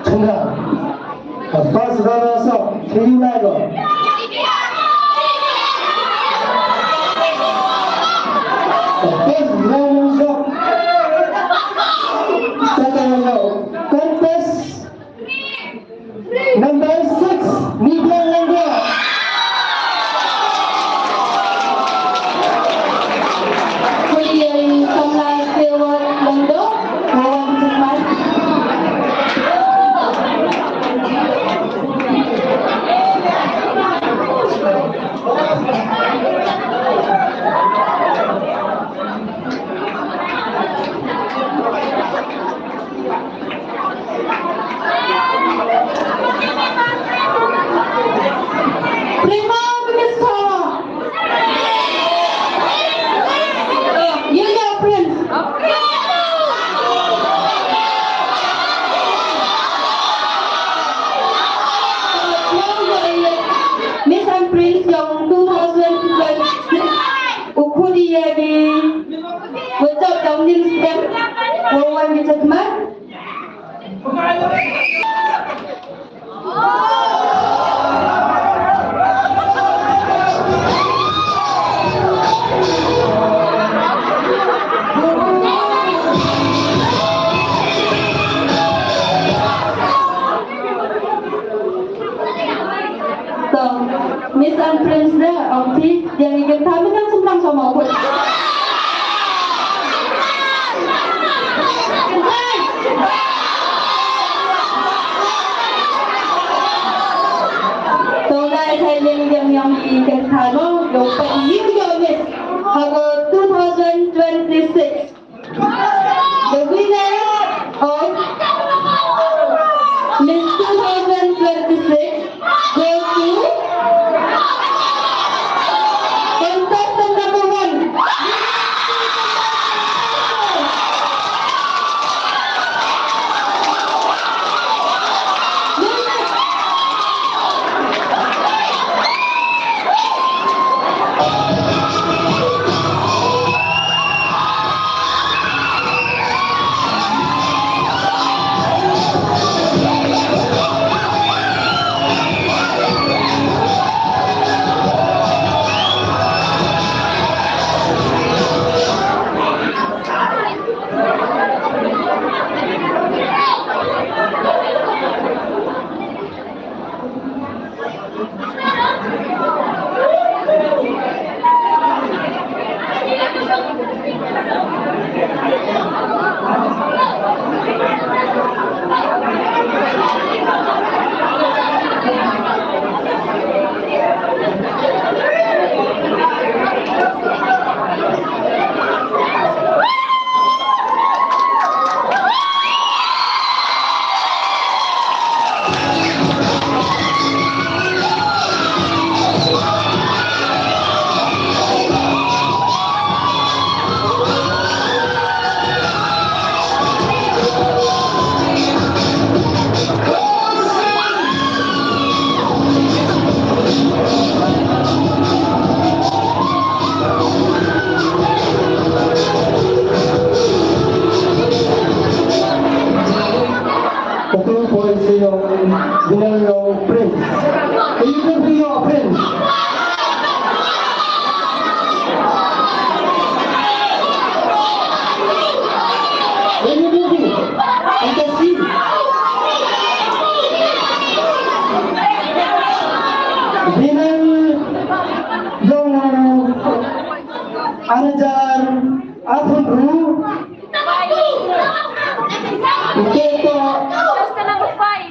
Tengah. First runners up, Sri Nagar. First runners up. Tata Nagar. Contest number six, Nibiang Langdoh. Kuliah Samla Stewart Langdoh, Wawan Jukman. Prima Minister. Yulia Prince. Miss and Prince jong two thousand twenty-six. U khun ïa ki. What's up, downhill step? Wawan Jukman. Sumrang sama aku. Tolai thailing yang yang i kan kano, do pa i yo mis. Hago two thousand twenty-six. The winner of Miss two thousand twenty-six goes to contestant number one. Katu poi sha ïong, ïong, ïong Prince. Are you ready for your Prince? Are you ready? I can see. Winner ïong ar hajar arphew hynriew. Ïa ka contestant number five.